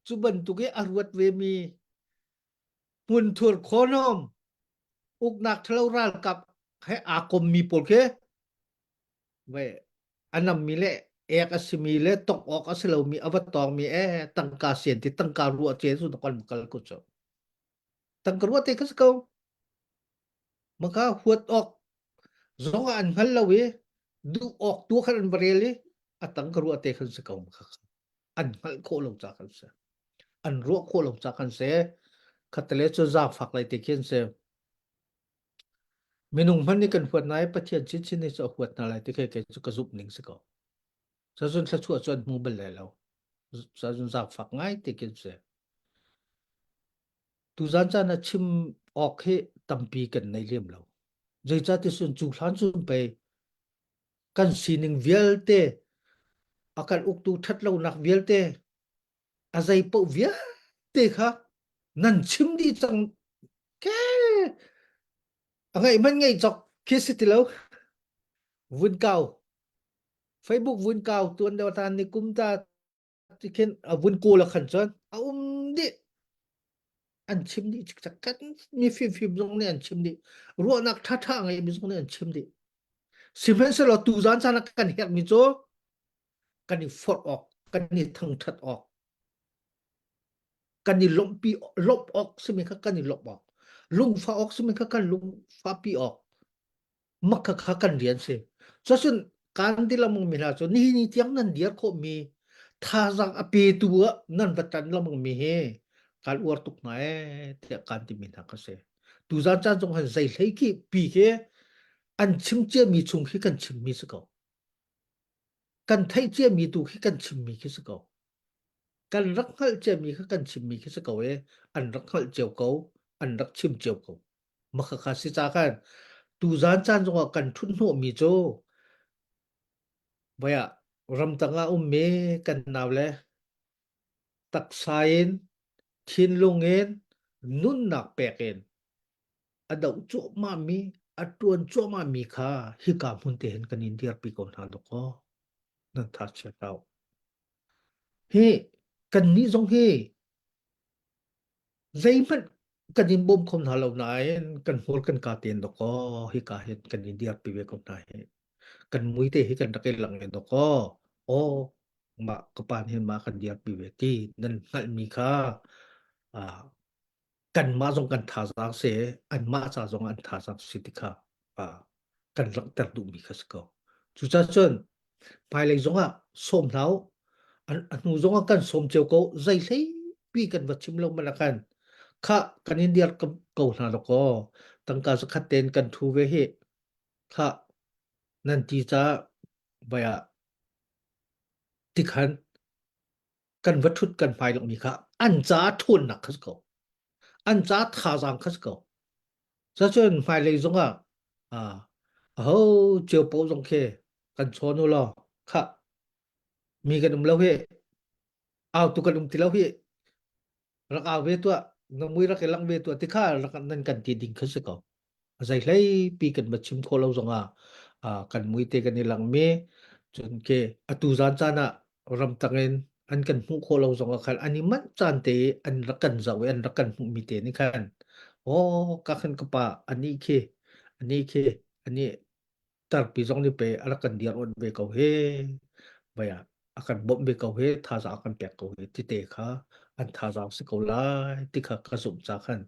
[SPEAKER 6] cu bantuk i a ruat ve mi hmunthur khawnawm uknak ṭhalo ralkap he aa kommi pawl khi ve a nammi le ek a simi le tongh awk a si lomi a va tawngmi e tangka sian ti tangka ruah ce cu kal kal ko cu tangka ruah te kha si ko maka huat awk zong ah an hngal lo i duh awk tu khan an va rel i a tangka ruah te khan si ko kha an hngalh khawh lo ca kan si an ruah khawh lo ca kan si khatale cu zaangfak lai te khi an si Minung hmanh nih kan huat hna i Pathian chinchin nih cu a huat hna lai ti khi kei cu ka zumh ning si ko. Cazun thluachuah cu an hmu bal lai lo. Cazun zaangfak ngai ti khi si. Tuzan caan ah chim awk hi tampi kan nei lem lo. Zeicahti cun cu hlan cun pei kan sining vialte a kan uktu ṭhatlonak vialte a zei paoh vialte kha nan chim dih cang ke a ngaih man ngaih cok khi si ti lo vun kau Facebook vun kau tuan deuh tan ni kum ta ti khin a vun kawl a khan cun a um dih an chim dih cikcak kan mi fimfim zong nih an chim dih ruahnak ṭhaṭha a ngeimi zong nih an chim dih sihmanhsehlaw tuzan caan ah kan herhmi cu kan i forh awk kan i thangṭhat awk kan i lawmhpi lawmh awk simi kha kan i lawmh awk lungfah awk simi kha kan lungfahpi awk makha kha kan rian si cun kan ti lamang mi hna cu nihin ni tiang nan dir khawh mi thazaang a petu ah nan va tan lamang mi hi kan uar tuk hna ee tiah kan ti mi hna ka si tuzan caan zong han zei hlei khi pi khi an chim cia mi chung khi kan chim mi si ko Kan theih ciami tu khi kan chimmi khi si ko. Kan rak hngalh ciami kha kan chimmi khi si ko i an rak hngalh cio ko, an rak chim cio ko. Mah kha si ca khan tuzan caan zongah kan ṭhut hnawhmi cu voi ah ramtang ah ummi kan naule taksa in thinlung in nunnak pek in a doh cuahmahmi, a ṭuan cuahmahmi kha hika hmun te hin kan in dirpi ko hna dawkaw. Nan tha chia hlah u. Hi kannih zong hi zeihmanh kan in bawm kho hna lo nain kan hmur kan ka ten dawkaw hika hin kan in dirpi ve ko hna hi. Kan mui te hi kan rak i lang in dawkaw. Aw mah ka pa nih hin mah kan dirpi ve ti nan hngalhmi kha ah kanmah zong kan thazaang si anmah ca zong an thazaang si ti kha kan langhter duhmi kha si ko. Cucaah cun hmailei zongah sawm hna u a hnu zongah kan sawm cio ko zei hleipi kan va chim lo man ah khan khah kan in diar ko hna lo kaw tangka zakhat tein kan thu ve hi khah nan ti caah vai ah tikhan kan va ṭhut kan hmai lomi kha an caah ṭhawnnak kha si ko. An caah thazaang kha si ko. Cucun hmailei zongah ah aho cio paoh zong khi kan chawn u law khah mi kan um lo hi au tu kan um ti lo hi rak au ve tuah na mui rak i lang ve tuah ti kha rak nan kan ti ding kha si ko. Zei hlei pi kan va chim khawh lo zongah kan mui te kan i lang mi cun ke atu zan caan ah ramtang in an kan hmuh khawh lo zongah khan an i manh caan te an rak kan zoh i an rak kan hmuh mi te nih khan aw ka khan ka pa ani khi ani khi ani tarpi zong nih pe a rak kan dir on ve ko he vai ah a kan bawmh ve ko he thazaang a kan pek ko he tite kha an thazaang si ko lai ti kha ka zumh ca khan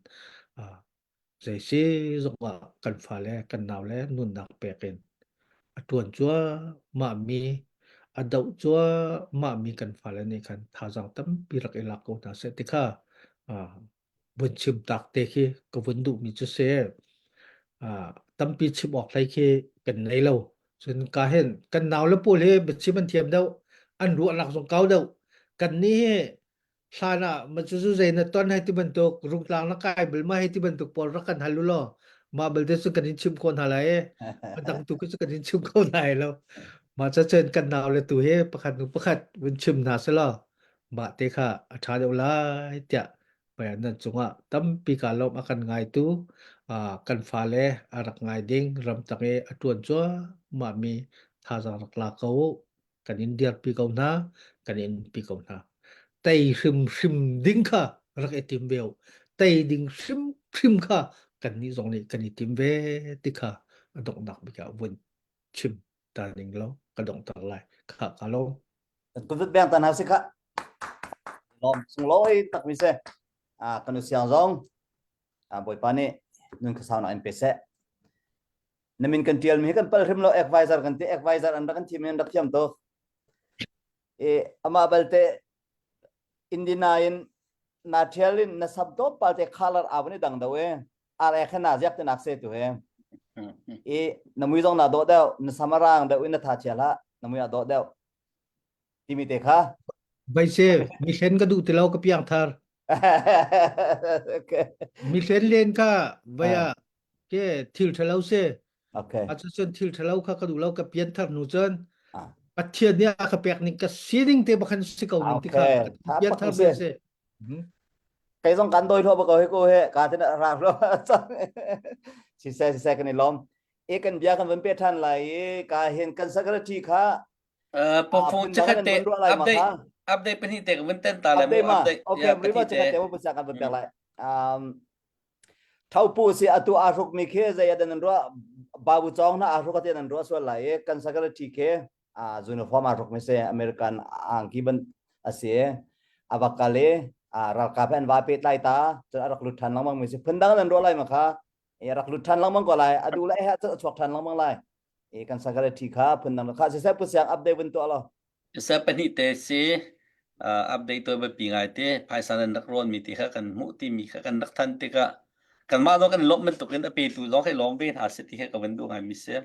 [SPEAKER 6] zei si zongah kan fale kan naule nunnak pek in a ṭuan cuahmahmi a doh cuahmahmi kan fale nih khan thazaang tampi rak i lak ko hna seh ti kha vun chim tak te khi ka vun duhmi cu si. Tampi chim awk hlei khi kan nei lo. Cun ka hin kan naule pawl hi biachim an thiam deuh, an ruahnak zong kau deuh. Kan nih hi hlan ah ma cu zei na ton hei ti bantuk rungtlang na kai bal ma hei ti bantuk pawl rak kan hal u law mah belte cu kan in chim ko hna lai i a dang tu cu kan in chim ko hna lai lo mah ca cun kan nau le tu hi pakhat nu pakhat vun chim hna selaw mah te kha a ṭha deuh lai tiah. Nan cungah tampi kaa lawm a kan ngaitu kan fale a rak ngai ding ramtang i a ṭuan cuahmahmi thazaang rak la ko u. Kan in dirpi ko hna, kan in umpi ko hna. Tei hrimhrim ding kha rak i tim ve u. Tei ding hrimhrim kha kannih zong nih kan i tim ve ti kha a donghnak bik ah vun chim ta ning law ka donghter lai. Kha ka lawm.
[SPEAKER 1] Kan beng tan hau si kha. Lawm sunglawi tak mi se. Ah kan siang zong ah Bawipa nih nun khasau nak in pe seh. Na min kan tial mi hi kan pal hrim lo advisor kan ti advisor an rak kan thim in rak thiam tuk. E ama balte Indina in na thial in na sab do pal te color awani dang do e. Ar e khana ziak te nak se tu he. I na mui zong na dawh deuh na samarang deuh in na tha chia hlah na mui a dawh deuh timi te kha
[SPEAKER 6] Bai se mi hlen ka duh ti lo ka piang thar.
[SPEAKER 1] okay.
[SPEAKER 6] Mi hlen len kha vai ah ke thil ṭhalo se.
[SPEAKER 1] Okay.
[SPEAKER 6] A cun thil ṭhalo kha ka duh lo ka pian thar nu cun
[SPEAKER 1] Ah.
[SPEAKER 6] Pathian nih a ka pek ning ka sining te bakhan si ko ning ti kha
[SPEAKER 1] Okay. Tha
[SPEAKER 6] pian
[SPEAKER 1] pak
[SPEAKER 6] thar
[SPEAKER 1] si.
[SPEAKER 6] ve se.
[SPEAKER 1] Kei zong kan doi hlo ba ko he ko he ka tin ra hlo. Si se si se kan i lom. E kan bia kan van pe than lai i ka hin kan secretary kha
[SPEAKER 7] Pofung chikkhat te update update pahnih te ka vun ten ta lai mu update
[SPEAKER 1] okay riba chikkhat te mu kan vun pek lai um Thopu si atu aa hruk mi khi zei ah nan ruah babu cawng na aa hruk ati nan ruah sual lai i kan secretary khi uniform aa hruk mi si American angki ban asi a va kal i ralkap he an va pehtlai ta cun a rak lut ṭhan lengmang mi si phundang nan ruah lai ma kha a rak lut ṭhan lengmang ko lai a duh le he a chuak ṭhan lengmang lai i kan secretary kha phundang kha siseh pu siang update vun tuah law
[SPEAKER 7] Siseh pahnih te si update tuah biapi ngai te phaisa nan rak rawn mi ti kha kan hmuh ti mi kha kan rak than tikah kanmah zong kan lawmh bantuk in a petu zong khi lawm ve hna seh ti kha ka van duh ngai mi si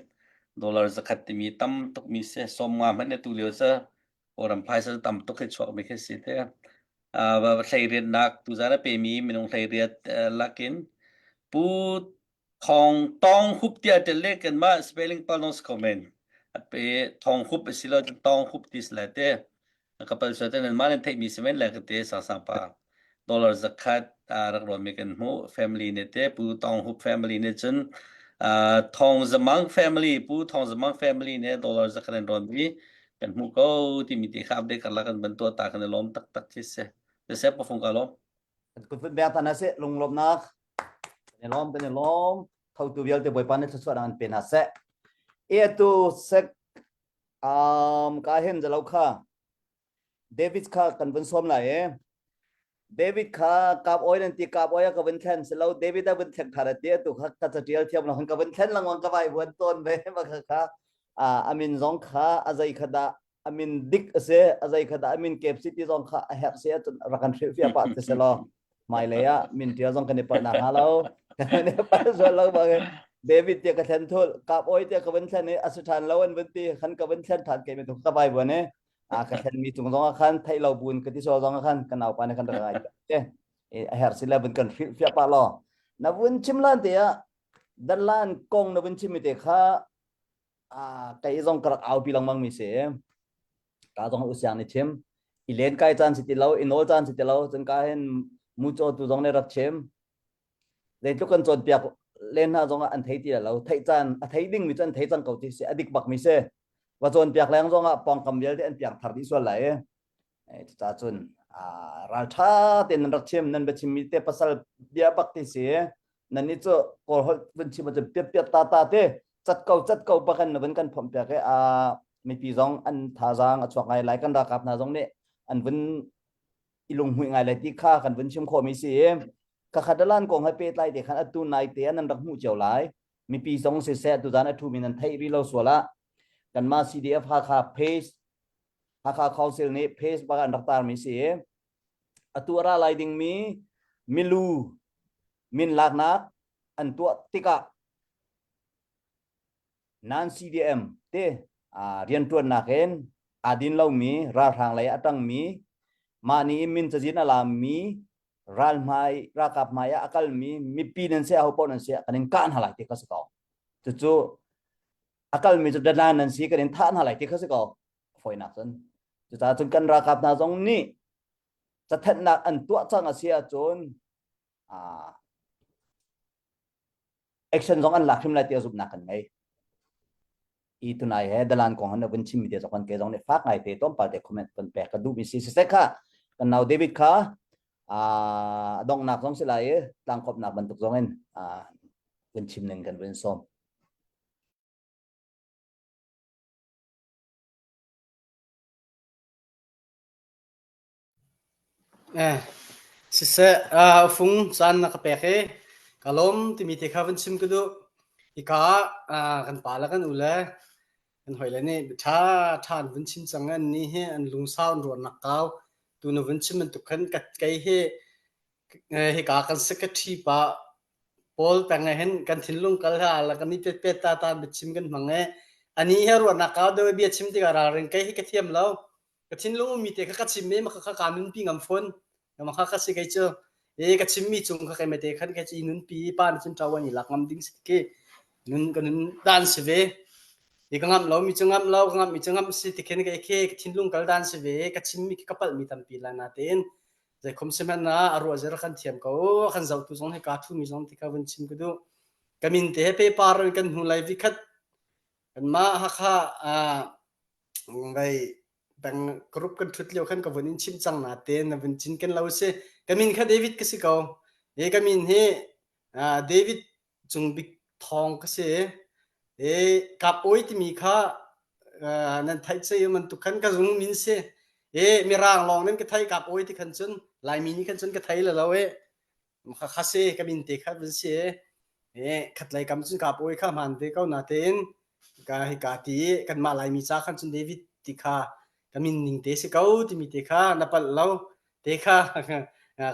[SPEAKER 7] dollar zakhat timi tam tuk mi si 50 hmanh tu lio cu Kawlram phaisa tam tuk khi chuak mi khi si te hleiriatnak tuzan a pemi minung hleiriat lakin Pu Thong Tong Hup tiah tel le kanmah spelling pal nong si ko men. A pe Thong Hup a si lo Tong Hup ti si lai te. Ka pal sual te nan mah nan theihmi si men le ka te sang sang pa. Dollar zakhat rak rawn mi kan hmuh family ne te Pu Tong Hup family ne cun Thong Zamang family Pu Thong Zamang family ne dollar zakhat an rawn mi kan hmuh ko timi ti kha update karlak kan ban tuah ta kan i lawm taktak khi si. Siseh pafung ka lawm.
[SPEAKER 1] Kut bek ta na si lunglawmnak kan i lawm kan i lawm thotu vialte bawipa nih thluachuah an pe hna seh e tu sek um ka hin zalo kha David kha kan vun sawm lai e David kha kap oi nan ti kap oi ka vun thlen silo David a vun thlek thar ti tu kha ka chatial thiam lo ka vun thlen langwang ka vai vuan ton ve ma kha kha amin zong kha azai kha da amin dik a si a zei kha dah amin kep si ti zong kha a herh si ahcun rak kan hrilhfiah pah ti si law hmailei ah min ṭial zong kan i palh nak hnga lo kan i palh sual lo bang David tia ka thlen thul kap oi tia ka vun thlen i a si ṭhan lo an vun ti khan ka vun thlen ṭhan ke mi tu ka vai buan i a ka thlen mi cung zong ah khan theih lo buin ka ti sual zong ah khan ka naupa nih khan rak ngai te a herh si le vun kan hrilhfiah pah law na vun chim lan te ah dalan kong na vun chim mi te kha kei zong ka rak aupi lengmang mi si. Ka zong usiang nih chim. I len kai caan si ti lo, i nawl caan si ti lo, cun ka hin mucaw tu zong nih rak chim. Zeitluk kan cawnpiak len hna zong ah an thei ti lo. Theih caan, a thei ding mi cu an thei cang ko ti si, a dik bak mi si. Va cawnpiak leng zong ah pawngkam vialte an piang thar dih sual lai. Cucaah cun ralṭha tein nan rak chim, nan biachim mi te pasal bia bak ti si. Nan nih cu Kawl holh vun chim ahcun piat piat ta ta te cat ko cat ko bakan na vun kan phomh piak i mipi zong an thazaang a chuak ngai lai kan ralkap hna zong nih an vun i lunghmuih ngai lai ti kha kan vun chim khawhmi si i khakhat dalan kong he pehtlai te khan atu nai te an rak hmuh cio lai mipi zong siseh tuzan a ṭhumi nan theih rih lo sual ah kanmah CDF Hakha page Hakha Council nih page bak an rak tarmi si i atu a ra lai dingmi milu min laknak an tuah tikah nan CDM te rianṭuannak in aa din lomi ralhrang lei a ṭangmi mah nih min cazin a lammi ral hmai ralkap hmai ah a kalmi mipi nan si aho paoh nan si kan in kah hna lai ti kha si ko cucu a kalmi cu dalan nan si kan in thah hna lai ti kha si ko fawinak cun cucaah cun kan ralkap hna zong nih cathenhnak an tuah cang a si ahcun. Uh, action zong an lak hrim lai ti a zumhnak kan ngei. I tunai he dalan kong han vun chim mi te zong ke zong nih fak ngai te tlawmpal te comment kan pek ka duh mi si siseh kha kan nau David kha a donghnak zong si lai i tlangkawpnak bantuk zong in vun chim ning kan vun sawm.
[SPEAKER 10] Eh, siseh, uh, fung caan na ka pek i ka lawm timi te kha vun chim ka duh. Hika ah uh, kan pa le kan u le kan hawile nih ṭha ṭha an vun chim cang an ni hi an lungsau an ruahnak kau tu na vun chim bantuk khan ka kei hi hika kan secretary pa Paul peng ah hin kan thinlung kal ha la kan i pet pet ta ta biachim kan hmang e ani he ruahnak kau deuh bia chim tikah ralring kei hi ka thiam lo ka thinlung ummi te kha ka chim i maka kha ka nunpi ngam fawn maka kha si kei cu e ka chimmi cung kha keimah te khan kei cu i nunpi pa nih cun ṭawan i lak ngam ding si ki nun ka nun dan si ve i ka ngamh lo mi cu ngamh lo ka ngamh mi cu ngamh si ti khin kei khi ka thinlung kal dan si ve ka chimmi ka palh mi tampi la na tein zeikhom sihmanh ah a ruah zir kan thiam ko kan zohtu zong hi ka thu mi zong ti kha vun chim ka duh ka min te he paper in kan hnu lai vikhat kanmah Hakha ah vai peng group kan thut lio khan ka vun in chim cang na te na vun cin ken lo si ka min kha David ka si ko e ka min hi David Cung Bik Thawng ka si e kap oi timi kha nan theih che man tuk khan ka zung min si e mirang lawng nan ka thei kap oi ti khan cun laimi ni khan cun ka thei la lo e kha kha si ka min te kha vun si e khatlei kam cun kap oi kha hmaan ve ko na tein ka hi ka ti kanmah Laimi ca khan cun David ti kha ka min ning te si ko timi te kha na palh lo te kha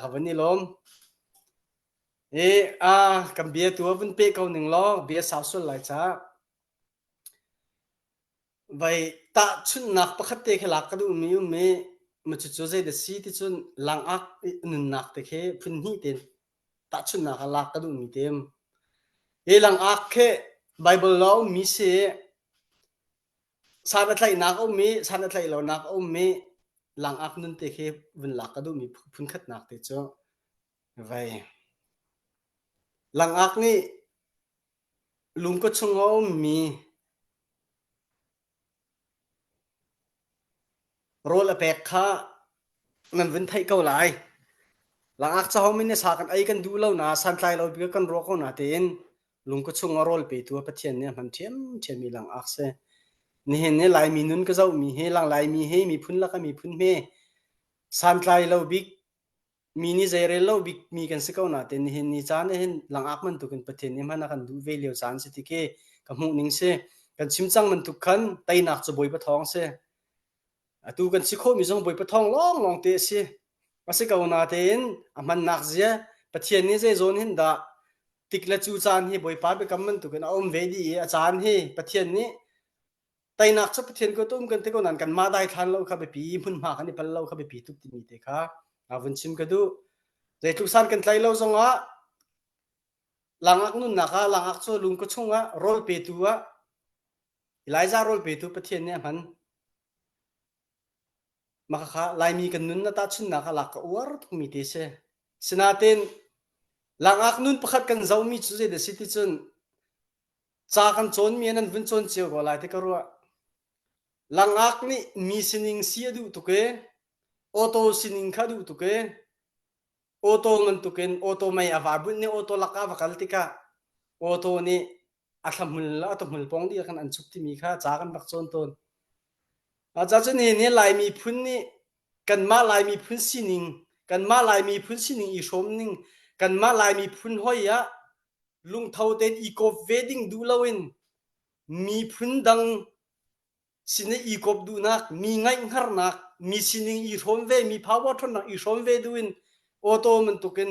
[SPEAKER 10] ka vun i lawm. E a kan bia tu vun pe ko ning law bia sau sual lai ca. Vai tahchunhnak pakhat te khi lak ka duh mi um i ma cucu zei dah si ti cun langak nunnak te khi phun hnih tein tahchunhnak ah lak ka duh mi te um. Hi langak khi Bible law um mi si san a tlaihnak a um i san a tlaih lonak a um i langak nun te khi vun lak ka duh mi phun khatnak te cu vai. Langak nih Lungkua chung a ummi rawl a pek kha nan vun theih ko lai. Langak cahom in sa kan ei kan duh lo na santlai lo bik kan ruah ko na tein lungkua chung a rawl petu Pathian nih a hman ṭhiamṭhiam mi langak si. Nihin ni Laimi nun ka zohmi hi lang Laimi hi miphun laka miphun hme santlai lo bik Mi nih zeirel lo bikmi kan si ko nain nihin ni caan ah hin langak bantukin Pathian nih hman a kan duh ve lio caan si ti khi ka hmuh ning si. Kan chim cang bantuk khan teinak cu Bawipa thawng si. Atu kan si khawhmi zong Bawipa thawng lawnglawng te a si. A si ko natein a hmannak zia Pathian nih zei zawn hin dah tik le cu caan hi Bawipa biakam bantukin a um ve dih i a caan hi Pathian nih Teinak cu Pathian kut um kan ti ko nain kanmah daithlan lo kha biapi, hmunhma kan i pal lo kha biapi tuk timi te kha vun chim ka duh. Zeitluk san kan tlai lo zongah langak nunnak ah langak cu lungka chungah rawl petu ah Elijah rawl petu Pathian nih a hman. Mah kha Laimi kan nun na tahchunnak ah lak ka uar tukmi te si. Sinain langak nun pakhat kan zohmi cu zeidah si ti cun Ca kan cawnmi ah nan vun cawn cio ko lai ti ka ruah. Langak nih mi sining si a duh tuk i auto sining kha a duh tuk i auto bantukin auto mei a va bunh nih auto lak ah va kal tikah auto nih a thlahmul le a tuhmul pong dih khan an chuk timi kha ca kan rak cawn tawn. Ca cu nihin hi Lai miphun nih kanmah Lai miphun sining kanmah Lai miphun sining i hrawm ning kanmah Lai miphun hoi ah lungtho tein i kawp ve ding duh loin miphun dang sin i i kawp duhnak, mi ngaihhngarnak, mi sining i hrawm ve, mi power ṭhawnnak i hrawm ve duh in auto bantukin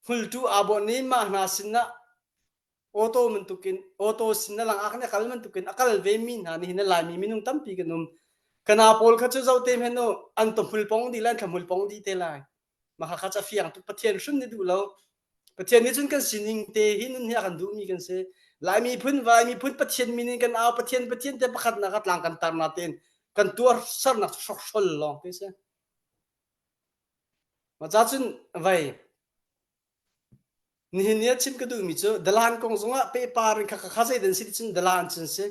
[SPEAKER 10] hmultu aa bawnh i mah hna sinah auto bantukin auto sin a langak nih a kal bantukin a kal ve mi hna nih hin Laimi minung tampi kan um. Kana pawl kha cu zoh te hmanh u an tuhmul pong dih le an thlahmul pong dih te lai. Mah kha ca fiang tuk Pathian hrim nih duh lo. Pathian nih cun kan sining te hi nun hi a kan duhmi kan si. Lai miphun, Vai miphun Pathian min in kan au, Pathian Pathian te pakhatnak ah tlang kan tar na tein kan tuar sernak hrokhrol lawng te si. Mah ca cun vai. Nihin ni ah chim ka duhmi cu dalan kong zongah pehpar in kha kha zeidan si ti cun dalan cun si.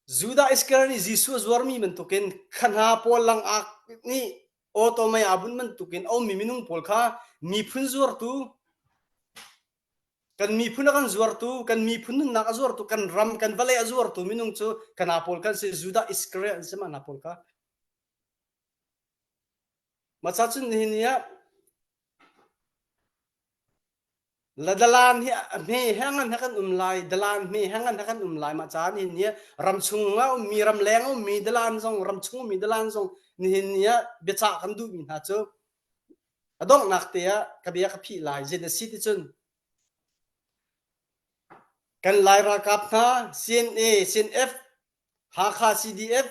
[SPEAKER 10] Judah Iskariot nih Jesuh a zuarmi bantukin kha hna pawl langak nih auto mei aa bunh bantukin a ummi minung pawl kha miphun zuartu kan miphun a kan zuartu kan miphun nunnak a zuartu kan ram kan vawlei a zuartu minung cu kana pawl kan si Judah Iskariot an si mah hna pawl kha Maca cun nihin ni ah La dalan hi hme he ngan he kan um lai dalan hme he ngan he kan um lai mah ca nihin ni ah ramchung ah ummi ramleng ah ummi dalan zong ramchung ummi dalan zong nihin ni ah biacah kan duhmi hna cu a donghnak te ah ka bia ka phih lai zei na si ti cun kan lai ralkap hna CNA CNF Hakha CDF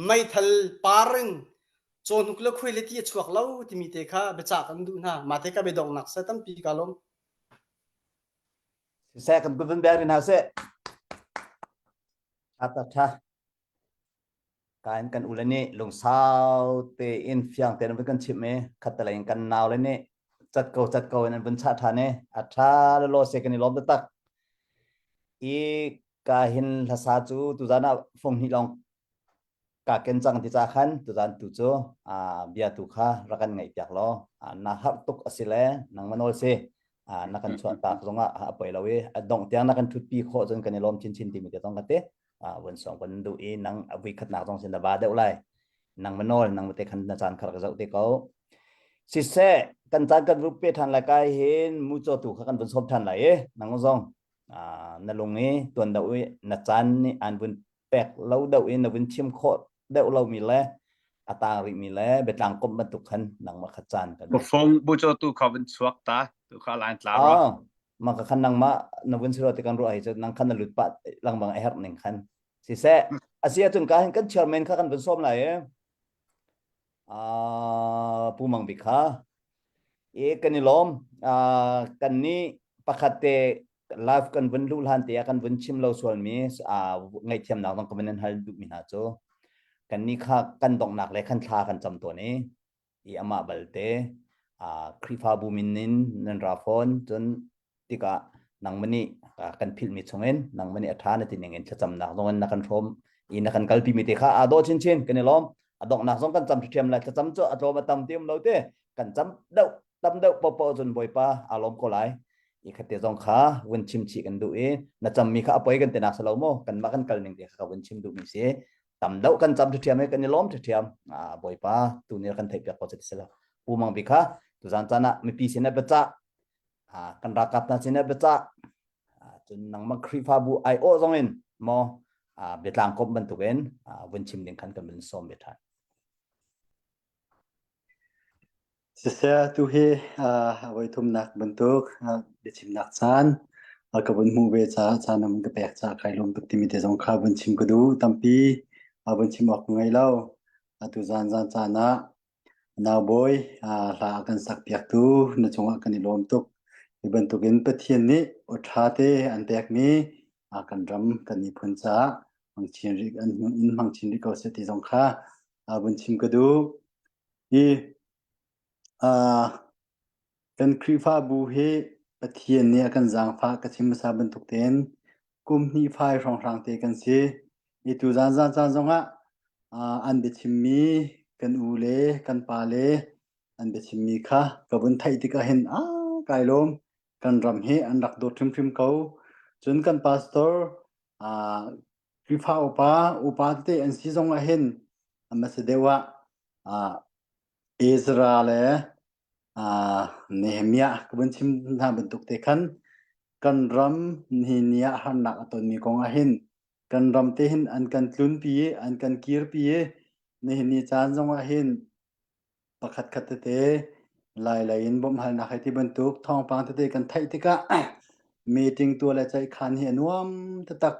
[SPEAKER 10] meithal par in cawhnuk le khuai le ti a chuak lo timi te kha biacah kan duh hna. Mah te ka biadonghnak se tampi ka lawm.
[SPEAKER 1] Siseh kan kut vun bia rin hna seh. Tha ta tha. Kain kan ule nih lungsau tein fiang tein an vun kan chimh i khattelei in kan nau le nih cat ko cat ko in an vun chah ṭhan i a ṭha le law se kan i lawm taktak. I ka hin hlasa cu tuzan ah fung hnih lawng ka ken cang ti ca khan tuzan tu cu bia tu kha rak kan ngaih piak law na harh tuk a si le nangmah nawl si na kan chuah tak zongah a poi lo i a dongh tiang na kan thutpi khawh cun kan i lawm chinchin timi te zong ka ti vun song kan duh i nang a vui khatnak zong sin na va deuh lai nang ma nawl nang te khan na caan kha rak zoh te ko siseh kan caan kan rup pe than lai kai hin mu chaw tu kha kan vun sawm than lai i nang zong na lung i tuan deuh i na caan nih an vun pek lo deuh i na vun chim khawh deuh lomi le a tang rihmi le biatlang komh bantuk khan nangmah kha caan kan
[SPEAKER 2] Phone bu cho tu kha vun chuak ta tu kha line tla ro
[SPEAKER 1] Ah, mah ka khan nangmah na vun siro ti kan ruah hi cu nang khan na lut pah langbang a herh ning khan siseh asi ahcun ka hin kan chairman kha kan vun sawm lai i Ah, Pu Mang Bik kha e kan i lawm ah kan nih pakhat te live kan vun luh hlan te ah kan vun chim lo sualmi ah ngaihthiamnak zong ka vun in hal duhmi hna cu kan nih kha kan donghnak le khan thla kan cam tawn i i amah balte ah Khrihfabu min in nan ra fawn cun tikah nangmah nih kan philhmi chungin nangmah nih a ṭha na ti ning in thlacamnak zong in na kan hrawm i na kan kalpi mi te kha aa dawh chinchin kan i lawm a donghnak zong kan cam ṭhiam lai thlacam cu a tlawm a tam ti um lo te kan cam deuh tam deuh popo cun bawipa aa lawm ko lai i khate zong kha vun chim chih kan duh i na cammi kha a poi kan ti nak si lo maw kanmah kan kal ning te kha vun chim duhmi si tam deuh kan cam ṭhiam i kan i lawm ṭhiam bawipa tu ni kan theih piak ko ti si lo pu mang bi kha tuzan caan ah mipi sin ah biacah kan ralkap hna sin ah biacah cun nangmah Khrihfabu aiawh zong in maw biatlang komh bantukin vun chim ding khan kan vun sawm ve ṭhan.
[SPEAKER 3] Siseh tu hi voi thumnak bantuk biachimnak caan ka vun hmuh ve caah caan na ka pek caah kai lawm tuk timi te zong kha vun chim ka duh tampi vun chim awk ka ngei lo atu zan zan caan ah Naubawi hla a kan sakpiaktu na cungah kan i lawm tuk. Hi bantukin Pathian nih aw ṭha te an pekmi kan ram kan miphun caah hmang chin rih an in hmang chin rih ko seh ti zong kha vun chim ka duh. Hi kan Khrihfabu hi Pathian nih a kan zaangfah ka chim hmasa bantuk tein kum hnih fai hrawnghrang te kan si. I tu zan zan caan zongah an biachimmi kan u le kan pa le an biachimmi kha ka vun theih tikah hin a kai lawm kan ram hi an rak dawt hrimhrim ko. Cun kan pastor Khrihfa upa upa tete an si zongah hin a hmasa deuh ah Ezra le Nehemiah ka vun chim hna bantuk te khan kan ram nihin ni ah harnak a tonmi kong ah hin kan ram te hin an kan tlunpi i an kan kirpi i nihin ni caan zong ah hin pakhat khat tete lai lei in bawmhhalnak hei ti bantuk thawngpang tete kan theih tikah meeting tuah le ceihkhan hi a nuam taktak.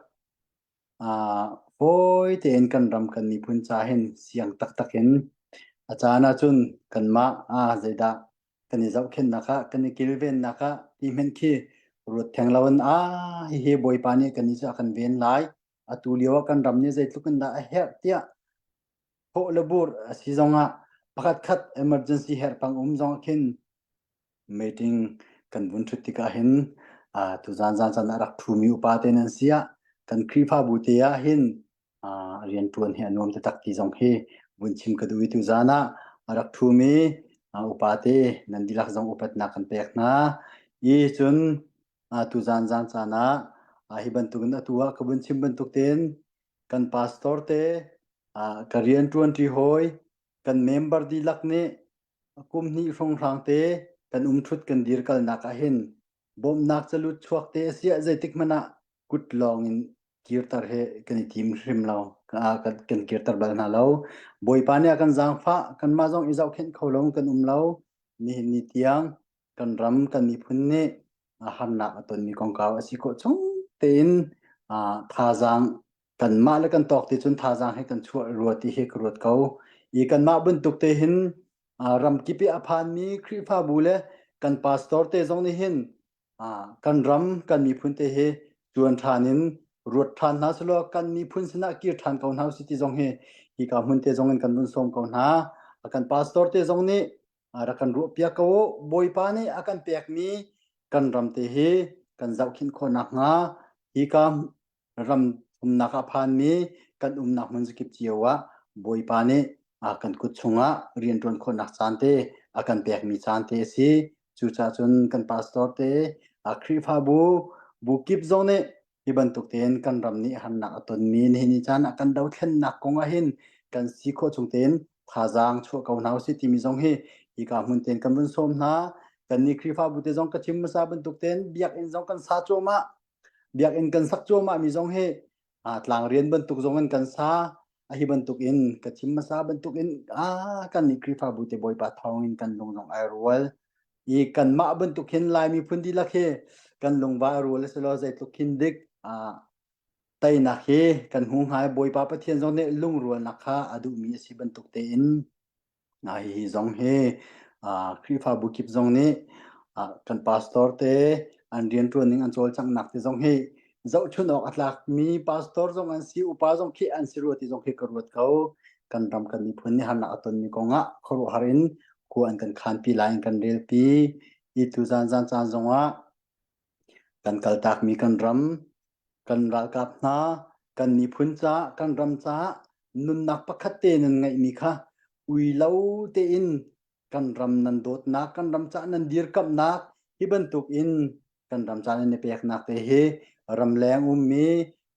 [SPEAKER 3] Fawi tein kan ram kan miphun ca hin siang taktak in a caan ahcun kanmah zeidah kan i zohkhenhnak ah kan i kilvennak ah ti hmenh khi ruat theng lo in ah hihi Bawipa nih kan i cu a kan ven lai atu lio ah kan ram nih zeitluk in dah a herh tiah thawh le bur a si zongah pakhat khat emergency herh pang um zong ah khin meeting. kan vun ṭhut tikah hin tuzan zan caan ah rak ṭhumi upa te nan si ah kan Khrihfabu te ah hin rianṭuan hi a nuam taktak ti zong hi vun chim ka duh i tuzan ah a rak ṭhumi upa te nan dihlak zong upatnak kan pek hna. I cun tuzan zan caan ah hi bantukin atu ah ka vun chim bantuk tein kan pastor te ka rianṭuanṭi hawi kan member dihlak nih kum hnih hrawnghrang te kan umṭhut kan dirkalnak ah hin bawmhnak calut chuak te a siah zeitik hmanh ah kut lawng in kirter he kan i tim hrim lo kan kirter bal hna lo. Bawipa nih a kan zaangfah kanmah zong i zohkhenh kho lo kan um lo. Nihin ni tiang kan ram kan miphun nih harnak a tonmi kongkau a si khawh chung tein thazaang kanmah le kan tawk ti cun thazaang he kan chuah rua ti hi ka ruat ko. I kanmah bantuk te hin ramkip i a phanmi Khrihfabu le kan pastor te zong nih hin kan ram kan miphun te hi tuan ṭhan in ruat ṭhan hna selaw kan miphun sinah kir ṭhan ko hna usih ti zong hi hika hmun te zong in kan vun sawm ko hna. Kan pastor te zong nih rak kan ruahpiak ko u. Bawipa nih a kan pekmi kan ram te hi kan zohkhenh khawh nakhnga hika ram umnak ah phanmi kan umnak hmun zakip cio ah Bawipa nih a kan kut chungah rianṭuan khawhnak caan te a kan pekmi caan te a si. Cucaah cun kan pastor te a Khrihfabu bu kip zong nih hi bantuk tein kan ram nih harnak a tonmi nihin ni caan ah kan dothlennak kong ah hin kan si khawh chung tein thazaang chuah ko hna usih timi zong hi hika hmun tein kan vun sawm hna. Kan nih Khrihfabu te zong ka chim hmasa bantuk tein biakinn zong kan sa cuahmah. Biakinn kan sak cuahmah mi zong hi tlang rian bantuk zong in kan sa. A hi bantuk in ka chim hmasa bantuk in kan nih Khrihfabu te Bawipa thawng in kan lung zong ai rual. I kanmah bantuk hin Lai miphun dihlak hi kan lungva a rual a si lo zeitluk hin dik teinak hi kan hmu hnga i Bawipa Pathian zong nih lungrualnak kha a duhmi a si bantuk tein hihi zong hi Khrihfabu kip zong nih kan pastor te an rianṭuan ning an cawlcanghnak te zong hi zohchun awk a tlakmi pastor zong an si upa zong khi an si rua ti zong khi ka ruat ko. Kan ram kan miphun nih harnak a tonmi kongah khuaruahhar in khua an kan khanpi lai in kan relpi. I tuzan zan caan zongah kan kaltakmi kan ram, kan ralkap hna, kan miphun caah, kan ram caah nunnak pakhat te nan ngeihmi kha ui lo tein kan ram nan dawtnak, kan ram caah nan dirkamhnak hi bantuk in kan ram caan in i peknak te hi ramleng ummi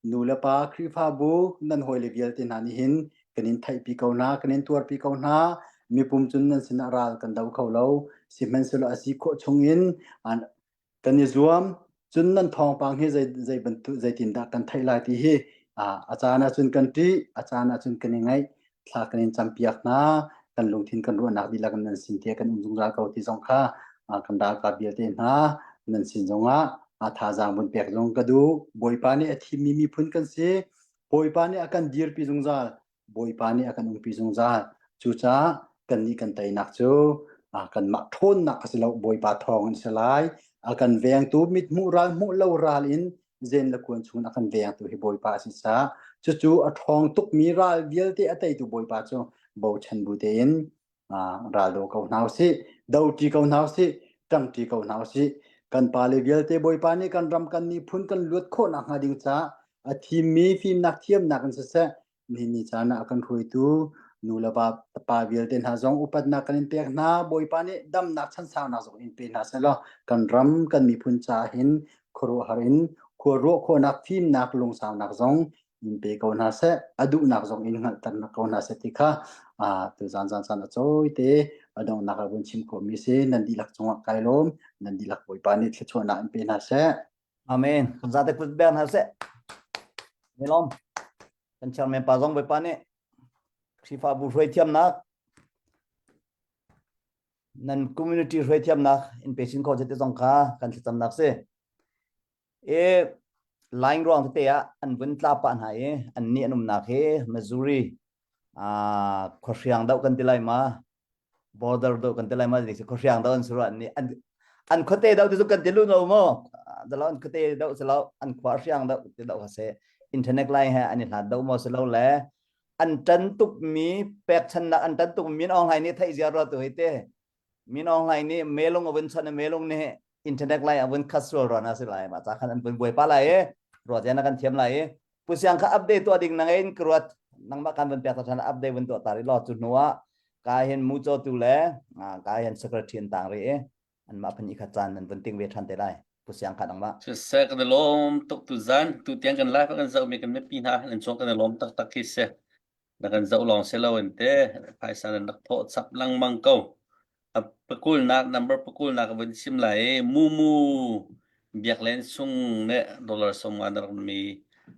[SPEAKER 3] nu le pa Khrihfabu nan hawile vialte hna nih hin kan in theihpi ko hna, kan in tuarpi ko hna. Mipum cun nan sinah ral kan do kho lo. Sihmanhsehlaw a si khawh chungin kan i zuam. Cun nan thawngpang hi zei zei bantuk zeitindah kan theih lai ti hi a caan ahcun kan ṭih, a caan ahcun kan i ngaih. Thla kan in campiak hna. Kan lungthin kan ruahnak dihlak in nan sin tiah kan um zungzal ko ti zong kha kan ralkap vialte hna nan sin zongah thazaang vun pek zong ka duh. Bawipa nih a thimmi miphun kan si. Bawipa nih a kan dirpi zungzal. Bawipa nih a kan umpi zungzal. Cucaah kannih kan teinak cu kanmah ṭhawnnak a si lo, Bawipa thawng in si lai. A kan vengtu mithmuh ral hmuh lo ral in zen le kuan chungin a kan vengtu hi Bawipa a si caah cucu a ṭhawng tukmi ral vialte a teitu Bawipa cu bochan bu tein ral do ko hna usih, doṭi ko hna usih, ṭangṭi ko hna usih. Kan pale vialte Bawipa nih kan ram kan miphun kan luat khawh nakhnga ding caah a thimmi fimnak thiamnak in siseh nihin ni caan ah a kan hruaitu nu le va pa vialte hna zong upatnak kan in pek hna. Bawipa nih damnak chansaunak zong in pe hna sehlaw kan ram kan miphun caah hin khuaruahhar in khua ruah khawhnak fimnak lungsaunak zong in pe ko hna seh a duhnak zong in hngalhter ko hna seh ti kha tu zan zan caan a cawi te a donghnak ah vun chim khawhmi si nan dihlak cungah kai lawm nan dihlak Bawipa nih thluachuahnak in pe hna seh
[SPEAKER 1] Amen. Kan zate kut ber hna seh. Ni lawm. Kan chairman pa zong Bawipa nih Khrihfabu hruai thiamnak nan community hruai thiamnak in pe sin kho te zong kha kan thlacamnak si. I line ruang tete ah an vun tla pah hna i an nih an umnak hi Missouri ah khuahriang doh kan ti lai ma border do kan ti lai ma ni khuahriang do an suru an nih an an khuate do ti cu kan ti lu no mo dalo an khuate do silo an khua hriang do ti do se internet line he an i hlat do mo silo le an tan tuk mi pekchannak an tan tuk min Aung Hlaing nih theih ziar ro tu hi te Min Aung Hlaing nih melung a vun chan melung nih. Internet lai a vun khat sual ruan a si lai ma ca khan an vun buai pa lai e ruat na kan thiam lai e pu siang kha update tuah ding na ngei in ka ruat nangmah kan vun pek ta than update vun tuah ta ri law cu hnu ah ka hin mu cho tu le ka hin secretary an tang ri e an mah phan i khat caan nan vun ting ve than te lai pu siang kha nangmah
[SPEAKER 7] Siseh kan i lawm tuk tu zan tu tiang kan live kan zoh mi kan mipi hna nan chung kan i lawm taktak khi si na kan zoh lawng si lo in te phaisa nan rak thawh chap lengmang ko a pakulnak number pakulnak ka vun chim lai i mumu biaklen sung ne dollar som nga na rak mi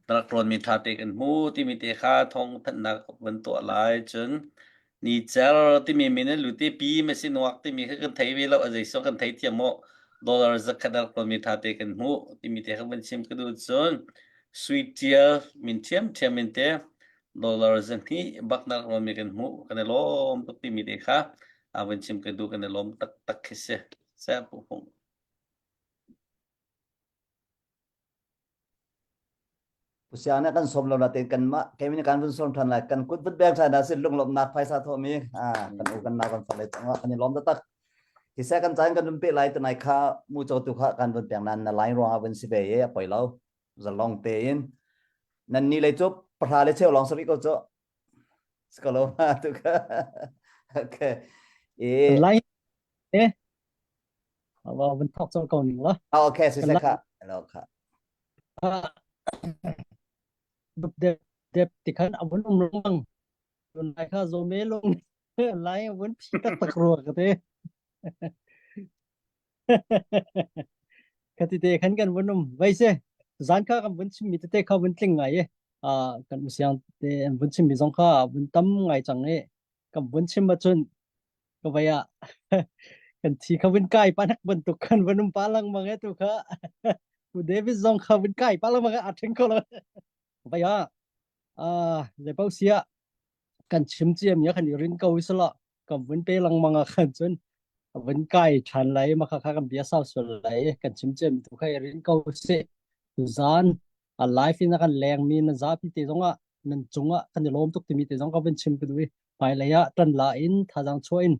[SPEAKER 7] na rak rawn mi tha te kan hmu timi te kha thong thannak vun tuah lai cun ni cer timi min in lute pi ma si nuak timi kha kan thei ve lo a zei so kan thei thiam mo dollar zakhat na rak rawn mi tha te kan hmu timi te kha vun chim ka duh cun sweet tial min thiam thiam in te dollar zahnih bak na rak rawn mi kan hmuh kan i lawm tuk timi te kha a vun chim ka duh kan i lawm taktak khi si se pu phung
[SPEAKER 1] Pusiang nih kan sawm lo natein kanmah keimin kan vun sawm ṭhan lai kan kut vun beng ṭhan ah sin lunglawmhnak phaisa thawhmi ah kan u kan nau kan far le cungah kan i lawm taktak hi se kan caan kan vun pe lai tunai kha mu co tu kha kan vun pek nan na line ruangah vun si ve i a poi lo zalong tein nan ni lei cu pahra le cheu lawng sari ko cu skalo ma tu ka okay e
[SPEAKER 9] lai e wa vun thok chol ko ning la
[SPEAKER 1] ah okay si se kha hello kha
[SPEAKER 9] dup dep dep ti khan avun um lung lai kha zo me lung lai avun phi tak tak ruwa ka te Khati te khan kan vun um vai se zan kha kan vun chim mi tete kha vun tling ngai e a kan usiang te an vun chim mi zong kha vun tam ngai chang e kan vun chim ahcun ka vai ah kan thi kha vun kai pa nak bantuk kan vun um pa lang mang e tu kha pu David zong kha vun kai pa lang mang e a theng ko lo vai ah a le pau sia kan chim cia mi khan i rin ko sala kan vun pe lengmang ah khan cun vun kai ṭhan lai ma kha kha kan bia sau sual lai kan chim cia mi tu kha i rin ko sih zan a live in a kan leng mi nan zapi te zong ah nan cung ah kan i lawm tuk timi te zong ka vun chim ka duh i hmailei ah ṭan la in thazaang chuah in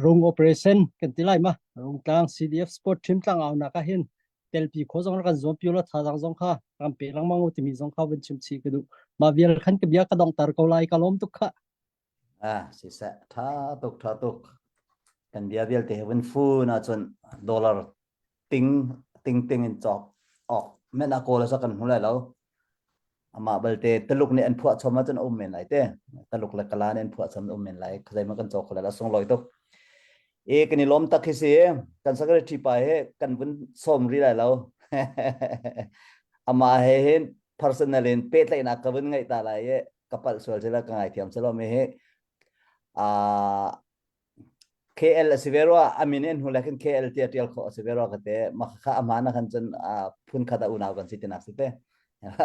[SPEAKER 9] rung operation kan ti lai ma rungtlang CDF sport team tlang au nak ah hin telpi kho zong kan zuam piu la thazaang zong kha kan pe lengmang u timi zong kha vun chim chi ka duh ma vial khan ka bia ka dong tar ko lai ka lawm tuk kha
[SPEAKER 1] ah si se tha tuk tha tuk kan bia vialte he vun fu na chun dollar ting ting ting in cawk awk men a kawl sa kan hmu lai lo amah balte Taluk nih an phuah chom ahcun a um men lai te Taluk le Kala nih an phuah chom um men lai khazai ma kan cawk kho lai la sunglawi tuk e kan i lawm tak hi si kan secretary pa he kan vun sawm ri lai lo amah he hin personal in pehtlaihnak ka vun ngeih ta lai e ka palh sual sila ka ngaithiam selo mi hi a KL a si ve rua a min in hnu le khin KL tiah ṭial khawh a si ve rua ka te ma kha a hmaan ah khan cun phun khat a unau kan si tinak si te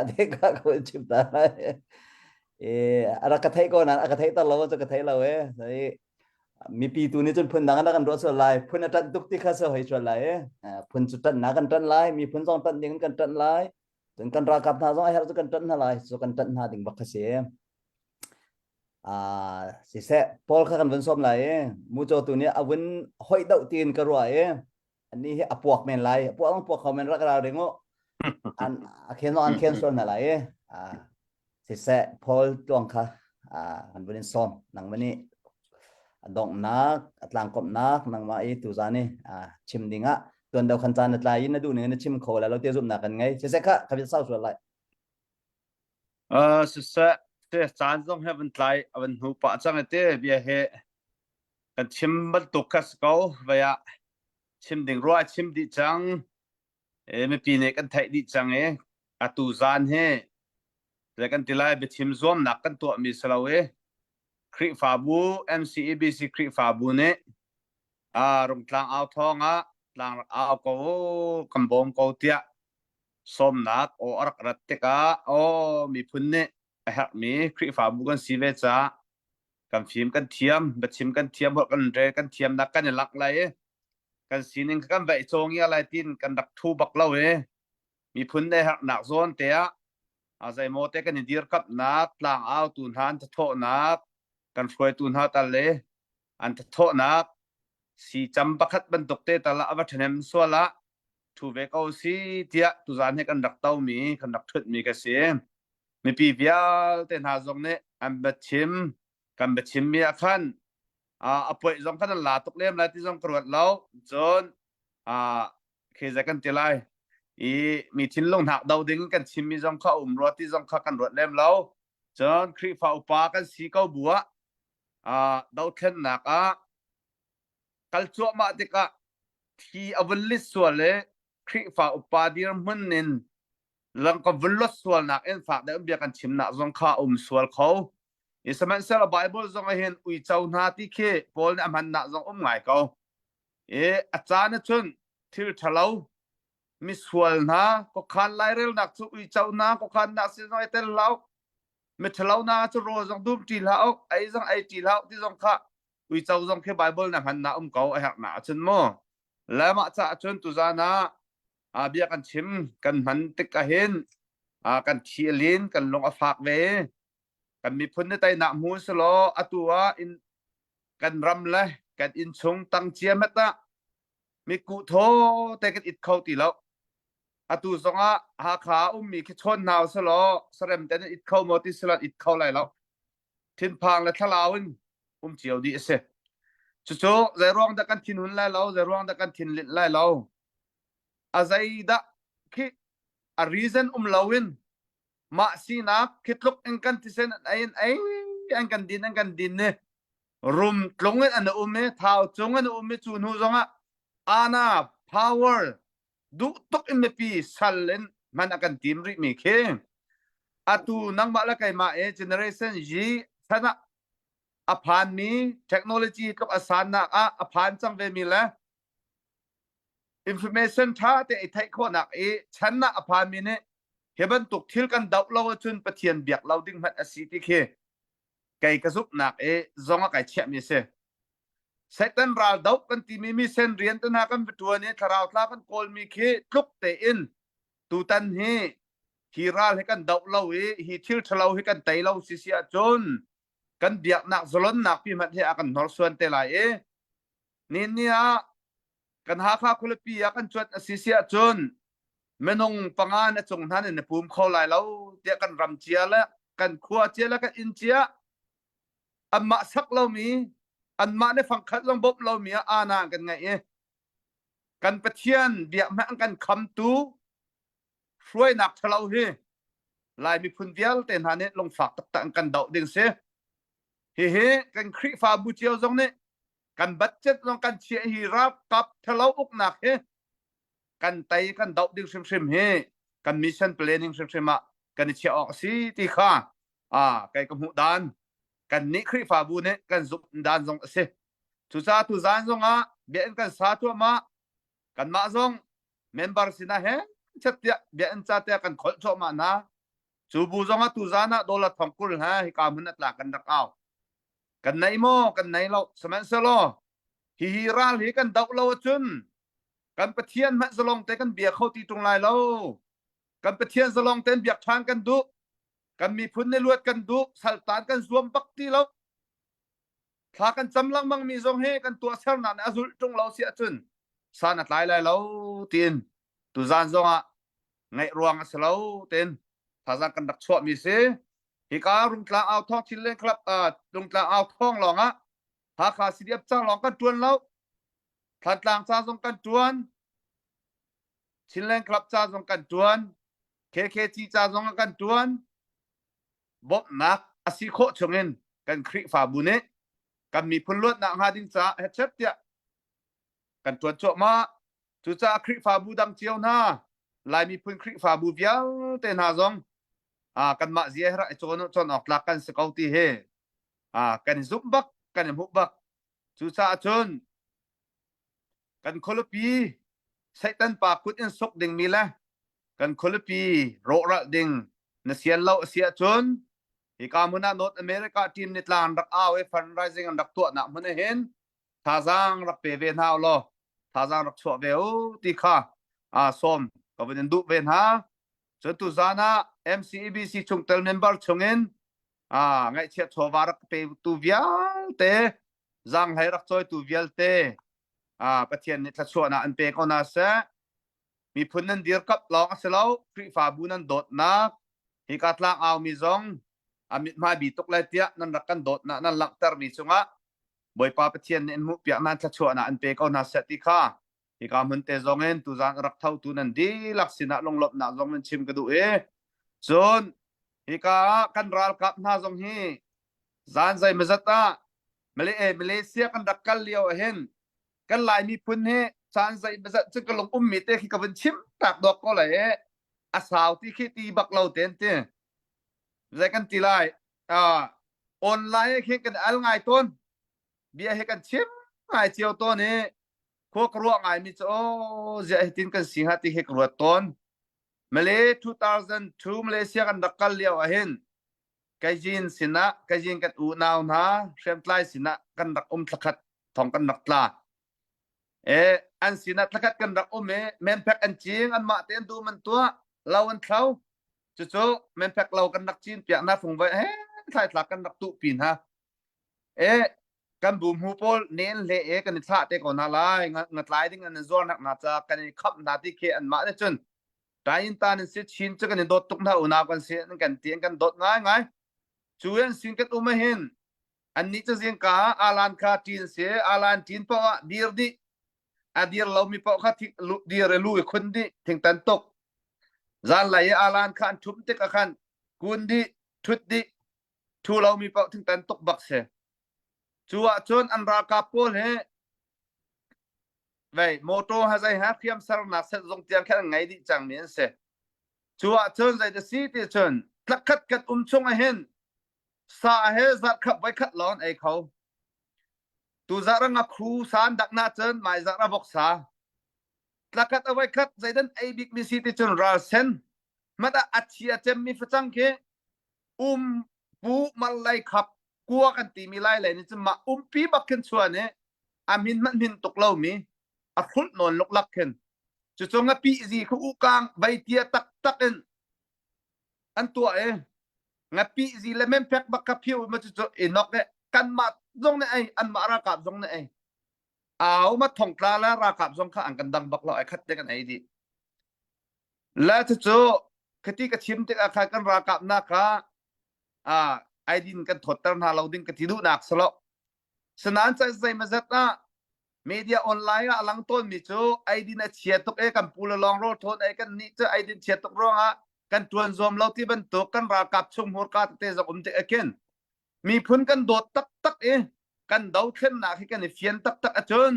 [SPEAKER 1] te ka ka vun chim ta lai e a rak ka theih ko nan a ka theih tar lo cu ka thei lo e mipi tu nih cun phun dang an kan ruah sual lai phun a ṭanh tuk ti kha se hoi sual lai e phun cu ṭanh na kan ṭanh lai miphun zong ṭanh ding kan ṭanh lai cun kan ralkap hna zong a herh cu kan ṭanh hna lai cu kan ṭanh hna ding bak kha si Ah, siseh, Paul kha kan vun sawm lai i mucaw tu nih a vun hoih doh tiin ka ruah i anih hi a puak men lai. A puak ang puak kho men rak ral ring u. An a khen an khen sual hna lai i ah, siseh, Paul tuang kha ah, kan vun in sawm. Nangmah nih a donghnak, a tlangkawmhnak nangmah i tuzan i ah, chim ding ah tuan do khan caan na tlai i na duh ning in na chim kho lai lo ti zumhnak kan ngei. Siseh kha ka sau sual lai.
[SPEAKER 2] Uh, siseh, te caan zong he van tlai a van hnu pah cang i te bia he kan chim bantuk kha si ko vai ah chim ding rua chim dih cang e mipi nih kan theih dih cang i atu zan hi le kan ti lai biachim zuamnak kan tuah mi si lo i Khrihfabu MCEBC Khrihfabu nih a rungtlang au thawng ah tlang rak au ko kan bawm ko tiah sawmnak aw a rak rat tikah aw miphun nih a herhmi Khrihfabu kan si ve caah kan fim kan thiam biachim kan thiam holh kan rel kan thiamnak kan i lak lai i kan sining kha kan vaih cawng ia lai tin kan rak thu bak lo i miphun ne herhnak zawn te ah a zeimaw te kan i dirkamhnak tlang au tu hna an thathawhnak kan hruaitu hna tal le an thathawhnak. Si cam pakhat bantuk te tal ah a va ṭhahnem sual ah ṭhu ve ko si tiah tuzaan hi kan rak tomi kan rak ṭhutmi ka si. Mipi vialte hna zong nih an biachim kan biachimmi ah khan a puaih zong khan an la tuk lem lai ti zong ka ruat lo. Cun khi zei kan ti lai i mi thinlung hnak do ding kan chimmi zong kha um rua ti zong kha kan ruat lem lo. Cun Khrihfa upa kan si ko bu ah dothlennak ah kal cuahmah tikah thi a vun lit sual i Khrihfa upa dirhmun in lang ka vun lot sualnak in fak deuh bia kan chimnak zong kha um sual kho. I sihmanhsehlaw Bible zong ah hin uico hna ti khi Paul nih a hmannak zong um ngai ko. I a caan ahcun thil ṭhalo misual hna khuakhan lairelnak cu uico hna khuakhannak sin zong i tel hlah miṭhalo hna cu rawl zong dum ṭi hlah u ei zong ei ṭi hlah u ti zong kha uico zong khi Bible na hmannak um ko a herhnak ahcun mu le mah caah cun tuzaan ah bia kan chim kan hman tik ahhin kan thi a lin kan lung a fak ve kan miphun ni teinak hmu selaw atu ah in kan ram le kan inn chung tang cia met ah mitkuh thaw te kan it kho ti lo atu zongah Hakha ummi khi chawn hna usalaw sarem te nan it kho maw ti silan it kho lai lo thinphang le thlalau in um cio dih a si cucu zeiruang dah kan thinhun lai lo zeiruang dah kan thinlinh lai lo a zeidah khi a reason um loin mah sinak khi tluk in kan thisen an ei an ei an kan din an kan din ni rum tlung in an um i thau cung an um i cu hnu zongah ana power duh tuk in mipi sal in hman a kan tim rih mi khi atu nangmah le keimah e generation Z chan ah a phan mi technology tluk a sannak ah a phan cang ve mi le information tha te i theih khawhnak i chan ah a phan mi nih hi bantuk thil kan doh lo ahcun Pathian biak lo ding hmanh a si ti khi kei ka zumhnak i zong a kai chiahmi a si. Satan ral doh kan timi mi sen rian te hna kan va ṭuan i thlarau tla kan kawlmi khi tluk tein tutan hi hi ral hi kan doh lo i hi thil ṭhalo hi kan tei lo si si ahcun kan biaknak zalonnak pi hmanh hi a kan hnorsuan te lai i ni ni ah kan Hakha khualipi ah kan cuanh a si si ahcun minung panga na cung hna nih na pum kho lai lo tiah kan ram cia le kan khua cia le kan inn cia anmah sak lomi anmah nih fangkhat zong bawmh lomi ah ana kan ngaih i kan Pathian biak hmanh an kan khamtu hruainak ṭhalo hi Lai miphun vialte hna nih lungfak taktak in kan doh ding si. Hihi kan Khrihfabu cio zong nih kan budget zong kan chiah hi ralkap ṭhalo uknak hi kan tei kan doh ding hrimhrim hi kan mission planning hrimhrim ah kan i chiah awk a si ti kha a kei ka hmuh dan kan nih Khrihfabu nih kan zumh dan zong a si. Cucaah tu zan zong ah bia in kan sa cuahmah kanmah zong member sinah he chat tiah bia in ca tiah kan kholh cuahmah hna. Cu bu zong ah tu zan ah dollar thong 20 he hika hmun a tla kan rak au. Kan nei maw kan nei lo sihmanhsehlaw hihi ral hi kan doh lo ahcun kan Pathian hmanh zalong te kan bia kho ti ṭung lai lo. Kan Pathian zalong tein biak ṭhan kan duh. Kan miphun nih luat kan duh. Saltan kan zuam bak ti lo. Thla kan cam lengmang mi zong hi kan tuahsernak nih a zulh ṭung lo si ahcun san a tlai lai lo tiin tuzan zong ah ngaih ruang a si lo tiin thazaang kan rak chuahmi si. Hika Rungtlang Au Thawng Chinland Club uh, Rungtlang Au Thawng lawng ah Hakha CDF ca lawng kan ṭuan lo. Thantlang ca zong kan ṭuan. Chinland Club ca zong kan ṭuan. KKG ca zong kan ṭuan. Bawmhnak a si khawh chungin kan Khrihfabu nih kan miphun luatnak hnga ding caah hetchet tiah kan ṭuan cuahmah. Cucaah Khrihfabu dang cio hna, Lai miphun Khrihfabu vialte hna zong ah kanmah zia hi rak i cawn cawn awk tlak kan si ko ti hi ah kan i zumh bak, kan i hmuh bak. Cucaah cun kan khualipi Satan pa kut in suk dingmi le kan khualipi rawhral ding na sian lo a si ahcun hika hmun ah North America team nih tlang an rak au i fundraising an rak tuahnak hmun ah hin thazaang rak pe ve hna u law thazaang rak chuah ve u ti kha aa sawm ka vun in duh ve hna. Cun tuzaan ah MCEBC chungtel member chungin aa ngaihchiat chawva rak petu vialte zaanghlei rak cawitu vialte. Pathian nih thluachuahnak an pe ko hna seh. Miphun nan dirkamh lawng a si lo, Khrihfabu nan dawtnak, hika tlang aumi zong a mithmai bi tuk lai tiah nan rak kan dawtnak nan langhtermi cungah Bawipa Pathian nih in hmuhpiak nan thluachuahnak an pe ko hna seh ti kha hika hmun te zong in tuzaan rak thotu nan dihlak sinah lunglawmhnak zong nan chim ka duh i cun hika ah kan ralkap hna zong hi zan zeimazat ah Malaysia kan rak kal lio ah hin kan Lai miphun hi caan zeimazat cu ka lung ummi te khi ka vun chim tak dawk ko lai i a sau ti khi ti bak lo ten ti zei kan ti lai uh, online khi kan al ngai tawn bia he kan chim ngai cio tawn i khua ka ruah ngai mi cu o zia hitin kan si hnga ti he ka ruat tawn Malay 2002 Malaysia kan rak kal lio ah hin Kajin sinah Kajin kan unau hna hriamtlai sinah kan rak um thlakhat thong kan rak tla. E an sinah thlakhat kan rak um i menphek an cing anmah te an dum an tuah lo an thlo cucu menphek lo kan rak cin piak hna fungvai he thlai thlak kan rak tuh pi hna. E kan bu hmu pawl nen hle e kan i thlah te ko hna lai ngatlai ding an zuar nak hna ca kan i khamh hna ti khi anmah nih cun Tain tan in si chin cu kan i dawt tuk hna unau kan si an kan ti an kan dawt ngai ngai. Cu an sin kan um hin annih cu zingka alan kha ṭin si alan ṭin paoh ah dir dih a dir lomi paoh kha dir i lu i khun dih thingtan tuk zanlei i alan kha an ṭhum tik ah khan kun dih ṭhut dih ṭhu lomi paoh thingtan tuk bak si cu ah cun an ralkap pawl hi vei motor ha zei ha hriam sernak set zong tiang khan an ngei dih cangmi an si cu ah cun zei da si ti cun tlakkhat kan um chung ah hin sa he zarh khat voi khat lawng ei kho tu zarh nga khu san dak na cun mai zarh a vok sa tlakhat a voi khat zeidan ei bik mi si ti cun ral sen mat a chia cem mi facang khi um pu mal lai khap kua kan timi lai lei nih cun mah umpi bak khin chuan i a min hmanh hmin tuk lomi a hrulh nawn luklak khin cucu ngapih zi khu ukang veitia taktak in an tuah i ngapih zi le memphek bak kha phiu ma cucu inok e kanmah zong nih ei anmah ralkap zong nih ei au ma thongtla le ralkap zong kha an kan dang bak lo ai khat te kan ei dih le cucu khati ka chim tikah khan kan ralkap na kha ah aidin kan thawtter hna lo ding ka ti duhnak salo sanan cai zeimazat ah media online ah lang tawn mi cu aidin a chia tuk e kan pu le long ro thawn e kan nih cu aidin chia tuk ruangah kan tuan zuam lo ti bantuk kan ralkap chung hmurka tete zong um tik akin miphun kan dawt taktak i kan dothlennak hi kan i fian taktak acun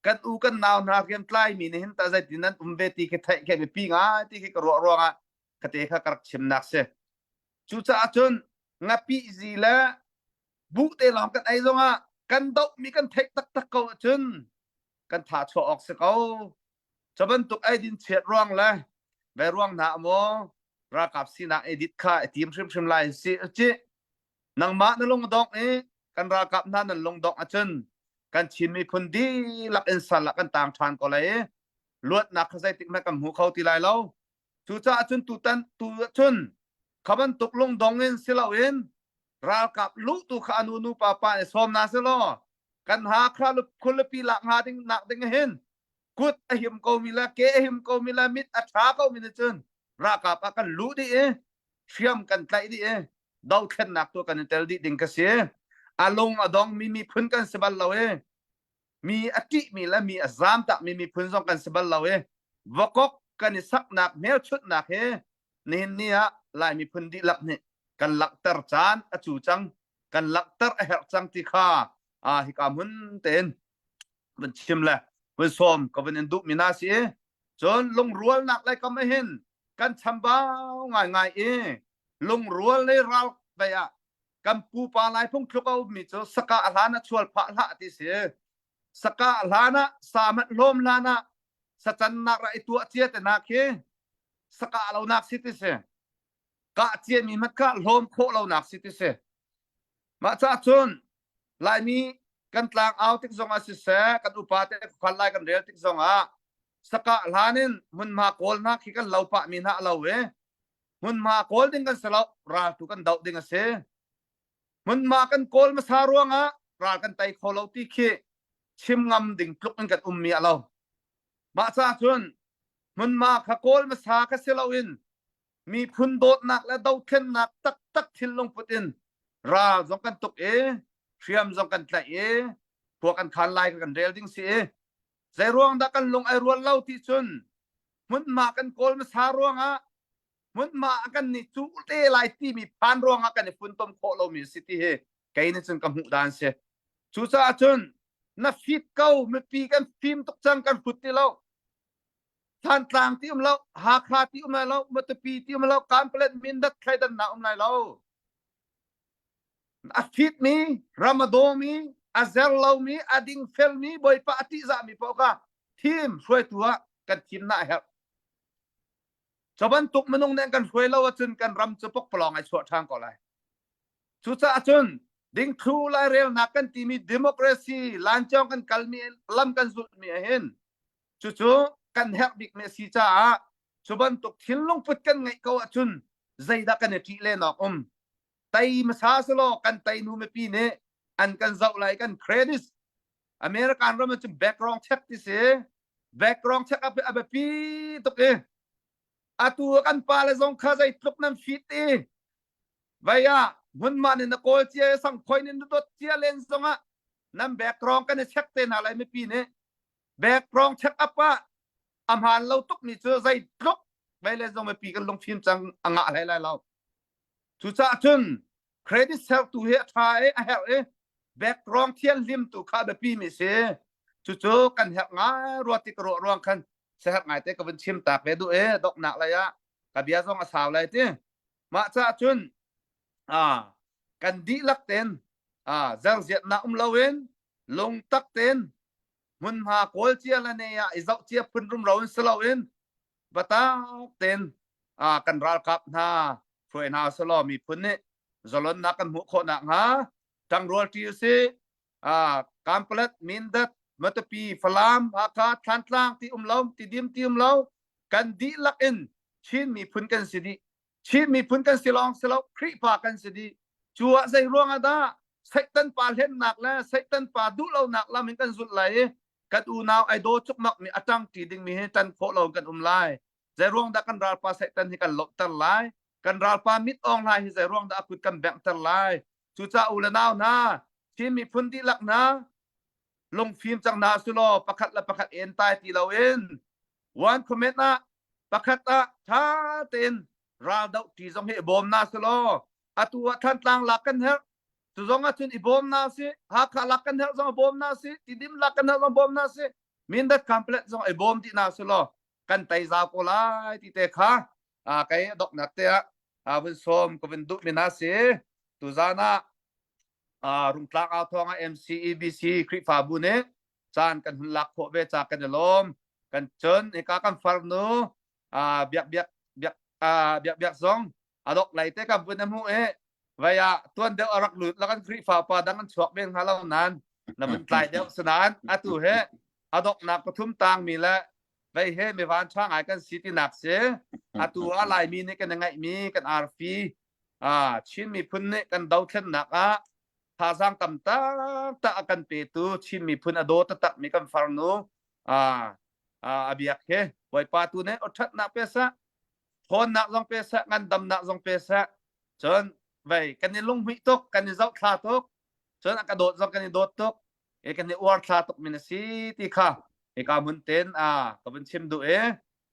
[SPEAKER 2] kan u kan nau hna riantlai mi nih hin ta zeitin nan um ve ti khi theih khi biapi ngai ti khi ka ruah ruangah kate kha ka rak chimnak si Cucaah cun ngapih zi le buh te lawng kan ei zongah kan dohmi kan theih taktak ko ahcun kan tha chuah awk si ko. Cu bantuk eidin chiat ruang le ve ruang hna maw ralkap sinak edit kha i tim hrimhrim lai si ci nangmah na lungdong i kan ralkap hna nan lungdong ahcun kan Chin miphun dihlak in sal ah kan tang ṭhan ko lai i luatnak kha zeitik hmanh kan hmu kho ti lai lo. Cucaah cun tutan tu cun kha bantuk lungdong in si loin ralkap luh tu kha anu nu pa pa nih sawm na selaw kan Hakha khualipi lak hnga ding nak ding hin kut a him ko mi le ke a him ko mi le mit a ṭha ko mi nih cun ralkap ah kan luh dih i hriam kan tlaih dih i dothlennak tu kan i tel dih ding ka si. A lung a dong mi miphun kan si bal lo i mi a ṭihmi le mi a zamtakmi miphun zong kan si bal lo i vakok kan i saknak hmelchunhnak hi nihin ni ah Lai miphun dihlak nih kan langhter caan a cu cang kan langhter a herh cang ti kha a hika hmun tein vun chim le vun sawm ka vun in duh mi na si cun lungrualnak lai kam hin kan chambau ngaingai i lungrual le ral vei ah kan pupa lai phungthluk a ummi cu saka a hlan ah chual phah hlah ti si saka a hlan ah sa hmanh hlawm hlan ah sacannak ra i tuah cia te na khi saka lo nak si ti si kah cia mi hmat kha hlawm khawh lo nak si ti si mah ca cun laimi kan tlang au tik zong ah siseh kan upa te khual lai kan rel tik zong ah saka hlan in hmunhma kawl hna khi kan lo pah mi hna lo e hmunhma kawl ding kan si lo ral tu kan doh ding a si hmunhma kan kawl hmasa ruangah ral kan tei kho lo ti khi.
[SPEAKER 11] chim ngam ding tluk in kan ummi a lo. Mah ca cun hmunhma kha kawl hmasa kha si loin miphun dawtnak le dothlennak taktak thinlung put in ral zong kan tuk i hriam zong kan tlaih i khua kan khan lai kan rel ding si i zeiruang dah kan lung ai rual lo ti cun hmunhma kan kawl hmasa ruangah hmunhma a kan nih cu te lai timi phan ruangah kan i funtom khawh lomi si ti hi kei nih cun ka hmuh dan si. Cucaah cun na fit ko mipi kan fim tuk cang kan hrut ti lo. Thantlang ti um lo, Hakha ti um lai lo, Matupi ti um lo, Kanpalet Mindat thleidannak um lai lo. A fit mi, ram a daw mi, a zer lo mi, a dingfel mi, Bawipa a ṭihzah mi paoh kha thim hruaitu ah kan thim na a herh. Cu bantuk minung nih an kan hruai lo ahcun kan ram cu pokpalawng ai chuah ṭhan ko lai. Cucaah cun dingthlu lairelnak kan timi democracy lancawng kan kalmi lam kan zulhmi ahhin cucu kan herh bikmi a si caah cu bantuk thinlung put kan ngeih ko ahcun zeidah kan i ṭih len awk um. Tei hmasa selaw kan tei hnu mipi nih an kan zoh lai kan credit American ram ahcun background check ti si background check up a biapi tuk i atu kan pale zong kha zeitluk nan fit i vai ah hmunman in na kawl cia sangkhoi in na dot cia len zongah nan background kan i check te hna lai mipi nih background check up ah a hmaan lo tuk mi cu zeitluk vai le zong mipi kan lungfim cang a ngah hlei lai lo cucaah cun credit sertu hi a ṭha i a herh i background thianhlim tu kha biapi mi si cucu kan herh ngai rua ti ka ruah ruang khan seherh ngai te ka vun chim tak ve duh e doknak lei ah ka bia zong a sau lai ti mah caah cun a kan dihlak ten a zerziatnak um loin lungtak ten hmunhma kawl cia la ne ah i zoh cia phun rumro in si loin batak ten a kan ralkap hna hruai hna selaw miphun nih zalonnak kan hmuh khawh nakhnga ṭangrual ṭi usih Kanpalet, Mindat, Matupi, Falam, Hakha, Thlantlang ti um lo, Tidim ti um lo, kan dihlak in Chin miphun kan si dih. Chin miphun kan si lawng si lo, Khrihfa kan si dih. Cu ah zei ruang ah dah Satan pa hlennak le Satan pa duhlonak lam in kan zulh lai i kan unau ai daw cukmak mi a ṭang ṭi dingmi hi ṭan khawh lo kan um lai. Zei ruang dah kan ralpa Satan hi kan lawmhter lai? Kan ralpa mit awng hlai hi zei ruang dah a kut kan benghter lai? Cucaah u le nau hna, Chin miphun dihlak hna, lungfim cang hna sulaw pakhat le pakhat entai ti loin one comment ah pakhat ah ṭha tein ral doh ṭi zong hi i bawm na sulaw atu ah Thantlang lak kan herh cu zong ah cun i bawm na si Hakha lak kan herh zong i bawm na si Tidim lak kan herh zong bawm na si Mindat Complex zong i bawm dih na sulaw kan tei zau ko lai ti te kha kei doknak te ah vun sawm ka vun duh mi na si tuzan ah rungtlak au thawng ah MCEBC Khrihfabu nih caan kan hun lak khawh ve ca kan i lawm kan cun hika kan farnu biak biak biak biak biak zong adok lai te kan vun hmu i vai ah tuan deuh a rak lut la kan Khrihfa pa dang an chuak men hnga lo nan na vun tlai deuh sanan atu he adoknak pathum tang mi le vei he mi van ṭha ngai kan si tinak si atu ah Laimi nih kan i ngaihmi kan arfi ah Chin miphun nih kan dothlennak ah thazaang tam taktak a kan petu Chin miphun a daw taktak mi kan farnu ah a biak hi Bawipa tu nih awṭhatnak pe seh ṭhawnnak zong pe seh ngandamnak zong pe seh cun vei kan i lunghmuih tuk kan i zohthla tuk cun a ka dawt zong kan i dawt tuk e kan i uar thla tuk min a si ti kha hika hmun ten a ka vun chim duh i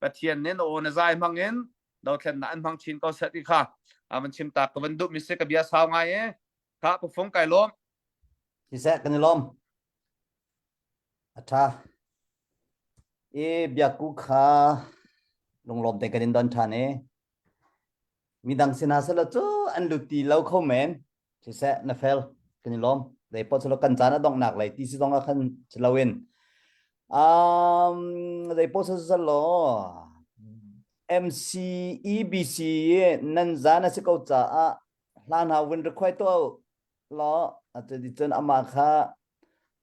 [SPEAKER 11] Pathian nih na aw na zai hmang in dothlennak an hmang chin ko seh ti kha a vun chim ta ka vun duh mi si ka bia sau ngai e kha pufung kai lawm
[SPEAKER 1] Siseh kan i lawm. A ṭha. I biakku kha lunglawm te kan in don ṭhan i Midang sinah selaw cu an lut ti lo kho men. Siseh, na fel, kan i lawm. Zei poah selaw kan caan a donghnak lei ti si zong ah khan si loin. Um, zei poah selaw MCEBC nan zan a si ko caah hlan hau vun request tuah law atu cun amah kha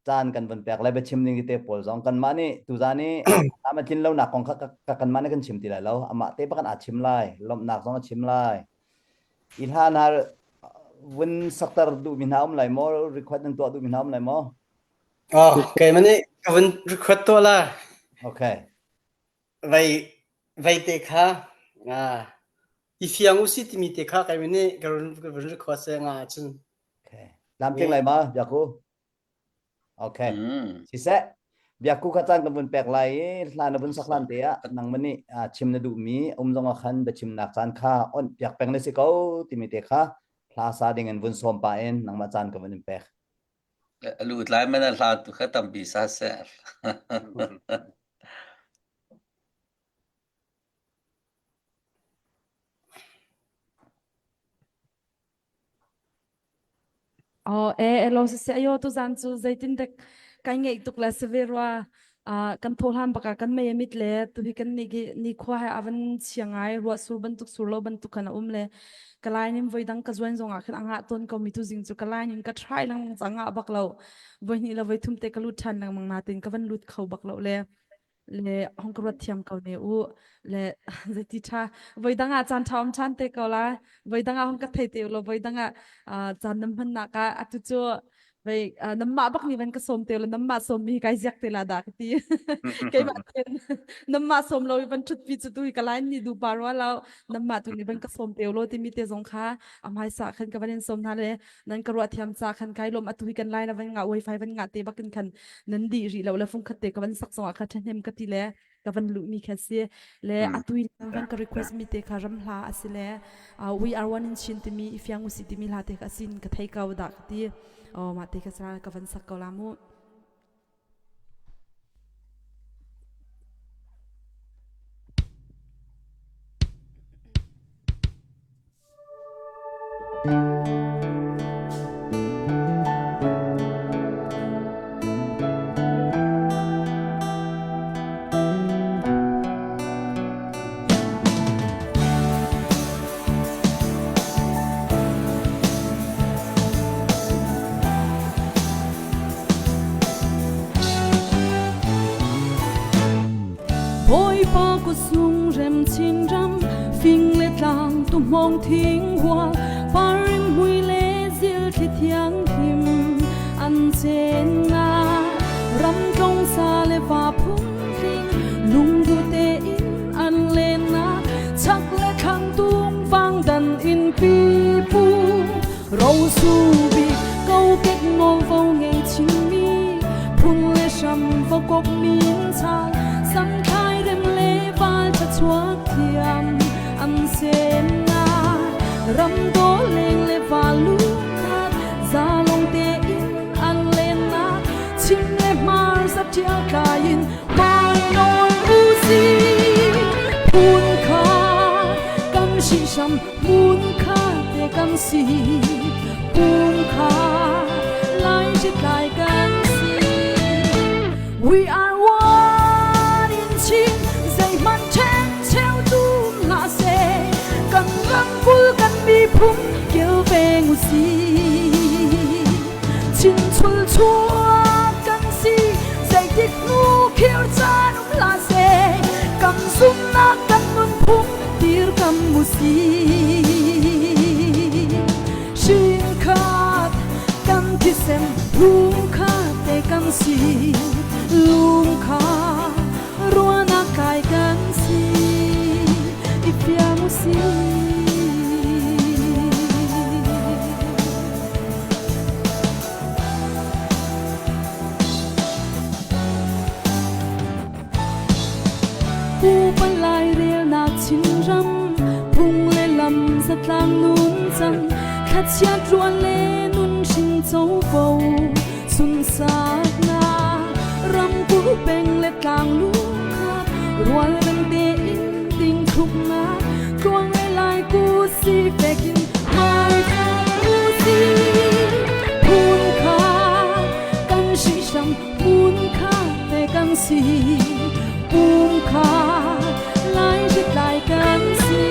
[SPEAKER 1] caan kan vun pek lai biachim ding te pawl zong kanmah nih tuzan i a tlin lonak kong kha kanmah nih kan chim ti lai lo amah te pakan aa chim lai lawmhnak zong a chim lai i hlan har vun sakter duhmi hna um lai maw request nan tuah duhmi hna um lai maw?
[SPEAKER 10] Oh, keimah nih ka vun record tuah la.
[SPEAKER 1] Okay.
[SPEAKER 10] Vei vei te kha ah i fiang usi timi te kha keimah nih ka run ka vun record se nga cun.
[SPEAKER 1] Okay. Lamtling lai ma biaku? Okay. Siseh biaku kha caan kan vun pek lai i hla na vun sak hlan te ah nangmah nih chim na duhmi um zong ah khan biachimnak caan kha onh piak peng na si ko timi te kha hla sa ding in vun sawm pah in nangmah caan ka vun in pek.
[SPEAKER 7] A lut lai man a hla tu kha tampi sa seh.
[SPEAKER 13] Oh, e elo siseh ayo tuzan cu zeitin dek kai ngeih tuk le si ve rua. Ah, kan thohlan baka kan mei amit le tuhi kan ni gi ni khua he avan chia ngai ruah sur bantuk sur lo bantuk khan a um le ka line in voi dang ka zuan zong ah khan anga ton ko mi tu zing cu ka line in ka try lengmang ca nga bak lo voi hnih le voi thum te ka lut than lengmang na tin ka van lut kho bak lo le le hong ka ruat thiam ko ne u le zeiti tha voi dang ah caan tha um than te ko la voi dang ah hong ka thei te lo voi dang ah caan nam hman nak ah atu cu vei namma bak ni van ka som te lo namma som mi kai ziak te la da ka ti keimah ten namma som lo van thut pi chu tu ka line ni du pa ro lo namma tu ni van ka som te lo ti mi te zong kha amai sa khan ka van in som na le nan ka ruah thiam ca khan kai lom atu hi kan line van nga wifi van nga te bakin khan nan di ri lo le fung khat te ka van sak zong ah kha thahnem ka ti le ka van luh mi kha si le atui van ka request mi te kha ram hla asi le we are one in Chin timi ifiang usi timi hla te kha sin ka thei ko da ka ti o ma te kha sa ka van sak ko la mu. Bawipa kutzung rem chinram fing le tlang tuhmawng thing hual parim mui le zil thli thianghlim an chenna ram tlong sa le va phun hling lungdu te in an lenna chak le thlang tung vang dan in pi pu ro su bi kokek nawlvo ngei chinmi phung le hram vakok min chal samthlai rem le val tha chuak thiam an sen na ram do leng le valu khat za long te in an len na chim le hmar za tial tlai in mai noi u si phun kha kan shi sham mun kha te kan si pum kha lai chi tlai kan si. We are one in Chin zeihmanh ṭhen cheu tum hlah seh kan ramkulh kan miphun kilveng u sih Chin chul chuak kan si zeitik hnu khir caan um hlah seh kan zumhnak kan nunphung dirkam u sih Hrinkhat kan thisen lungkhat te kan si lungkha ruahnak kai kan si i fiang u sih. Pupa lairelnak Chinram phung le lam zatlang nun cang thlachiat ruah le nun hrin covo sunsaknak ramkulh peng le tlang lungkhat rualrem tein ding thluknak tluang le lai ku si fekin hmaifang u si phun kha kan hrihhram Hmun kha te kan si, pum kha lai tlai kan si.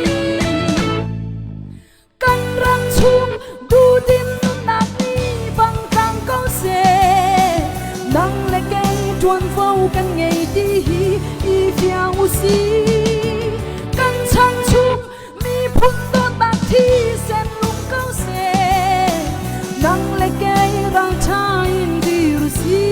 [SPEAKER 13] Kan ram chung duhdim nunnak nih bang tlang ko seh. Nang le kei ṭuanvo kan ngei ti hi i fiang u si. Kan chan chung miphun dawtnak thisen lung ko seh. Nang le kei ralṭha in dir u si.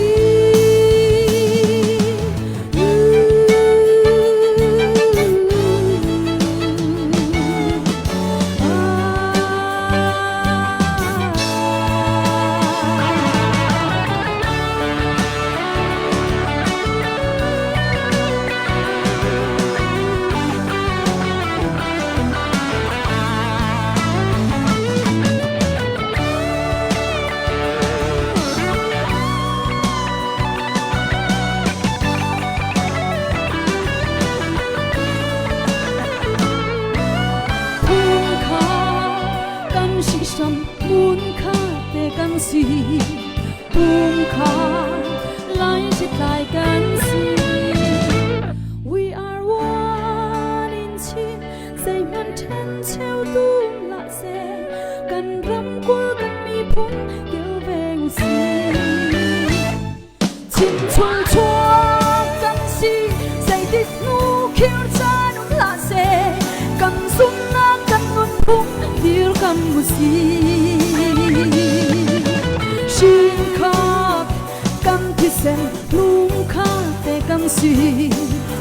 [SPEAKER 13] thisen lungkha te kan si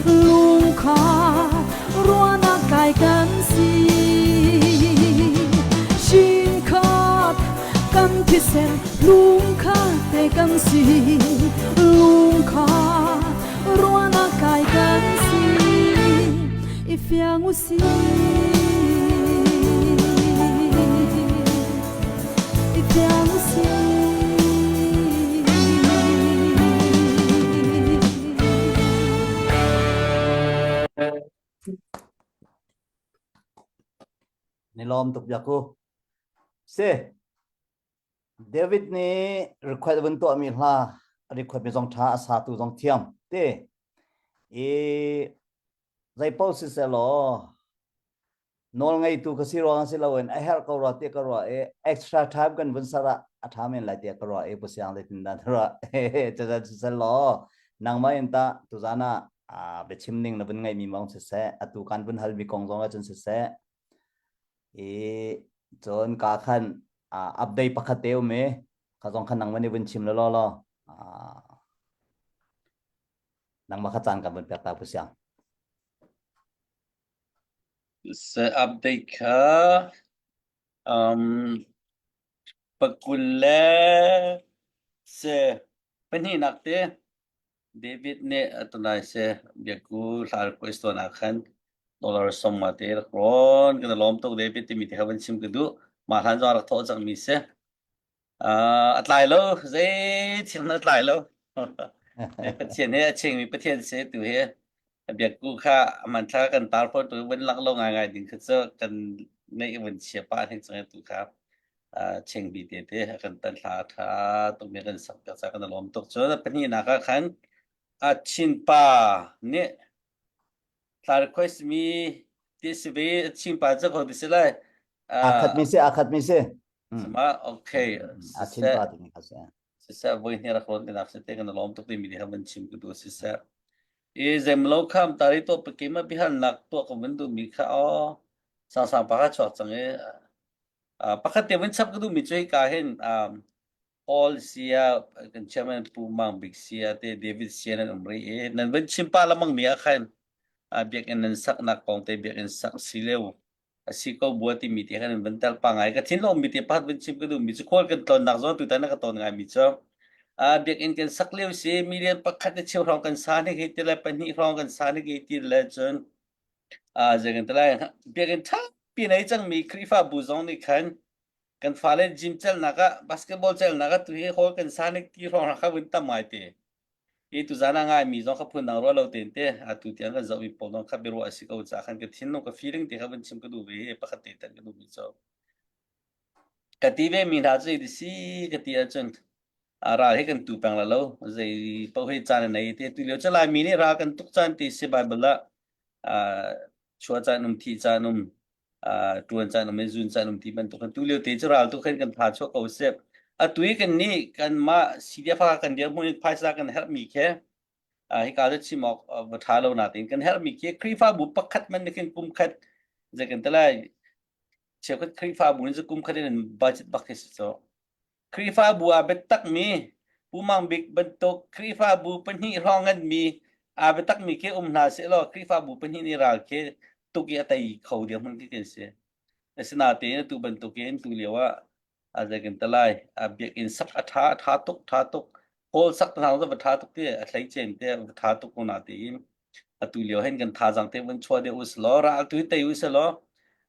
[SPEAKER 13] lungkha ruahnak kai kan si Shinkhat kan thisen lungkha te kan si lungkha ruahnak kai kan si i fiang u si i fiang u si
[SPEAKER 1] Ni lawm tuk biaku. Si. David nih request vun tuahmi hla request mi zong ṭha a satu zong thiam ti i zeipaoh siselaw nawl ngeitu ka si ruang si loin a herh ko rua ti ka ruah i extra time kan vun ser ah a ṭha men lai tiah ka ruah i pusiang zeitin dah na ruah cucan siselaw nangmah in tah tuzan ah biachim ning na vun ngeihmi mong siseh atu kan vun halmi kong zong ahcun siseh I cun ka khan update pakhat te um i kha zong khan nangmah nih vun chim law law nangmah kha caan kan vun pek ta pu siang.
[SPEAKER 7] Se update kha um pakul le se pahnihnak te David nih tunai seh biaku hla request tuan ah khan dollar sawmnga te rak rawn kan i lawm tuk David timi te kha van chim ka duh. Mah hlan zong rak thawh cangmi si. Uh, a tlai lo, zei thil na tlai lo. Pathian he a chingmi Pathian si tu hi biaku kha man thla kan tar phot tu van lak lo ngai ngai ding kha cu kan neih van chia pa hnik cang tu kha chengbi te te a kan tan hla tha tuk mi kan sak piak ca kan lawm tuk cun pahnihnak ah khan a Chin pa nih thla request mi ti si ve Chin pa cu ko ti si lai
[SPEAKER 1] a khat mi si a khat mi si
[SPEAKER 7] sama okay
[SPEAKER 1] a Chin pa ti mi kha si
[SPEAKER 7] siseh voi hnih rak rawn tinak si te kan lawm tuk timi nih van chim ka duh siseh i zemlo kham tari to pakim a bihalnak tuah ka van duh mi kha o sang sang pa kha chuak cang i Pakhat te vun chap ka duhmi cu hika hin um, Paul sia kan chairman Pu Mang Bik sia te David sia nan um rih i nan vun chim pa lamang mi ah khan uh, biakinn nan saknak kong te biakinn sak si leo a si ko bua timi te khan nan vun tel pa ngai ka thinlung mi te pakhat vun chim ka duhmi cu khual kan tlawnnak zong tutan na ka tawn ngai mi cu uh, biakinn kan sak lio si million pakhat le cheu hrawng kan sa ni hei ti le pahnih hrawng kan sa ni hei ti le cun Uh, zei kan ti lai biakinn ṭhapi nei cangmi Khrihfabu zong nih khan kan fale gym celnak ah basketball celnak ah tuhi hall kan sa nik ti hrawng kha vun tam ngai te. I tuzan ah ngaimi zong kha phun dang ruah lo tein te atu tiang kan zohmi pawl zong kha biaruah a si ko ca khan ka thinlung ka feeling te kha vun chim ka duh ve i pakhat te tan ka duhmi cu. Ka ti ve mi hna cu hi si ka ti ahcun ral hi kan tu peng la lo zei paoh hi caan a nei te tu lio cu Laimi nih ral kan tuk caan ti si Bible ah chua caan um thi caan um tuan caan um zun caan um ti bantuk tu lio te cu ral tu khan kan tha chuak ko seh atu i kan nih kan mah CDF kan dir hmun in phaisa kan herh mi khe hika cu chim awk va tha lo natin kan herh mi khi Khrihfabu pakhat man khin kum khat zei kan te lai cheukhat Khrihfabu in kum khat in budget bak hi si so Khrihfabu aa biatakmi Pu Mang Bik bantuk Khrihfabu pahnih hrawng nganmi aa biatakmi khi um hna sehlaw Khrihfabu pahnih nih ral khi tuk i a tei kho dirhmun khi kan si. Asinain atu bantukin tu lio ah a zei kan ti lai a biakinn sak a ṭha a ṭha tuk ṭha tuk hall sak hna zong va ṭha tuk ti a thleicen te va ṭha tuk ko na tiin atu lio hin kan thazaang te vun chuah deuh usilaw ral tu hi tei usilaw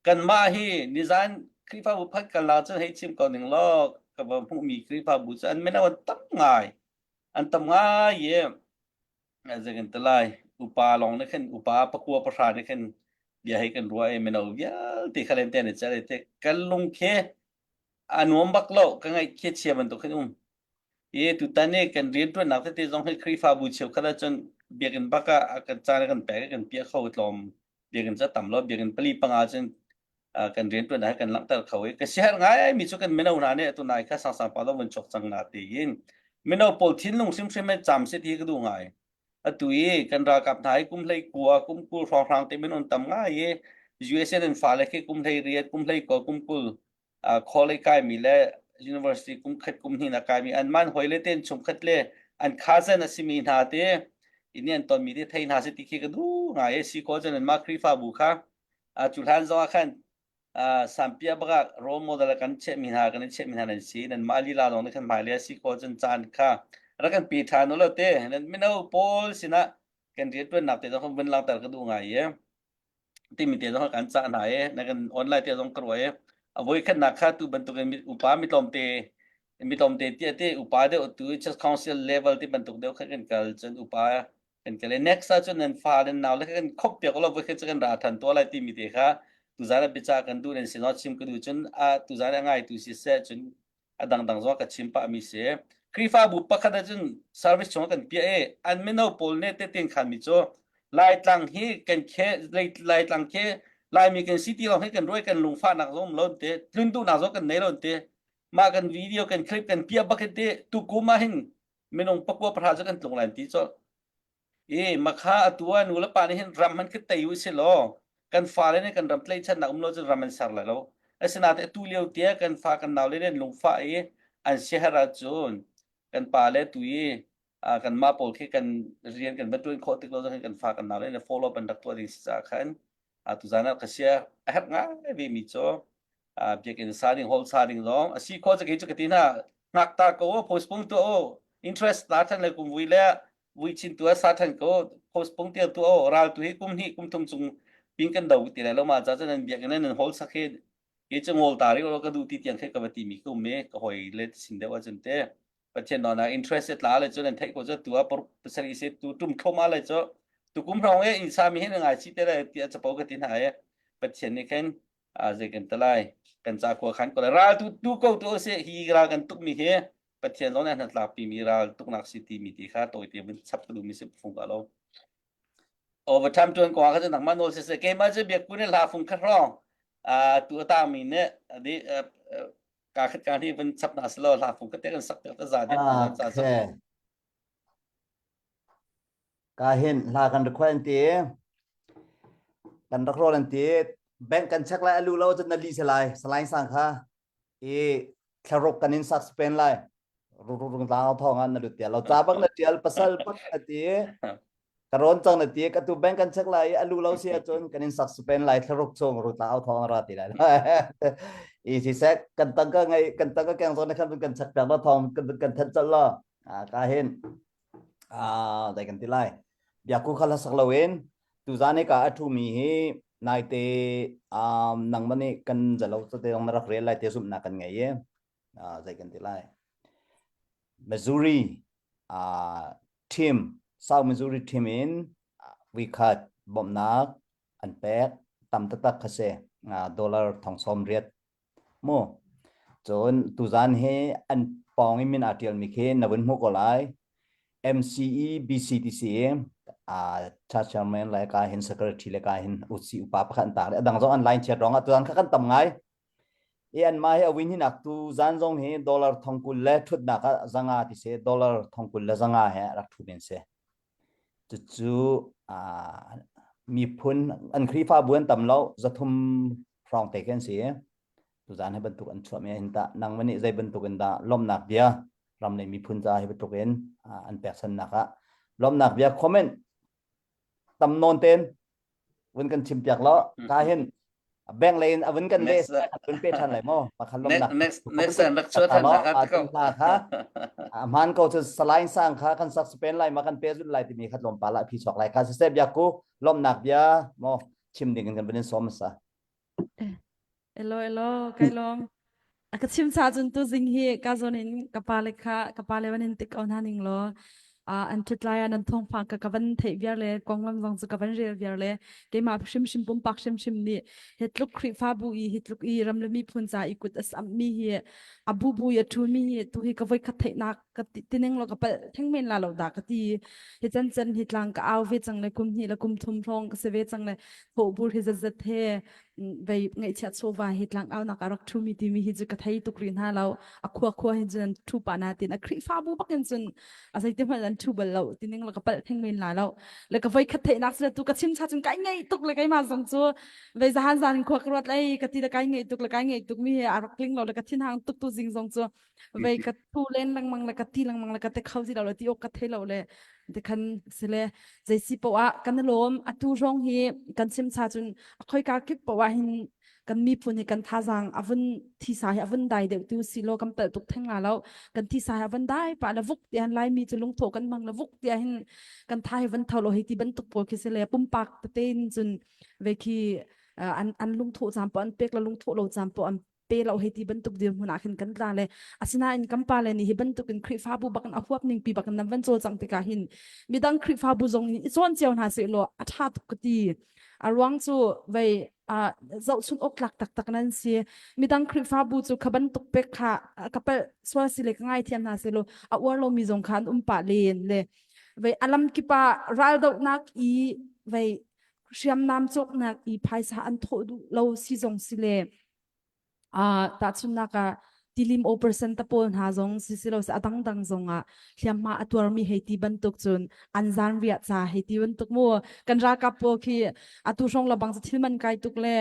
[SPEAKER 7] kanmah hi nizan Khrihfabu phat kal la cun hei chim ko ning law ka va hmuhmi Khrihfabu cu an mino an tam ngai an tam ngai i zei kan ti lai upa lawng nih khin upa pakua pahra nih khin bia hei kan ruah i mino vialte kha len te an i cel i te kan lung khi a nuam bak lo ka ngaih khi chia bantuk khin um I tutan i kan rianṭuannak tete zong hi Khrihfabu cheukhat ahcun biakinn bak ah a kan caan a kan pek i kan piah kho tlawm. Biakinn cu a tam lo. Biakinn pali panga cun uh, kan rianṭuannak hi kan langhter kho i ka siaherh ngaimi cu kan mino hna nih atu nai kha sangsang pa dong vun chuak cang na tiin mino pawl thinlung hrimhrim in caam si ti hi ka duh ngai. Atu i kan ralkap hna hi kum hlei kua, kum 20 hrawnghrang te minung tam ngai i USA in fale khi kum hlei riat, kum hlei kua, kum 20 college kaimi le university kum khat kum hnih na kaimi an man hoi le ten chungkhat le. An cousin a simi hna te ini an tonmi te thei hna seh ti khi ka duh ngai i si ko cun anmah Khrihfabu kha cu hlan zong ah khan Sampia bak role model kan chiahmi hna kan i chiahmi hna nan si. Nanmah lila lawng nih khan hmailei a si ko cun caan kha rak kan pe ṭhan u law te nan mino pawl sinah kan rianṭuannak te zong vun langhter ka duh ngai i timi te zong kan cah hna i na kan online te zong ka ruah i a voikhatnak kha tu bantukin upa mi tlawmte mi tlawmte tiah te upa deuh tu church council level ti bantuk deuh kha kan kal cun upa kan kal i next ah cun nan fa nan nau le kan khop piak lo voikhat cu kan ra than to lai timi te kha tuzan ah biaca kan duh nan sin chim ka duh cun a tuzan a ngai tu si seh cun a dangdang zong ka chim pah mi si. Khrihfabu pakhat ahcun service chung kan piah i an mino pawl nih tehte khan mi cu Laitlang hi kan khe Laitlang khi Laimi kan si ti lawng hi kan ruai kan lungfahnak zong um lo te tlun duhnak zong kan nei lo te mah kan video kan clip kan piah bak te tukum ah hin minung pakua pahra cu kan tlung lai ti colh I makha atu ah nu le pa nih hin ram han khi tei u si law kan fale nih kan ram tlaihchannak um lo cun ram an ser lai lo. Asinain atu lio tiah kan fa kan nau le nih lungfah i an siaherh ahcun kan pa le tu i kanmah pawl khi kan rian kan va ṭuan khawh tik lo zong kan fa kan nau le nih follow up an rak tuah ding si caah khan tuzaan ah ka sia a herh ngai ve mi cu biakinn sa ding hall sa ding zong a si khawh cu kei cu ka ti hna ngakta ko postpone tu o interest la than le kum vui le vui chin tu sa than ko postpone tial tu o ral tu hi kum hnih kum thum chung pin kan do ti lai lo ma cha chan an biakinn nan hall sak hi ke chu ngol ta ri ka du ti tiang khe ka va ti mi ku me ka hoi le sin deuh a chun te Pathian nawl interest tla le cun an theih ko cu tu ah pasarih se tu tum thloma le cu tukum hrawng e in sami hin ngai chi te le ti chapo ka ti hna e Pathian nih khin zei kan talai kan ca khua khan ko le ral tu tu ko tu se hi ral kan tuk mi hi Pathian zong nih hnatlak pi mi ral tuknak si ti mi ti kha tawi te vun chap ka duh mi si fung ka lo overtime tuan ko ka nangmah nawl se se keimah cu biak kun hla fung kha hrawng tu atang mi ne di ka khat ka hi vun chap na selo hla fung ka te kan sak te ta za de
[SPEAKER 1] za za ka hin hla kan request ti kan rak rol an ti bank kan check lai alu lo cun na li se lai salain sang kha i thlaruk kan in sak spain lai rung tlang thong an na lut tia lo ca bak na tial pasal bak na ti ka rawn cang na ti ka tu bank kan check lai alu lo si ahcun kan in sak spain lai thlaruk chung ru tla au thong ra ti lai i si sek kan tangka ngai kan tangka keng zon khan kan check piak lo thong kan kan than chal lo a ka hin a dai kan ti lai biaku khal sak lo in tu zan ka a thu mi hi naite um nang mani kan zalo te dong na rak rel lai te zum na kan ngai ye zei kan ti lai Missouri uh, team South Missouri team in weekhat bawmhnak an pek tam taktak kha si dollar thong sawm riat mu cun tuzan hi an pawng in min aa tialmi khi na vun hmuh ko lai MCE BCTC uh, church chairman le ka hin secretary le ka hin usi upa pakhat an tar adang zong an line chiat rong ah tuzan kha kan tam ngai i anmah hi a win hinak tu zan zong hi dollar thongkul le thutnak ah zanga ti se dollar thongkul le zanga he rak thu men se cucu miphun an Khrihfabu an tam lo zathum hrawng te khi an si tuzan hi bantuk an chuah mi hin ta nang mani zei bantuk in dah lomnak bia ram le miphun ca hi bantuk in an peksannak ah lomnak bia comment tam nawn ten vun kan chim piak lo ka hin bank lei in a vun kan le vun pe than lai mo pakhat lom nak
[SPEAKER 7] next next time rak chuah than la
[SPEAKER 1] ka ko kha man ko chu salain sang kha kan sak spain lai ma kan pe zul lai timi khat lom pa la phi chok lai ka se bia ku lom nak bia mo chim ding kan vun som sa
[SPEAKER 13] Elo elo kai lawm. A ka chim cha cun tu zing hi ka zawn in ka pa le kha ka pa le van in tik ko hna ning law an ṭhut lai ah nan thawngpang ka ka van theih viar le konglam zong cu ka van rel viar le keimah hrimhrim pumpak hrimhrim nih hi tluk Khrihfabu i hi tluk i ram le miphun ca i kut a sammi hi a bubu i a ṭhumi hi tu hi ka voi khat theihnak ka tining lo ka palh theng men la lo da ka ti hi chan chan hi tlang ka au ve cang le kum hnih le kum thum hrawng ka si ve cang le thawhbur hi zat zat he. Vei ngaihchiat chawva hi tlangaunak a rak ṭhumi timi hi cu ka thei tuk rih hna lo. A khua khua hin cun an ṭhu pah nain a Khrihfabu bak in cun a zeiti hmanh an ṭhu bal lo tining le ka palh theng men lai lo. Le ka voi khat theihnak si tu ka chim cha cun kai ngaih tuk le keimah zong cu vei zahan zan in khua ka ruat lei ka ti le kai ngaih tuk le kai ngaih tuk mi hi a rak tling lo le ka thinhang tuk tu zing zong cu vei ka thu len lengmang le ka ti lengmang le ka te kho ti lo le ti awk ka thei lo le tikhan sile zeisi poah kan lawm atu rong hi kan chim cha cun a khoika kip poah hin kan miphun hi kan thazaang avun thisa hi avun dai deuh tu si lo kan pel tuk theng la lo kan thisa hi avun dai pa la vuk tian lai mi chu lungtho kan mang la vuk tia hin kan tha hi van tho lo hi ti bantuk pawl khi sile pumpak tete in cun ve khi an an lungtho cam po an pek la lungtho lo cam po an pe lo hei ti bantuk dirhmun ah khin kan tla le asinain kan pa le nih hi bantuk in Khrihfabu bak in a huap ning pi bak in nan van cawlcang tikah hin midang Khrihfabu zong in i cawn cio hna seh law a ṭha tuk ka ti a ruang cu vei zohchun awk tlak taktak nan si midang Khrihfabu cu kha bantuk pek kha ka palh sual si le ka ngaithiam hna seh law a uar lomi zong kha an um pah len le vei alam kip ah raldohnak i vei hriamnam cawknak i phaisa an thawh duh lo si zong si le Uh, tahchunhnak ah tilim operation ta pawl hna zong si si lo a dangdang zong ah hliamhma a tuarmi hei ti bantuk cun an zan riah ca hei ti bantuk mu kan ralkap pawl khi atu hrawng labang cu thil man kai tuk le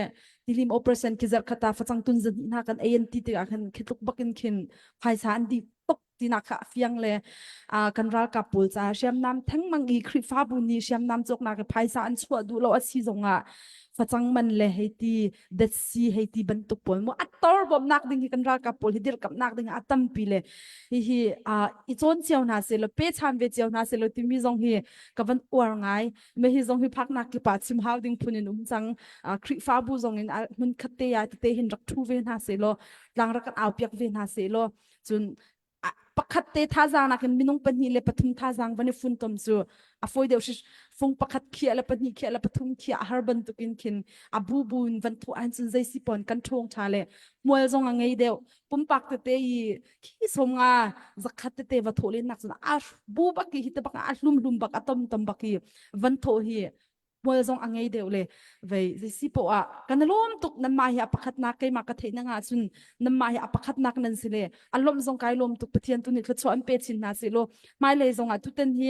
[SPEAKER 13] tilim operation khi zarhkhat ah facang tun zan hna kan ei an ti tikah khan khitluk bakin khin phaisa an dih tuk tinak kha a fiang le kan ralkap pawl caah hriamnam thengmang i Khrihfabu nih hriamnam cawknak i phaisa an chuah duh lo a si zongah facang man le hei ti detsi hei ti bantuk pawl mu a tor bawmnak ding hi kan ralkap pawl hi dirkamnak ding a tampi le hihi i cawn cio hna se lo pe chan ve cio hna se lo timi zong hi ka van uar ngai me hi zong hi phaknak kipa chim hau ding phun in um cang Khrihfabu zong in hmun khat te ya te hin rak thu ve hna se law tlang rak kan au piak ve hna se law Cun pakhat te thazaang nakin minung pahnih le pathum thazaang van i funtom cu a fawi deuh fung pakhat khiah le pahnih khiah le pathum khiah a har bantukin khin a bu bu in van thuah ahcun cun zei si pon kan ṭhawng ṭha le hmual zong a ngei deuh pumpak tete i khi som nga zakhat tete va thawh len nak cun a bu bak i hi te bak a hlum hlum bak a tom tom bak i van thawh hi hmual zong a ngei deuh le vei zeisi poh ah kan lawm tuk nanmah hi a pakhatnak keimah ka theih na nga cun nanmah hi a pakhatnak nan si le a lawmh zong kai lawm tuk Pathian tu nih thluachuah an pe chin hna seh law hmailei zong ah tutan hi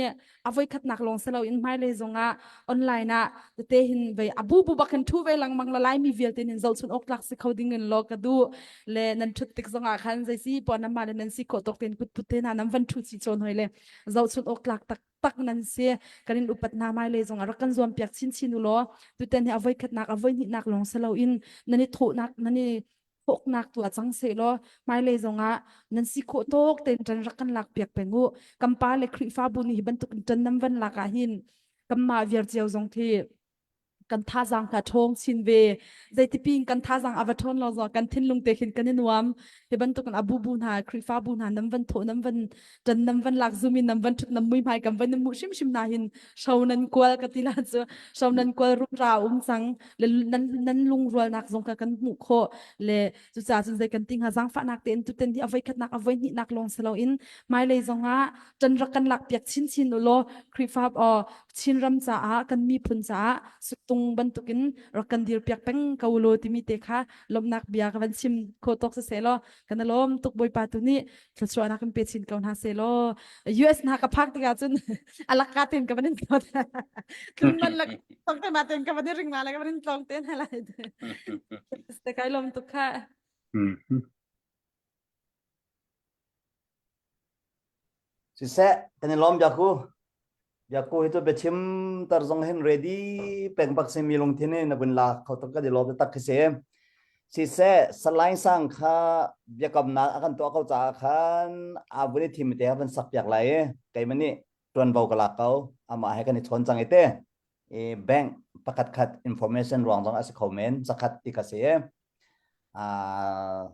[SPEAKER 13] a voi khatnak lawng si loin hmailei zong ah online ah tete hin vei a bu bu bak hin thu ve lengmang la laimi vialte nin zohchun awk tlak si kho ding in law ka duh le nan thut tik zong ah khan zeisi po nanmah le nan si khawh tawk ten kut put te hna nan van thu chi chawn hoi le zohchun awk tlak tak tak nan si kan in upat hna mai le zong a rak kan zuam piak chin chin u law tutan hi a voi khatnak a voi hnihnak lawng si loin nan i thawhnak nan i thawknak tu a cang seh law hmailei zong ah nan si khawh tawk tein ṭan rak kan lak piak peng u kan pa le Khrihfabu nih hi bantuk in ṭan nan van lak ah hin kanmah viar cio zong khi kan thazaang kha ṭhawng chin ve zeitipi in kan thazaang a va ṭhawn lo zong kan thinlung te khin kan i nuam hi bantukin a bubu hna Khrihfabu hna nan van thawh nan van ṭan nan van lak zum in nan van ṭhut nan muihmai kan van hmuh hrimhrim hna hin hro nan kual ka ti la cu hro nan kual rumra um cang le nan nan lungrualnak zong kha kan hmuh khawh le cucaah cun zei kan ti hnga zaangfahnak tein tuten hi a voikhatnak a voihnihnak lawng si loin hmailei zongah ṭan rak kan lak piak chinchin u law Khrihfa Chinram caah kan miphun caah suttung bantukin rak kan dirpiak peng ko law timi te kha lawmhnak bia ka van chim kho tawk siseh law kan i lawm tuk Bawipa tu nih thluachuahnak in pe chin ko hna seh law US hna ka phak tikah cun alakka ten ka van in tlawt tlun man la tong te ma ten ka van i ring ma la ka van in tlong te hna lai te kai lawm tuk kha
[SPEAKER 1] Siseh, kan i lawm Biakku. Biakku hi cu biachim tar zong hin ready peng bak simi lungthin in na vun lak kho tuk kan i lawm tak khi si. Siseh, Salai Sang kha biakamnak a kan tuah ko caah khan a vun i thim te a van sak piak lai i keimah nih tuanvo ka lak ko. Amah he kan i chawn cang i te. I bank pakhat khat information ruang zong a si kho men zakhat ti kha si. Ah,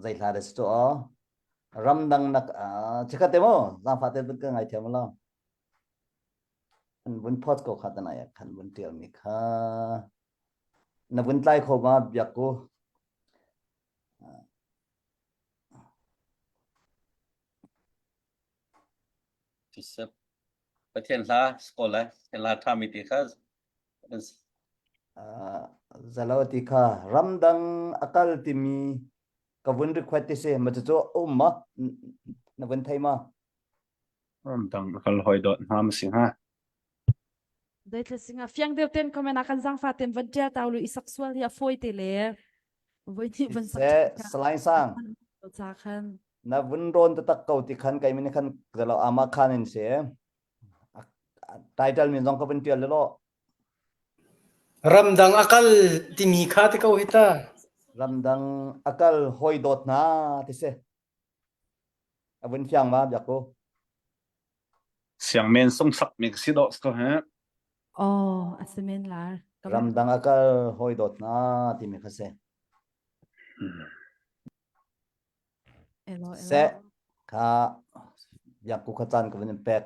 [SPEAKER 1] zei hla dah si cu aw? Ramdang nak chikkhat te mu zaangfah te vun ka ngaithiam lo an vun post ko kha tanai ah khan vun tial mi kha na vun tlai kho ma biak ku
[SPEAKER 7] Pathian hla skol le hla tha mi ti kha.
[SPEAKER 1] Zalo ti kha ramdang a kal timi ka vun request ti si ma cu um ma na vun thei ma?
[SPEAKER 2] Ramdang a kal hoi dawt hna ma si hnga?
[SPEAKER 14] Deithle singa fiang deuh ten comment ah kan zangfa ten van tial tau lu isak sual hi a foi te le voi nih van sak
[SPEAKER 1] Se Salai Sang
[SPEAKER 14] ca khan
[SPEAKER 1] na vun rawn taktak ko ti khan kai min khan zalo ama khan in se title min zong ka vun tial le lo.
[SPEAKER 10] Ramdang a kal timi kha ti ko hi ta.
[SPEAKER 1] Ramdang a kal hoi dawt hna ti si. A vun fiang ma biak ko.
[SPEAKER 2] Siang men sung sak mi si dawh ko he.
[SPEAKER 14] Oh, a si men lar.
[SPEAKER 1] Ramdang a kal hoi dawt hna timi kha si.
[SPEAKER 14] Elo elo.
[SPEAKER 1] Se kha biak ku kha caan ka vun in pek.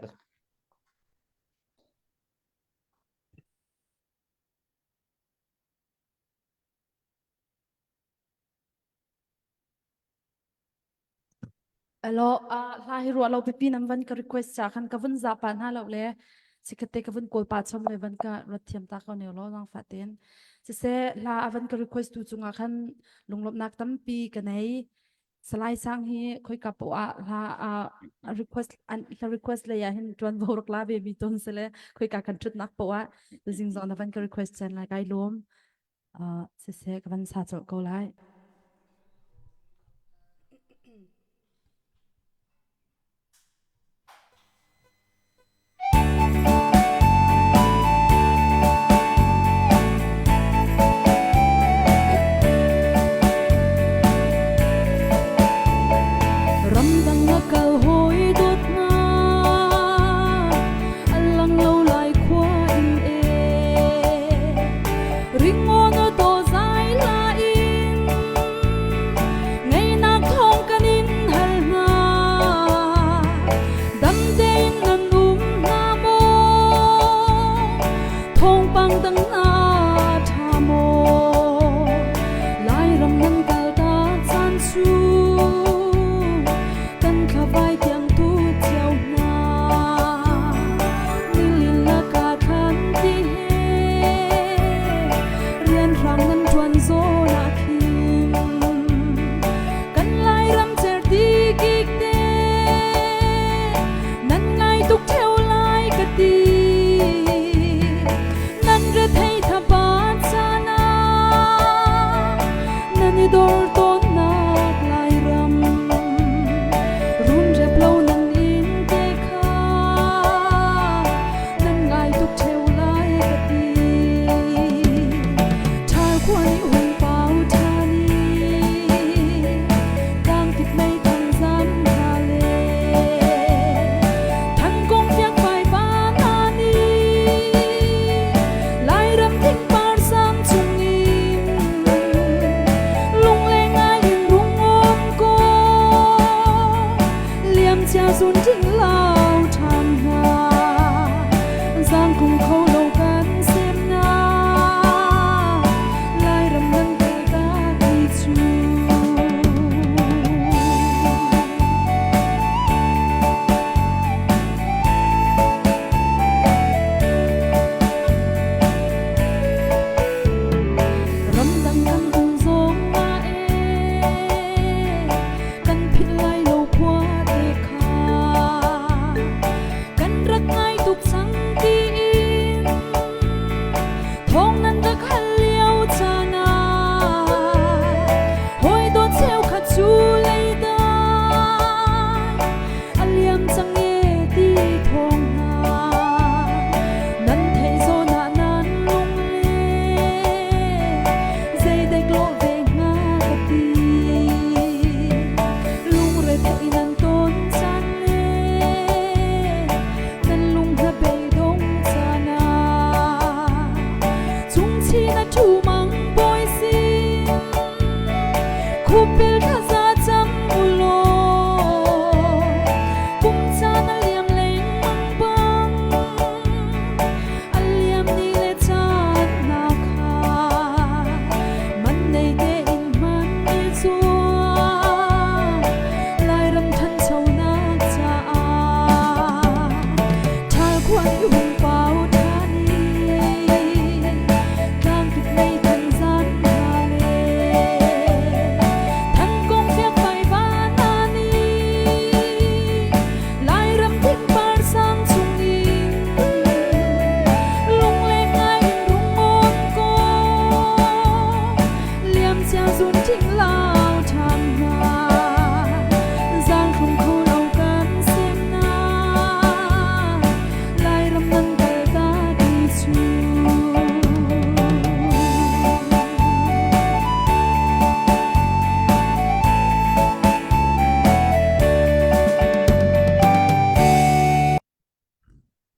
[SPEAKER 14] Alo, hla hi ruah lo pipi nan van ka request cha khan ka vun za pa hna lo le sikate ka vun kawl pa chom le van ka rat thiam ta ko ne lo lang fa ten sise hla avan ka request tu chungah khan lunglawmhnak tampi ka nei. Salai Sang hi khoika poah hla a request an hla request lei ah hin tuanvo rak la ve mi ton sele khoika kan thutnak poah zing zong na van ka request chan lai kai lawm. Siseh ka van sa colh ko lai. Ramdang na kal hawi dawt na a lang lo lai khua in e ringawn a to zai la in Ngeinak thawng kan in hal hna. Dam tein nan um hna maw? Thawngpang dang na ṭha maw? Lairam nan kal ta caan cu kan thlavai tiang tu cio hna. Nilin lakah thlan ti he rianhrang nan ṭuan zawn ah khin kan Lairam certi kik te nan ngai tuk ṭheo lai ka ti. Nan rethei thaba caan ah nan i dor tawnnak Lairam runrep lo nan inn te kha nan ngai tuk ṭheo lai ka ti. Ṭhal khua nih hung pau ṭhan i tlangkip meithal zam hna le thangkung fiakfai pa hna.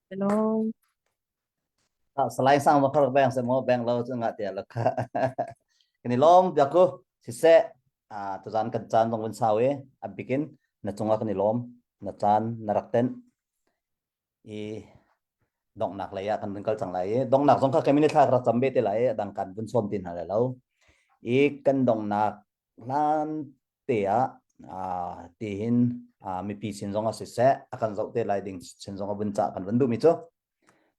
[SPEAKER 15] Hello.
[SPEAKER 1] Ah, Salai sang va kharak beng se mo beng lo chu nga te la kha. Kan i lom biaku siseh ah tuzan kan caan zong vun sau i a bikin na cungah kan i lawm na caan na rak tenh i donghnak lei ah kan vun kal cang lai i donghnak zong kha kemi thla rak cam be te lai i dang kan vun sawm ti hna lai lo i kan donghnak hlan te ah ah tihin ah mipi sin zong ah siseh a kan zoh te lai ding sin zong a vun cah kan vun duh mi cu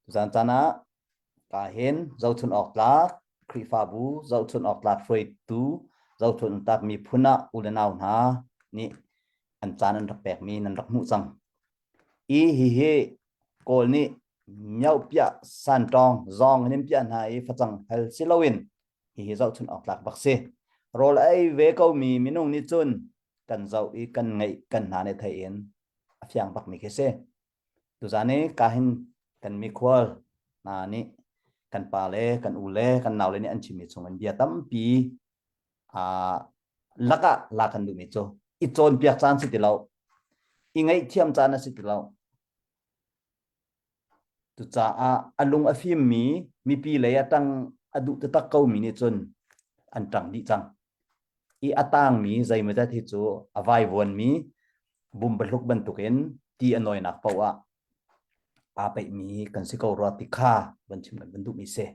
[SPEAKER 1] tuzan caan ah ka hin zohchun awk tlak Khrihfabu zohchun awk tlak hruaitu zohchun tlak miphun ah u le nau hna nih an caan an rak pekmi nan rak hmuh cang. I hihi Kawl nih miohpiah santawng zawng in an piah hna i facang hal si loin hihi zohchun awk tlak bak si. Rawl a ei ve komi minung nih cun kan zoh i kan ngeih kan hna nih thei in a fiang bakmi khi si. Tuzan i kahin kan mikhual hna nih kan pa le kan u le kan nau le nih an chimmi chungin bia tampi aa lakah la kan duhmi cu i cawnpiak caan si ti lo i ngaihthiam caan a si ti lo cucaah a lung a fimmi mipi lei a tang a duh taktak komi nih cun an ṭang dih cang i a tangmi zeimawzat hi cu a vaivuanmi bumbahluk bantukin ti a nawinak paoh ah aa peihmi kan si ko rua ti kha van chim kan van duhmi si.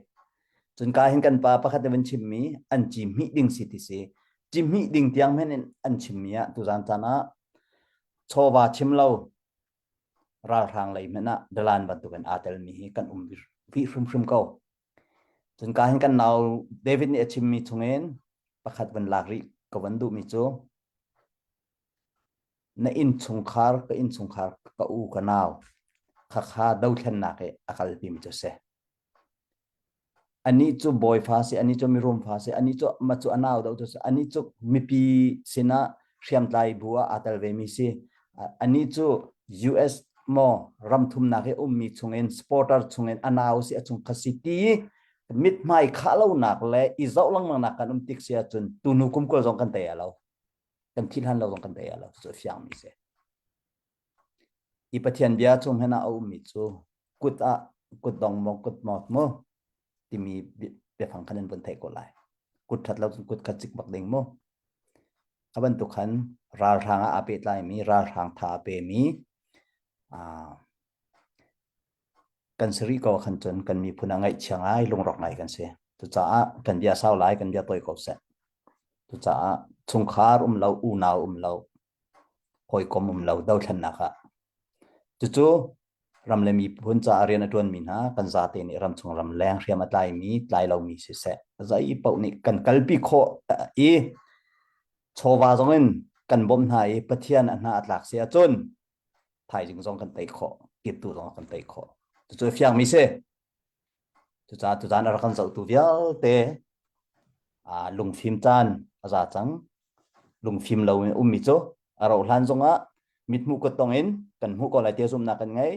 [SPEAKER 1] Cun ka hin kan pa pakhat nih van chimmi an ci hmih ding si ti si. Ci hmih ding tiang men in an chimmi ah tuzan caan ah chawva chim lo ralhrang lei hmanh ah dalan bantukin aa telmi hi kan um rih hrimhrim ko. Cun ka hin kan nau David nih a chimmi chungin pakhat van lak rih ka van duhmi cu na innchungkhar ka innchungkhar ka u ka nau khakha dothlennak i a kalpimi cu si. Anih cu bawifa si, anih cu mirum fa si, anih cu ma cu a nau deuh tu si, anih cu mipi sinah hriamtlai bu ah aa tel vemi si. Anih cu US maw ramthumnak i ummi chungin supporter chungin a nau si a chung kha si ti mithmai khah lonak le i zoh lengmangnak kan um tik si ahcun tunu kum kul zong kan tei a lo. Kan thih hlan lo zong kan tei a lo. Cu a fiangmi si. I Pathian bia chung hen ah a ummi cu kut ah kut dong maw kut mawt mu timi biafang khan in vun theih ko lai. Kut ṭhat lo cun kut kha cik bak ding mu. Kha bantuk khan ralhrang ah aa pehtlaimi, ralhrang tha a pemi kan si rih ko khan cun kan miphun a ngaihchia ngai lungrawk ngai kan si. Cucaah kan bia sau lai, kan bia tawi ko seh. Cucaah chungkhar um lo, unau um lo, hawikom um lo dothlennak ah. Cucu ram le miphun caah rian a ṭuanmi hna kan zate nih ramchung ramleng hriam a tlaimi tlai lomi siseh zei paoh nih kan kalpi khawh i chawva zong in kan bawmh hna i Pathian a hna a tlak si ahcun thaizing zong kan tei khawh kiptu zong kan tei khawh cucu fiangmi si Cucaah tuzaan a rak kan zohtu vialte aa lungfim caan a za cang. Lungfim lo in ummi cu a rauh hlan zongah mithmuh kuttong in kan hmuh ko lai tiah zumhnak kan ngei.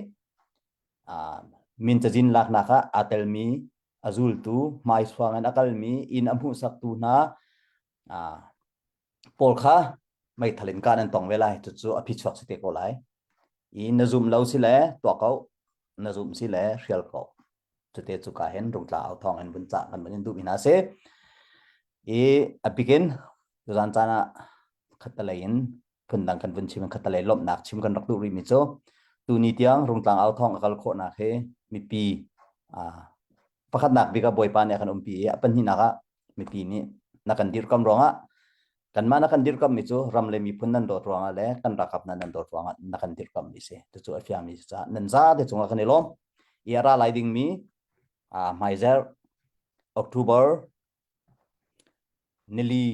[SPEAKER 1] Aa min cazin laknak ah aa telmi a zultu, hmaisuang in a kalmi, inn a hmuhsaktu hna aa pawl kha meithal in kah nan tong ve lai. Cucu a phichuak si te ko lai. I na zum lo si le tuah ko, na zum si le hrial ko. Cute cu ka hin rungtla au thawng in vun cah kan van in duh mi hna si. I a bikin tuzan caan ah khattalei in phundang kan vun chim khattalei lawmhnak chim kan rak duh rih mi cu tuni tiang rungtlang au thawng a kal khawhnak hi mipi pakhatnak bik ah Bawipa nih a kan umpi i a pahnihnak ah mipi nih na kan dirhkam ruangah kanmah na kan dirhkammi cu ram le miphun nan dawt ruangah le kan ralkap nan nan dawt ruangah na kan dirhkammi si cucu a fiangmi si caah nan zate cungah kan i lawm i a ra lai dingmi hmaizerh October nili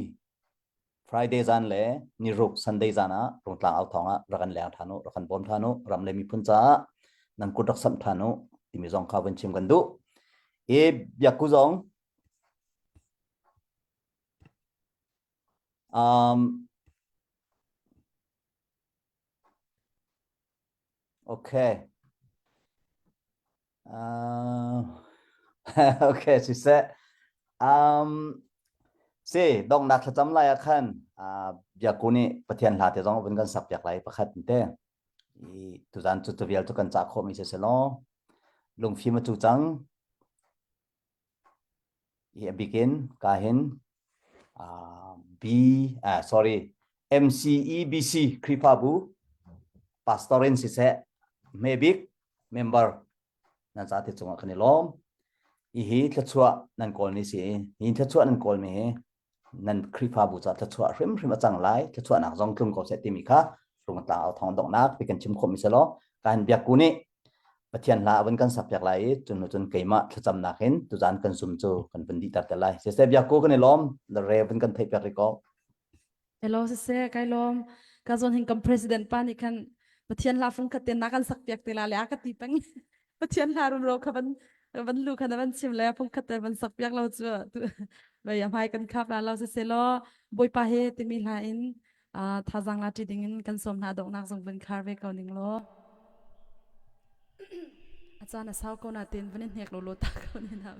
[SPEAKER 1] Friday zan le niruk Sunday zan ah Rungtlang au thawng ah rak kan leng ṭhan u rak kan bawm ṭhan u ram le miphun caah nan kut rak samh ṭhan u timi zong kha vun chim kan duh i biakku zong Um, okay. Uh, okay, siseh. Um, si donghnak thlacam lai ah khan uh, biakku nih Pathian hla te zong vun kan sak piak lai pakhat te. I tuzan cu tu vial cu kan cah khawh mi si selaw. Lungfim a cu cang. I a bikin ka hin uh, B uh, sorry MCEBC Khrihfabu pastor in siseh hmebik member nan zate cungah kan i lawm. Hi hi thluachuah nan kawl ni si hi thluachuah nan kawl mi hi nan Khrihfabu ca thluachuah hrimhrim a cang lai thluachuahnak zong tlung ko seh timi kha rungtlang au thong donghnak ti kan chim khawh mi selaw kan biakku nih Pathian hla a vun kan sak piak lai i cun cun keimah thlacamnak in tuzan kan sum cu kan vun dihter te lai siseh biakku kan i lawm re vun kan theih piak rih ko
[SPEAKER 14] Hello siseh kai lawm ka zawn hin kan president pa nih khan Pathian hla fung khat te na kan sak piak te la le a ka ti peng Pathian hla rumro kha van van lu kha na van chim le phung khat te van sak piak lo cu tu vei a hmai kan khap la lo siseh law Bawipa he timi hla in thazang la ṭi ding in kan sawm hna donghnak zong van khar ve ko ning law a caan a sau ko na ten van in hnek lo lo ta ko ni na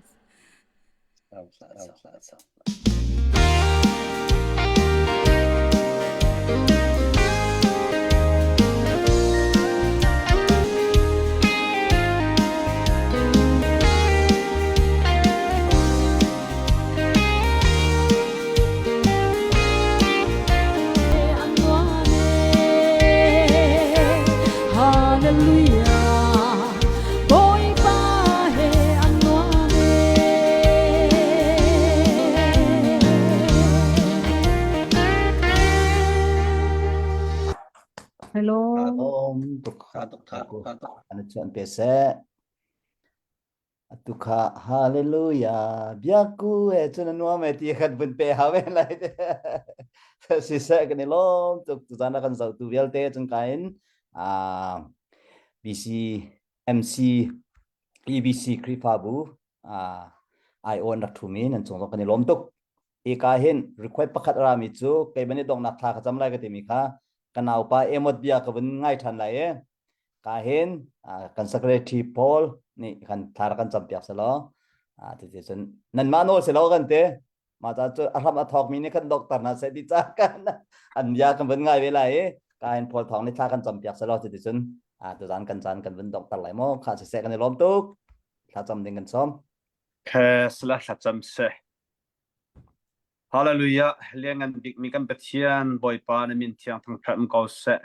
[SPEAKER 14] Hallelujah Bawipa he an nuam
[SPEAKER 15] Hello.
[SPEAKER 1] Om tuk an chuan pe seh Atu kha hallelujah biakku he cun a nuam e ti khat vun pe hau en lai te. Siseh kan i lawm tuk tuzan a kan zohtu vialte cun ka in ah BC MC EBC Khrihfabu ah ai aw an rak ṭhumi nan cung zong kan i lawm tuk. Ika hin request pakhat a rami cu kei ban i donghnak thla ka cam lai ka timi kha ka naupa emot bia ka vun ngai ṭhan lai e. Ka hin kan secretary Paul nih kan thla rak kan campiak selaw ti cun nanmah nawl si lo kan ti mah ca cu a hram a thawk mi nih kan doctor hna seh ti ca kan an bia kan vun ngai ve lai i ka hin Paul Thawng nih thla kan campiak selaw ti cun tuzan kan caan kan vun doctor lai maw kha siseh kan i lawm tuk thla cam ding kan sawm
[SPEAKER 2] Khe sala thla cam seh Hallelujah lianngan bikmi kan Pathian Bawipa na min thiang thangṭhat ko seh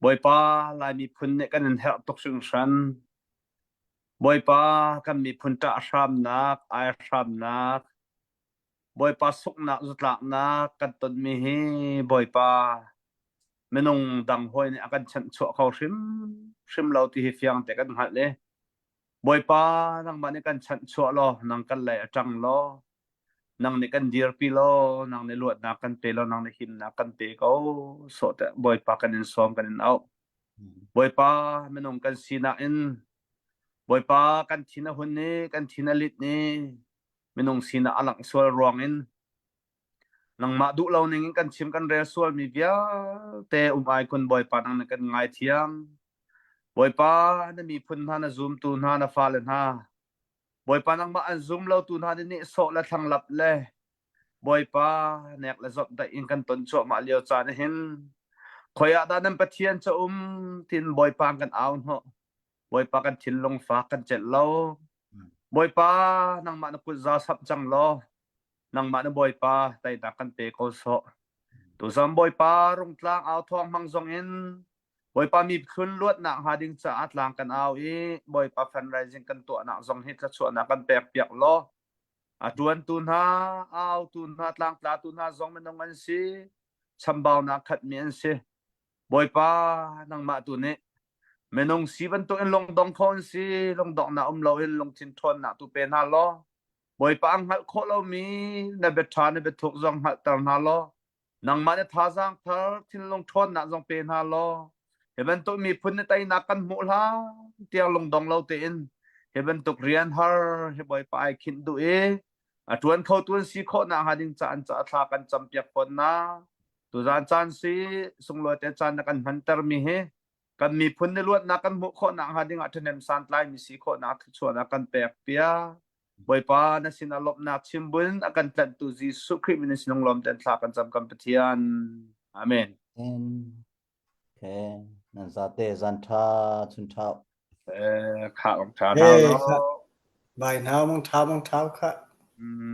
[SPEAKER 2] Bawipa, Lai miphun nih kan in herh tuk hringhran. Bawipa, kan miphun ṭah hramnak, ai hramnak, Bawipa suknak zutlaknak kan tonmi hi Bawipa minung dang hawi nih a kan chanhchuah kho hrimhrim lo ti hi fiang te kan hngalh i Bawipa nangmah nih kan chanhchuah law nang kan lei a ṭang law nang nih kan dirpi law nang nih luatnak kan pe law nang nih himnak kan pe ko sawh teh Bawipa kan in sawm kan in auh Bawipa minung kan sinak in Bawipa kan thin a hun ni kan thin a lit ni minung sinak a langh sual ruang in nangmah duh lo ning in kan chim kan rel sual mi vialte um ai kun Bawipa nang nih kan ngaithiam Bawipa na miphun hna na zumtu hna na fale hna Bawipa nangmah an zum lotu hna nih nihsawh le thlanglap le Bawipa nek le zawtdaih in kan ton cuahmah lio caan hin khoi ah dah nan Pathian cu um tin Bawipa an kan au hnawh Bawipa kan thinlung fak kan celh lo Bawipa nangmah na kut za sap cang law nangmah na Bawipa teinak kan pe ko sawh tuzan Bawipa rungtlang au thawng hmang zong in Bawipa miphun luatnak hnga ding caah tlang kan au i Bawipa fundraising kan tuahnak zong hi thluachuahnak kan pek piak law a ṭuantu hna autu hna tlangtlatu hna zong minung an si chambaunak khatmi an si Bawipa nangmah tu nih minung si bantuk in lungdong kho an si lungdonghnak um loin lungthin ṭhawnnak tu pe hna law Bawipa an hngalh khawh lomi na biaṭha na biathuk zong hngalhter hna law Nangmah na thazaang thar thinlung ṭhawnnak zong pe hna law hi bantuk miphun na teinak kan hmuh hlan tiang lungdong lo tein hi bantuk rian har hi Bawipa ai khinh duh i a ṭuan kho tu an si khawh nakhnga ding caan caah thla kan campiak fawn na. Tuzaan caan si sunglawi te caan na kan hmantermi hi kan miphun ni luatnak kan hmuh khawh nakhnga ding ah ṭhahnem santlaimi si khawhnak thluachuahnak kan pek piak. Bawipa na sinah lawmhnak chim buin a kan tlanhtu Jesuh Khrih min in sinung lawm ten thla kan cam kan Pathian. Amen.
[SPEAKER 1] Okay. Nan zate zan tha chun tha.
[SPEAKER 2] Eh, khah mang tha hna
[SPEAKER 10] Hey,
[SPEAKER 2] lo.
[SPEAKER 10] khah. Bai hna mang tha mang thau khah.
[SPEAKER 2] Mm.